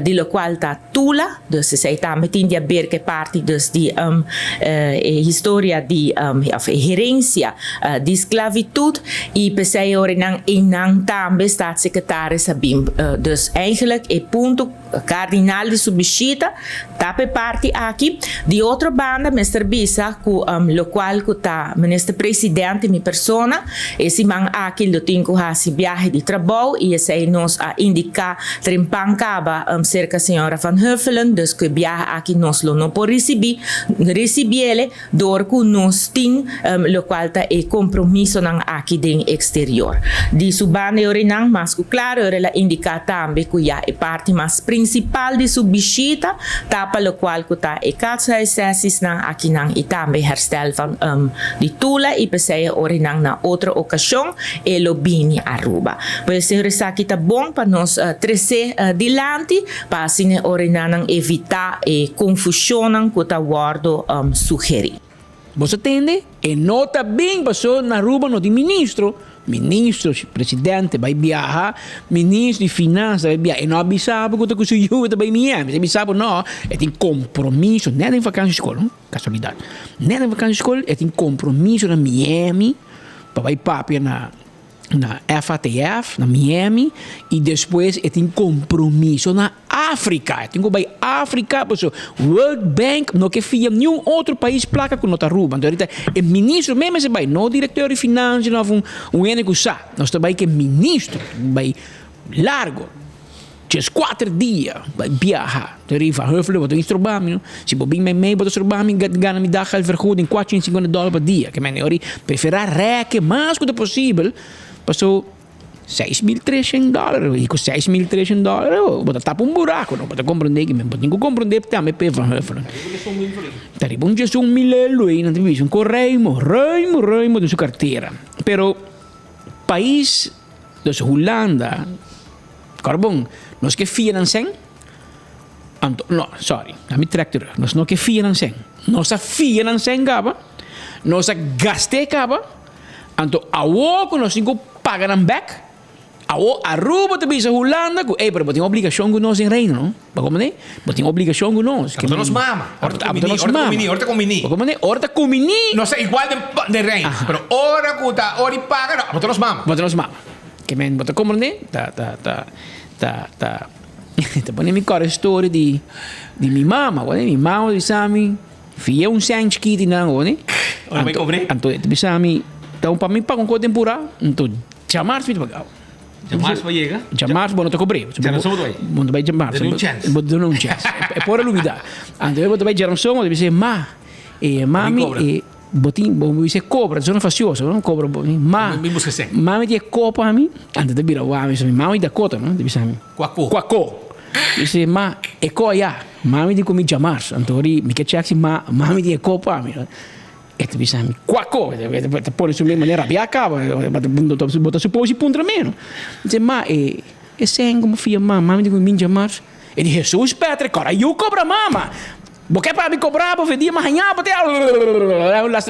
di lokual ta Tula, dus esei tambe tin di aber ku e parti dus di e historia di òf e herensia di sklavitut i p'esei e ora nan einan tambe Staatssecretaris a bin. Dus eigenlijk e punto Kardinal di su bishita ta p'e parti aki. Di otro banda mester bisa ku lokual ku ta Minister Presidente mi persona e siman aki lo tin ku hasi biahe di trabou i esei nos. nos a indiká trempan kaba serka señora Van Huffelen, dus ku e biaha aki nos lo no por risibí, risibiele dor ku nos tin lokual ta e kompromisonan aki den eksterior. Di su banda e orinan mas ku klaro e ora el a indiká tambe ku ya e parti mas prinsipal di su bishita ta pa lokual ku ta e katshuissessiesnan akinan i tambe herstel van di Tula i p'esei e orinan na otro okashon e lo bini Aruba. Pues señor esaki ta bon pa nos trece dilanti pa asina e orinanan evita e confusionnan cu ta wordo sugeri. Bo sa tende? E no ta bin paso na Aruba no tin ministro. Ministro, presidente bai biaha, ministro di finansa bai biaha. E no a bisa bo cu ta cu su yu ta bai Miami. E ta bisa bo no, e tin compromiso net den vakantie school, casualidad. Net den vakantie school e tin compromiso na Miami. Pa bai papia na na FATF na Miami y despues e tin compromiso na Africa. E tin cu bai Africa paso World Bank no ke fia niun otro pais placa cu no ta Aruba. Anto ahorita e ministro mes mester bai, no directeur di financia of un hende cu sa. Nos ta bai cu e ministro bai largo. Djes kuater dia bai biaha te riba Van Huffelen bo ta bin stroba mi no si bo bin meimei bo ta stroba mi gana mi daggeldvergoeding kuater shen sinkuenta dòler pa dia ke men ori prefera rèke mas ku ta posibel paso 6300 dòler i ku 6300 dòler bo ta tapa un buraku no bo ta komprende ke men bo tin ku komprende tambe pe Van Huffelen ta riba un 11000 euro ei nan ta bisa un ko ruimo ruimo ruimo den su kartera pero pais dus Hulanda. Kòrda bon, nos ke fia nan sèn, anto, no, sorry, na mi trèk terug, nos no ke fia nan sèn, nos a fia nan sèn kaba, nos a gast'é kaba, anto awor ku nos tin ku paga nan bèk, awor Aruba ta bisa Hulanda ku, ey, pero bo tin obligashon ku nos den Reino, no? Bo komprendé? Bo tin obligashon ku nos. Abo ta nos mama. Ora ta kumini, ora ta kumini, ora ta kumini. Bo komprendé? Ora ta kumini. Nos ta igual den Reino, pero ora ku ta ora di paga, no, abo ta nos mama. Bo ta nos mama. Ke men bo ta komprendé? Ta ta ta ta ta ta pone mi kòrda story di di mi mama, bo mi mama ta bisa mi fia un sèn chikiti nan bo ne. Ora bai kobr'é? Anto e ta bisa mi ta un pa mi paga un kos tempura, anto djamars mi ta pagabo. Djamars bo yega? Djamars bo no ta kobr'é. Djaranson bo ta bai? Bo no ta bai djamars. Duna un chèns. Bo duna un chèns. E por a lubidá. Anto bo ta bai djaranson bo ta bisa ma e mami e. Bo tin, bo bisa cobra, zona facioso, no? Cobra bo, ma, Mi busca seng. mami tin e copa ami, anto ta bira wami, mi mami Dakota, no? Ta bisa mi. Cuaco. Cuaco. Dice, ma, e co aya, mami di cu mi djamars, anto ori mi ke check si ma, mami tin e copa ami, no? E ta bisa mi, cuaco, e ta pone su mes manera rabia caba, bo ta supose puntra mi, no? Dice, ma, e, e seng como fia ma, mami di cu mi djamars, e di Jesus Patrick, ora yu cobra mama. Bo ke pa mi kobra bo fe dia mi haña bo te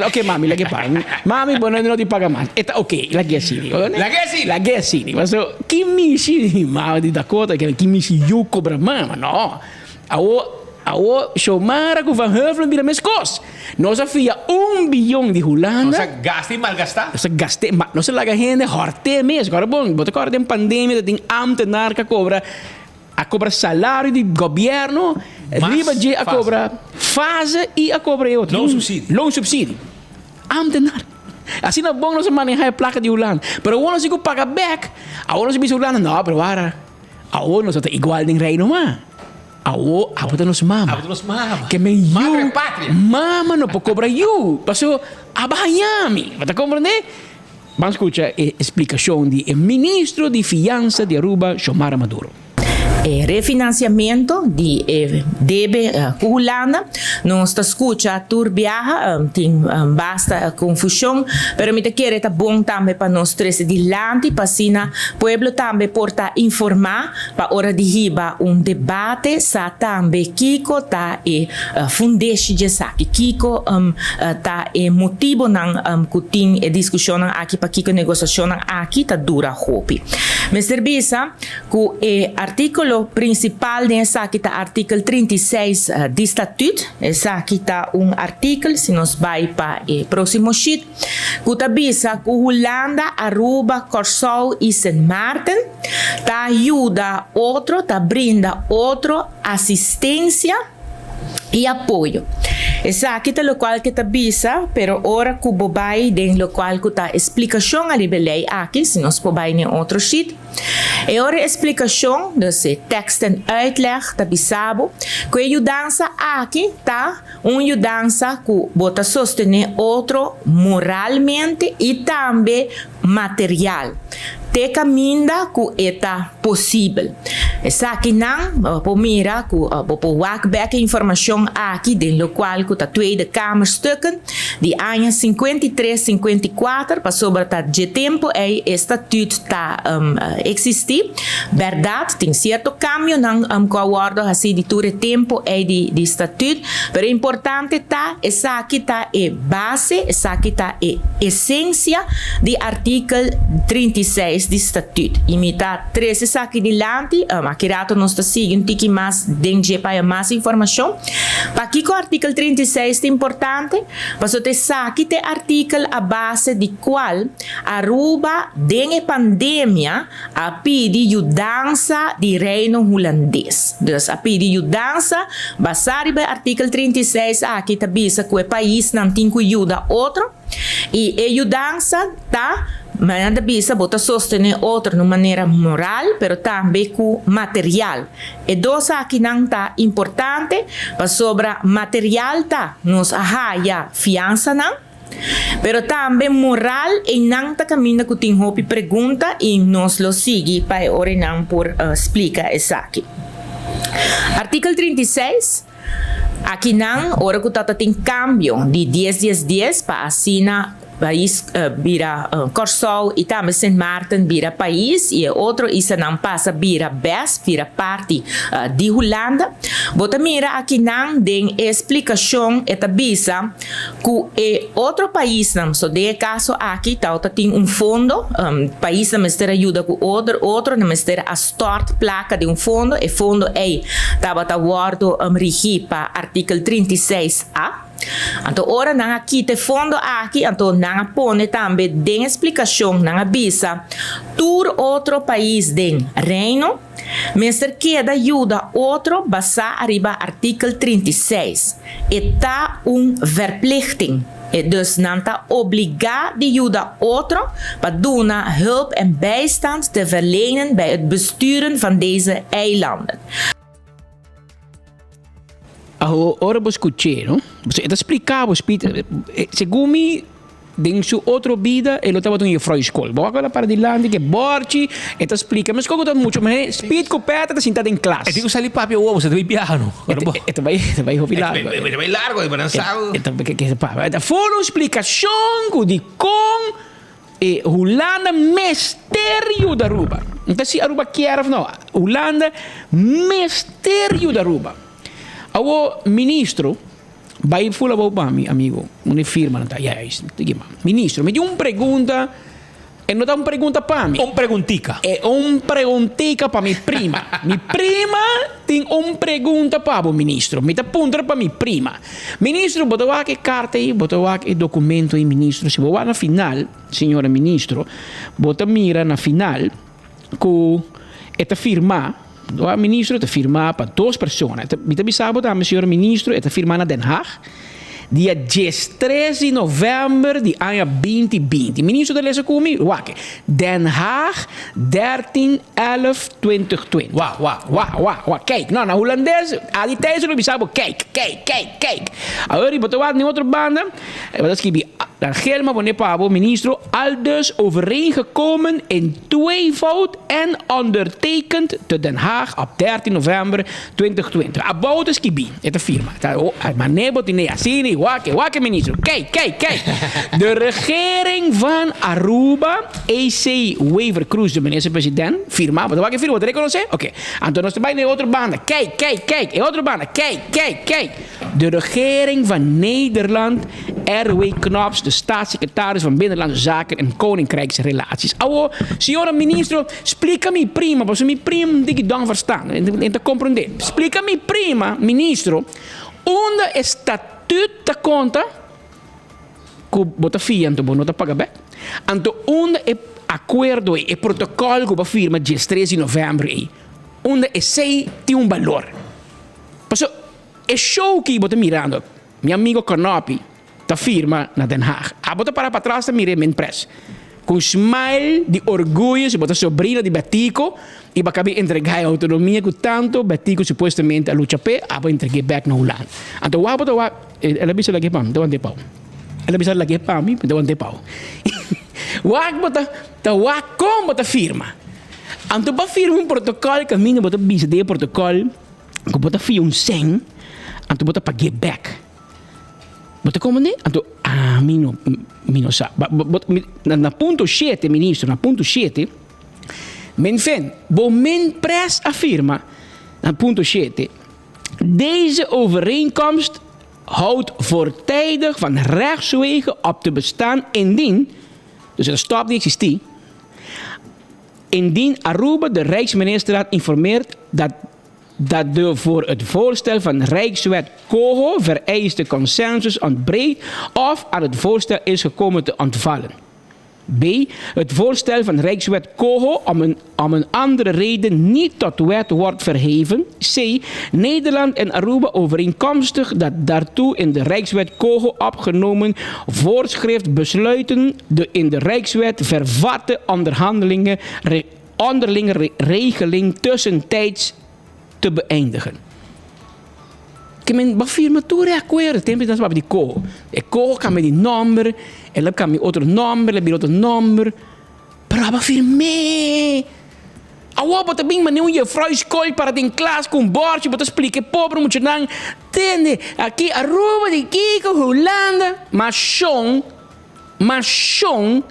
Ok mami lag'e pa Mami bo no tin paga mas E ta ok lag'e asina Lag'e asina Lag'e asina Paso ki mishi di mama di Dakota ki mishi yu kobra mama no Awo awo Xiomara ku Van Heuvelen bira meskos Nos a fia un biyon di Hulanda Nos a gasta i malgasta Nos a gast'e nos a laga hende hòrt'e mes Kòrda bon bo ta kòrda den pandemia ta tin ámtenar ka kobra A cobra salario di gobierno, riba dje a cobra fase y a cobra e otro. Loonsubsidie. Loonsubsidie. Ambtenaar. Asina bon nos a maneha e placa di Hulanda. Pero awor nos tin cu paga bek. Awor nos a bisa Hulanda, no, pero wara, awor nos no ta igual den Reino mas. Awor, abo ta nos mama. Abo ta nos mama. Ke men yu. Madre patria. Mama no por cobra yu. Paso, abo haña mi. Bo ta comprende? Ban skucha e splikashon di e ministro di Fiansa di Aruba, Xiomara Maduro. E refinanciamento di e debe cu Hulanda, nos ta scucha tur biaha, tin basta confusion, pero mi ta kere ta bon tambe pa nos trece dilanti pa asina pueblo tambe por ta informa pa ora di hiba un debate sa tambe kico ta e fundeshi di esaki, kico ta e motibonan cu tin e discusionnan aki, pakico e negociacionnan aki ta dura hopi. Mester bisa cu e articulo principal den esaki ta artikel 36 di Statuut, esaki ta un artikel, si nos bay pa e proximo sheet, cu ta bisa cu Hulanda, Aruba, Corsou y Sint Maarten ta yuda otro, ta brinda otro asistencia y apoyo. Esaki ta lokual ke ta bisa, pero ora ku bo bai den lokual ku ta e splikashon ariba e lei aki, si nos por bai den otro sheet, e ora e splikashon, dus e tekst en uitleg, ta bisa bo ku e yudansa aki ta un yudansa ku bo ta sostené otro moralmente i tambe material te kaminda ku e ta posibel. Esakinan bo por mira ku bo por wak bek e informashon aki den lokual ku ta Tweede Kamerstukken di aña 53, 54 pasobra ta dje tempu ei e statuut ta eksistí. Bèrdat tin sierto kambionan ku a wòrdu hasí di tur e tempu ei di statuut, pero e importante ta esaki ta e base, esaki ta e esensia di artikel 36 di Statuut. I mi ta trese esaki dilanti, aki rato nos ta sigui un tiki mas den dje pa haya mas informashon. Pakiko artikel 36 ta importante? Pasobra esaki ta e artikel a base di kual Aruba den e pandemia a pidi yudansa di Reino Hulandes. Dus a pidi yudansa basá riba e artikel 36 aki ta bisa ku e paisnan tin ku yuda otro i e yudansa ta manera ta bisa bo ta sostené otro na un manera moral pero tambe ku material. E dos akinan ta importante pasobra material ta nos a haya fiansanan. Pero tambe moral einan ta kaminda ku tin hopi pregunta i nos lo sigui pa e ora einan por splika esaki. Artikel 36, Akinan ora ku ta ta tin kambio di dies dies dies pa asina pais bira Kòrsou i tambe Sint Maarten bira pais i e otro islanan pasa bira bes bira parti di Hulanda. Bo ta mira akinan den e splikashon e ta bisa Ku e otro paisnan, so den e kaso aki tawata tin un fondo, paisnan mester a yuda ku otro, otronan mester a stort plaka den un fondo, e fondo ei tabata wòrdu rigí pa artikel 36 a. Anto ora nan a kita e fondo aki, anto nan a pone tambe den e splikashon, nan a bisa tur otro pais den Reino, Mester keda yuda otro basá ariba artikel 36. E ta un verplichting. E dus nan ta obligá di yuda otro pa duna hulp en bijstand te verlenen bij het besturen van deze eilanden. Aho ora bo scuché, no? E ta splica bo, Speed, segun mi, den su otro bida e lo tabata un juffrouw di school. Bo wak para dilanti cu e borchi, e ta splica. Mes cu ta mucho, ma Speed cu Peter ta sinta den klas. E tin cu sali papia awor, bo sa ta bay biaha, no? E ta bay, e ta bay hopi largo. E ta bay largo, e ta E ta, e ta full un splicacion cu dicon E Hulanda mester yuda Aruba. No ta si Aruba kier of no. Hulanda mester yuda Aruba. Awo ministro bai fula abou pa mi amigo. Unda e firma nan ta? Ya ya tiki ma. Ministro mi tin un pregunta e no ta un pregunta pa mi. Un preguntica. E un preguntica pa mi prima. Mi prima tin un pregunta pa bo ministro. Mi ta puntra pa mi prima. Ministro, bo ta wak e karta ei, bo ta wak e dokumento ei, ministro. Si bo wak na final, señora ministro, bo ta mira na final ku e ta firmá, wak ministro, e ta firmá pa dos persona. Mi ta bisa bo tambe, señora ministro, e ta firmá na Den Haag. Dia diestres di novèmber di aña binti binti. Ministro ta lesa ku mi? Wak. Den Haag, dertien elf twintig twintig. Wak, wak, wak, wak, wak. Kijk, no, na hulandes, Adi Thijssen lo bisa bo kijk, kijk, kijk, kijk. Awor bo ta wak den otro banda, bo ta skibi, dan Gelma pone pa bo, ministro, aldus overeengekomen in tweevoud en ondertekend te Den Haag op 13 november 2020. Abou ta skibi, e ta firma. Ta, oh, mane bo tine asina, wak, wak ministro. Kijk, kijk, kijk. De regering van Aruba, AC Wever Croes, de minister president, firma. Bo ta wak e firma, bo ta reconoce? Oké. Anto nos ta bai na e otro banda. Kijk, kijk, kijk. E otro banda. Kijk, kijk, kijk. De regering van Nederland, RW Knops, de staatssecretaris van Binnenlandse Zaken en Koninkrijksrelaties. Awo, señora ministro, splica mi prima, pasobra mi prima no tin ki don verstaan, e ta comprende. Splica mi prima, ministro, unda e statuut ta conta cu bo ta fia anto bo no ta paga bek? Anto unda e acuerdo ei, e protocol cu bo a firma diestres di november ei, unda esey tin un balor? Pasobra e show ki bo ta mirando. Mi amigo Konopi ta firma na Den Haag. Abo ta para patras ta mira e minpres. Ku un smile di orguyo si bo ta sobrino di Betico y bo a kabi entrega e autonomia ku tanto Betico supuestamente a lucha p'e, abo a entreg'é bek na Hulanda. Anto wak bo ta wak, el a bisa lag'é pa mi, ta want'é pao. El a bisa lag'é pa mi, ta want'é pao. Wak bo ta ta wak kon bo ta firma. Anto bo a firma un protokòl kaminda bo ta bisa den e protokòl ku bo ta fia un sèn, anto bo ta pag'é bek. Bo ta komprendé? Anto ami no mi no sa. Ba bo mi na na punto shete ministro, na punto shete, men fen bo men pres a firma na punto shete, Deze overeenkomst houdt voortijdig van rechtswege op te bestaan indien, dus e ta stop di eksistí, indien Aruba de Rijksministerraad informeert dat dat de voor het voorstel van Rijkswet Coho vereiste consensus ontbreekt of aan het voorstel is gekomen te ontvallen. B. Het voorstel van Rijkswet Coho om een, om een andere reden niet tot wet wordt verheven. C. Nederland en Aruba overeenkomstig dat daartoe in de Rijkswet Coho opgenomen voorschrift besluiten de in de Rijkswet vervatte onderhandelingen onderlinge regeling tussentijds te beëindigen. Ke men bo firma tur e akuerdo, tempo nan papia di koho. E koho kambia di nomber, el a kambia otro nomber, el a bira otro nomber, pero abo a firm'é. Awor bo ta bin manera un jefrou skol para den klas ku un bòrchi, bo ta splika e pobre muchanan, tende, aki Aruba di kiko, Hulanda, ma shon, ma shon.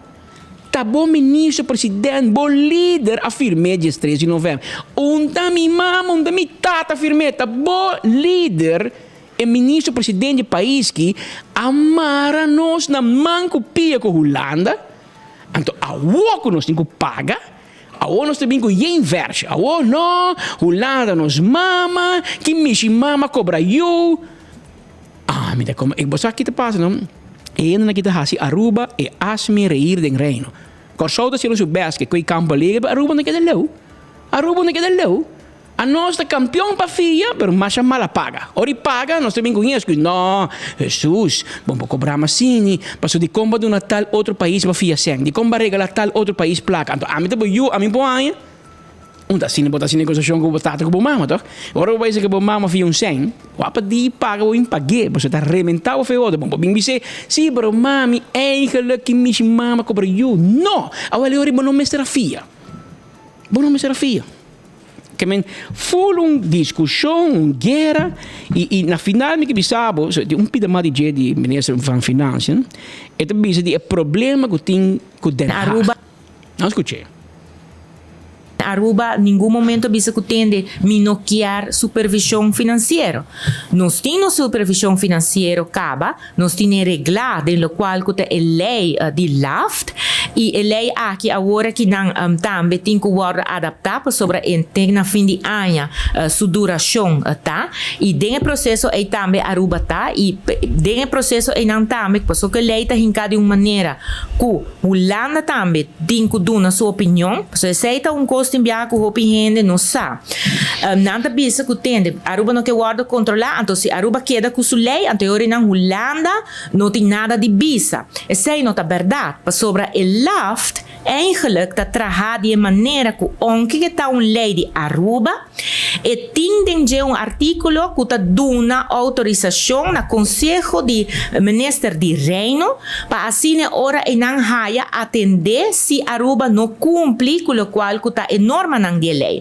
Ta bo ministro president, bo lider a firm'é dies tres di novèmber. Un ta mi mama, un ta mi tata a firm'é. Ta bo lider, e ministro president di e pais ki a mara nos na man ku pia ku Hulanda. Anto awor ku nos tin ku paga, awor nos ta bin ku yen vèrshe. Awor no, Hulanda nos mama, ki mishi mama kobra yu. Ah, mi ta como, bo sa ki ta pasa no? E hendenan ki ta hasi Aruba e hazme reír den Reino. Kòrsou ta haciendo su best ke koe Campo Alegre, pero Aruba no keda leu. Aruba no keda leu. Anos ta kampion pa fia, pero masha mal a paga. Ora i paga, nos ta bin ku un esku, no, Hesus, bo por kobra mas asini, pasobra dikon bo a duna tal otro pais pa fia sèn? Dikon bo a regala tal otro pais plaka? Anto ami ta bo yu, ami por haña. Un ta asina bo ta hasi negosiashon ku bo tata ku bo mama tok. Ora bo bai seka bo mama fia un sèn, wak pa di paga bo bin pag'é, pasobra ta rementá bo fe otro. Bo bin bis'é, si, pero mami, eigenlik ki mishi mama kobra yu. No! Awel e ora bo no mester a fia. Bo no mester a fia. Ke men ful un diskushon, un guera, i i na final mi ke bisa bo, so un pida mas di dje di minister van Financiën, e ta bisa di e problema ku tin ku Den Haag. Nos skuch'é. Aruba ningun momento a bisa cu tende mi no kier supervision financiero. Nos tin nos supervision financiero caba, nos tin e regla den locual cu ta e ley di LAFT y e ley aki awor aki nan tambe tin cu wordo adapta pasobra e te na fin di aña su duracion ta y den e proceso ey tambe Aruba ta y den e proceso eynan tambe pasobra cu e ley ta hinca di un manera cu Hulanda tambe tin cu duna su opinion, pasobra esey ta un cos tin biaha cu hopi hende no sa. Nan ta bisa cu tende, Aruba no ke wordo controla, anto si Aruba keda cu su ley, anto e ora nan Hulanda no tin nada di bisa. Esey no ta berdad, pasobra e LAFT eigenlijk ta traha di e manera cu aunke ke ta un ley di Aruba, E tin den dje un artíkulo ku ta duna outorisashon na Konseho di Minister di Reino pa asina e ora einan haya atendé si Aruba no kumpli ku lokual ku ta e normanan di e lei.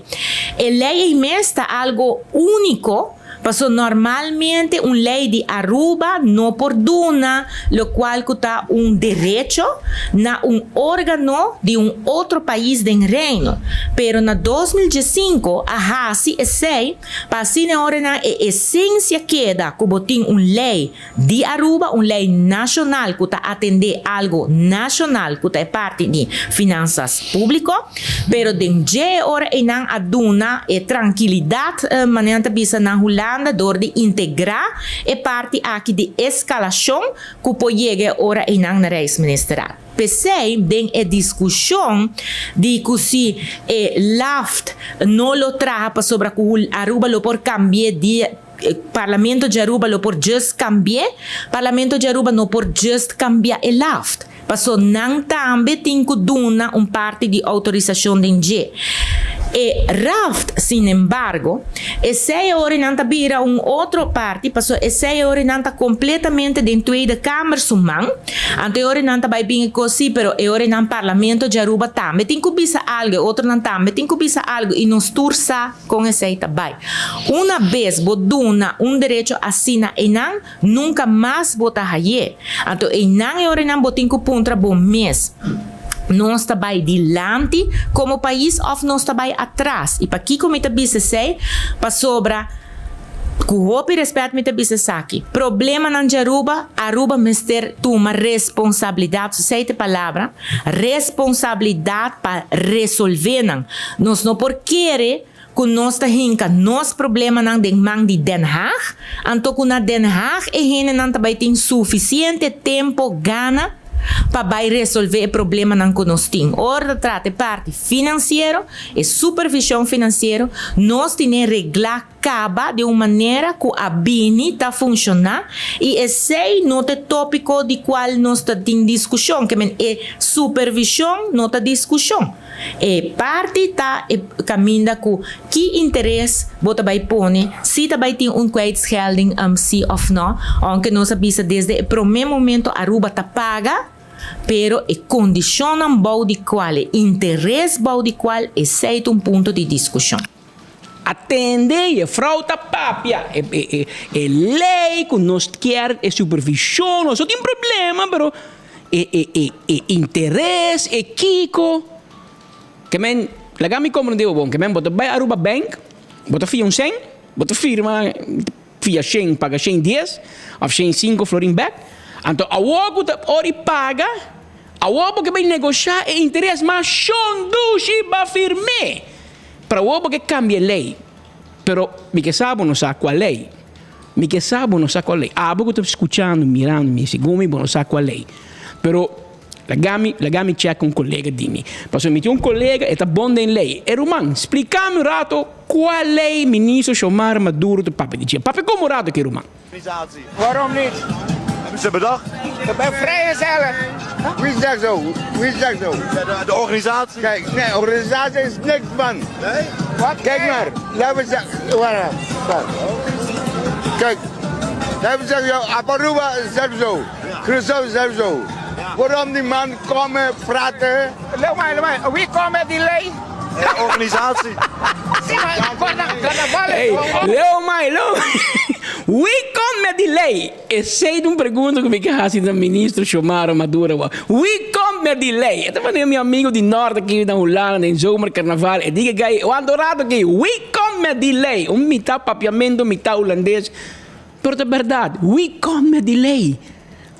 E lei ei mes ta algo úniko paso normalmente un lei di Aruba no por duna lokual ku ta un derecho na un órgano di un otro pais den Reino, pero na 2015 a hasi esei pa asina e oranan e esensia keda ku bo tin un lei di Aruba, un lei nashonal ku ta atendé algu nashonal ku ta e parti di finansas públiko, pero den dje e ora einan a duna e trankilidat, manera nan ta bisa na Hulanda, dor di integrá e parti aki di eskalashon ku por yega e ora einan na Rijksministerraad. P'esei den e diskushon di ku si e LAFT no lo traha pasobra ku Aruba lo por kambi'é di. Parlamento di Aruba lo por just cambi'e? Parlamento di Aruba no por just cambia e LAFT. Paso nan tambe tin cu duna un parti di autorisacion den dje. E raft, sin embargo, esey ora nan ta bira un otro parti, paso esey ora nan ta completamente den Tweede Kamer su man, anto e ora nan ta bay bin e cos si, pero e ora nan Parlamento di Aruba tambe tin cu bisa algo, e otronan tambe tin cu bisa algo y nos tur sa con esey ta bay. Una bes bo duna un derecho asina eynan, Nunka mas bo ta hay'é. Anto einan e oranan bo tin ku puntra bo mes, Nos ta bai dilanti komo pais òf nos ta bai atras? I pakiko mi ta bisa esei? Pasobra, ku hopi rèspèt mi ta bisa esaki, problemanan di Aruba, Aruba mester tuma responsabilidat, esei ta e palabra, responsabilidat pa resolvé nan. Nos no por kere Ku nos ta hinka nos problemanan den man di Den Haag, anto ku na Den Haag e hendenan ta bai tin sufisiente tempo gana pa bai resolve e problemanan ku nos tin. Ora ta trata e parti finansiero, e supervishon finansiero, nos tine reglá kaba di un manera ku a bini ta funshoná i esei no ta e tópiko di kual nos ta tin diskushon, ke men e supervishon no ta diskushon. E parti ta e kaminda ku ki interes bo ta bai pone, si ta bai tin un kwijtschelding si òf nò, ounke nos a bisa desde e promé momento Aruba ta paga, pero e kondishonnan bou di kual, e interes bou di kual, esei ta un punto di diskushon. Atende, juffrouw ta papia. E, e, e, e ley cu nos kier, e supervision, nos no tin problema, pero e, e, e, e interes, e kico. Ke men, laga mi comprende bo bon, ke men bo ta bay Aruba Bank, bo ta fia un cen, bo ta firma fia shen, paga shen dies, of shen cinco florin bek, anto awor cu ta ora di paga, awor bo ke bay negosha e interes, ma shon dushi ba firme. Pero awor bo ke kambia e lei. Pero mi ke sa bo no sa kua lei. Mi ke sa bo no sa kua lei. Abo ku ta skuchando, mirando mi, segun mi bo no sa kua lei. Pero laga mi, laga mi chèk un kolega di mi. Pasobra mi tin un kolega, e ta bon den lei. E ruman, splika mi un rato kua lei ministro Xiomara Maduro ta papia di dje. Papia komo un rato aki ruman. Waarom niet? Hebben ze bedacht? Ik ben vrijgezel. Wie zegt zo? Wie zegt zo? De, de organisatie? Kijk, nee, organisatie is niks man. Nee? Wat? Kijk maar, laten we zeggen. Waar, waar. Kijk, laten we zeggen, Aruba is zo. Curaçao is zo. Waarom die man komen praten? Let maar, let maar. Wie komt met die lei? De organisatie. Hey, Leo Mai, Leo Wie komt met die lei? Esei ta un pregunta ku mi ke hasi na ministro Xiomara Maduro awor. Wie komt met die lei? E ta manera mi amigo di nort aki na Hulanda den zomercarnaval e diga gai wanta un rato aki, wie komt met die lei? Un mitad papiamento, mitad hulandes. Pero ta berdad, wie komt met die lei?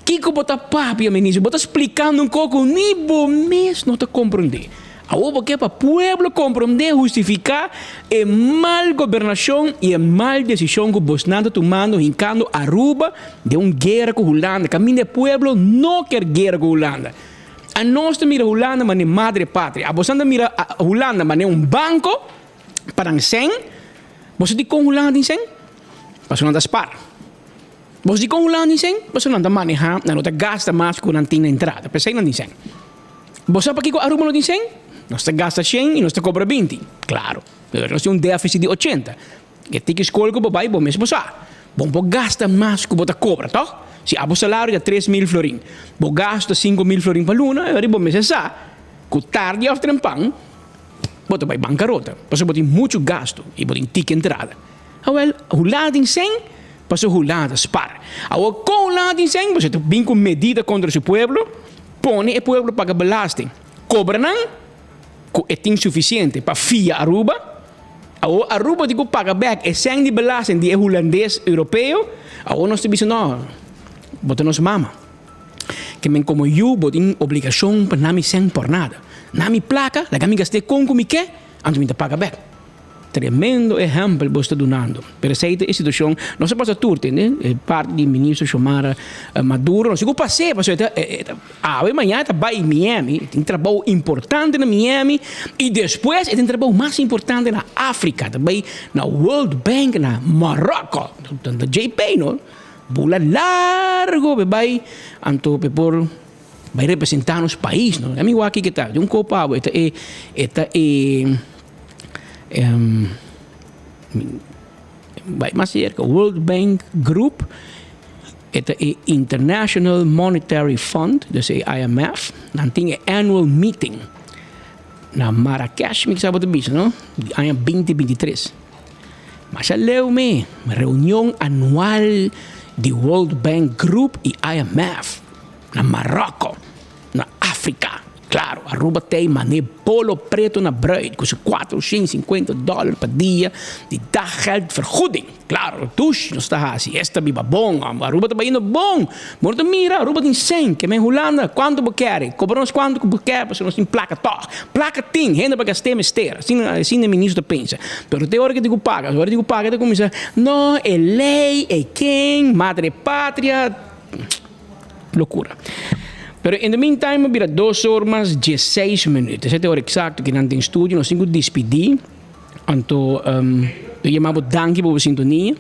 Kiko bo ta papia, ministro? Bo ta splikando un kos ku ni bo mes no ta komprondé. Awor bo ke pa pueblo komprondé, hustifiká e mal gobernashon i e mal desishon ku bosnan ta tumando hinkando Aruba den un guera ku Hulanda, kaminda e pueblo no kier guera ku Hulanda. Anos ta mira Hulanda manera madre patria, abosnan ta mira Hulanda manera un banko pa nan sèn. Bo sa dikon Hulanda tin sèn? Pasobra nan ta spar. Bos di kon Hulanda tin sèn? Pasobra nan ta manehá, nan no ta gasta mas ku nan tin na entrada. P'esei nan tin sèn. Bo sa pakiko Aruba no tin sèn? Nos ta gasta shen i nos ta kobra binti. Klaro, nos tin un défisit di ochenta. E tiki skol ku bo bai, bo mes bo sa. Bo no por gasta mas ku bo ta kobra, tòg? Si abo salario ta tres mil florin, bo gastu ta sinku mil florin pa luna, e ora bo mester sa ku tardi òf trempan bo ta bai bankarota, pasobra bo tin muchu gastu i bo tin tiki entrada. Awel, Hulanda tin sèn, pasobra Hulanda ta spar. Awor, kon Hulanda tin sèn? Pasobra e ta bin ku medida kontra su pueblo, pone e pueblo paga belasting, kobra nan ku e tin sufisiente pa fia Aruba. Awor Aruba tin ku paga bèk e sèn di belasting di e hulandes europeo. Awor nos ta bisa, no, bo ta nos mama. Ke men komo yu bo tin obligashon pa na mi sèn por nada. Na mi plaka, laga mi gast'é kon ku mi ke, anto mi ta paga bèk. Tremendo ehempel bo sta dunando. Pero esei ta e situacion, nos a pasa tur tende, e parti di ministro Xiomara Maduro, nos tin cu pas'é pasobra e ta awe mañana e ta bay Miami, e tin trabou importante na Miami y despues e tin trabou mas importante na Africa, ta bay na World Bank na Morocco, ta JP no, bula largo p'e bay anto p'e por bay representa nos pais no. Mi wak kiko ta, di un kopa awe e ta e e ta e Bai mas cerca, World Bank Group, e ta e International Monetary Fund, dus e IMF, nan tin e annual meeting na Marrakesh, mi kisa bo ta bisa, no? Di aña 2023. Masha leu me, reunion anual di World Bank Group y IMF na Marocco. Na Afrika. Klaro, Aruba t'ei man'é bolo preto na bruid ku su 450 dòler pa dia di daggeldvergoeding. Klaro, dushi nos ta hasi, es ta biba bon, Aruba ta bayendo bon. Bo no ta mira, Aruba tin sèn, ke men Hulanda, kuantu bo kere? Kobra nos kuantu ku bo kere pasobra nos tin plaka tòg. Plaka tin, hende pa gast'é mester, asina asina e ministro ta pensa. Pero te ora ke tin ku paga, ora tin ku paga ta kuminsá, no, e lei, e ken, madre patria. Locura. Pero in the meantime a bira dos or mas diesseis minuut. Esei ta e ora exacto ki nan den studio. Nos tin cu dispidi. Anto um, lo yama bo danki pa bo sintonia.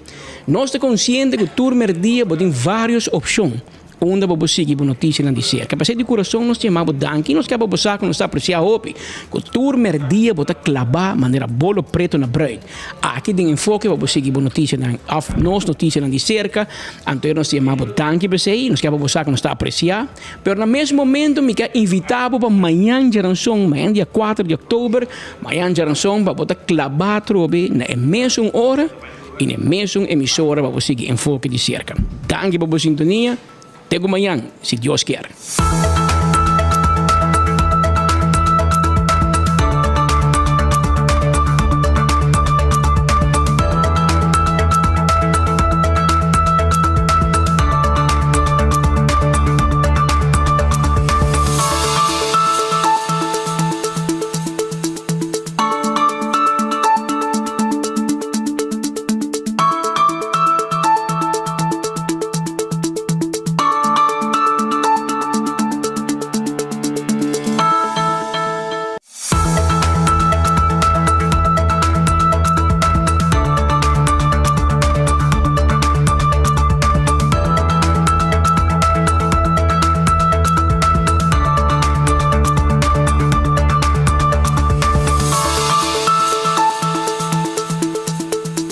Nos ta consciente cu tur merdia bo tin varios opcion unda bo por sigui bo noticianan di cerca. P'esei di curason nos ta yama bo danki. Nos kier pa bo sa cu nos ta aprecia hopi cu tur merdia bo ta claba manera bolo preto na bruid. Aki den Enfoke pa bo sigui bo noticianan of nos noticianan di cerca. Anto nos ta yama bo danki p'esei, nos kier pa bo sa ku nos ta apresiá. Pero na mes momento mi kier invitá bo pa mañan djaranson, mañan dia kuater di òktober, mañan djaranson pa bo ta klabá atrobe na e mesun ora i na e mesun emisora pa bo sigui Enfoke di Serka. Danki pa bo sintonia. Te ku mañan, si Dios kier.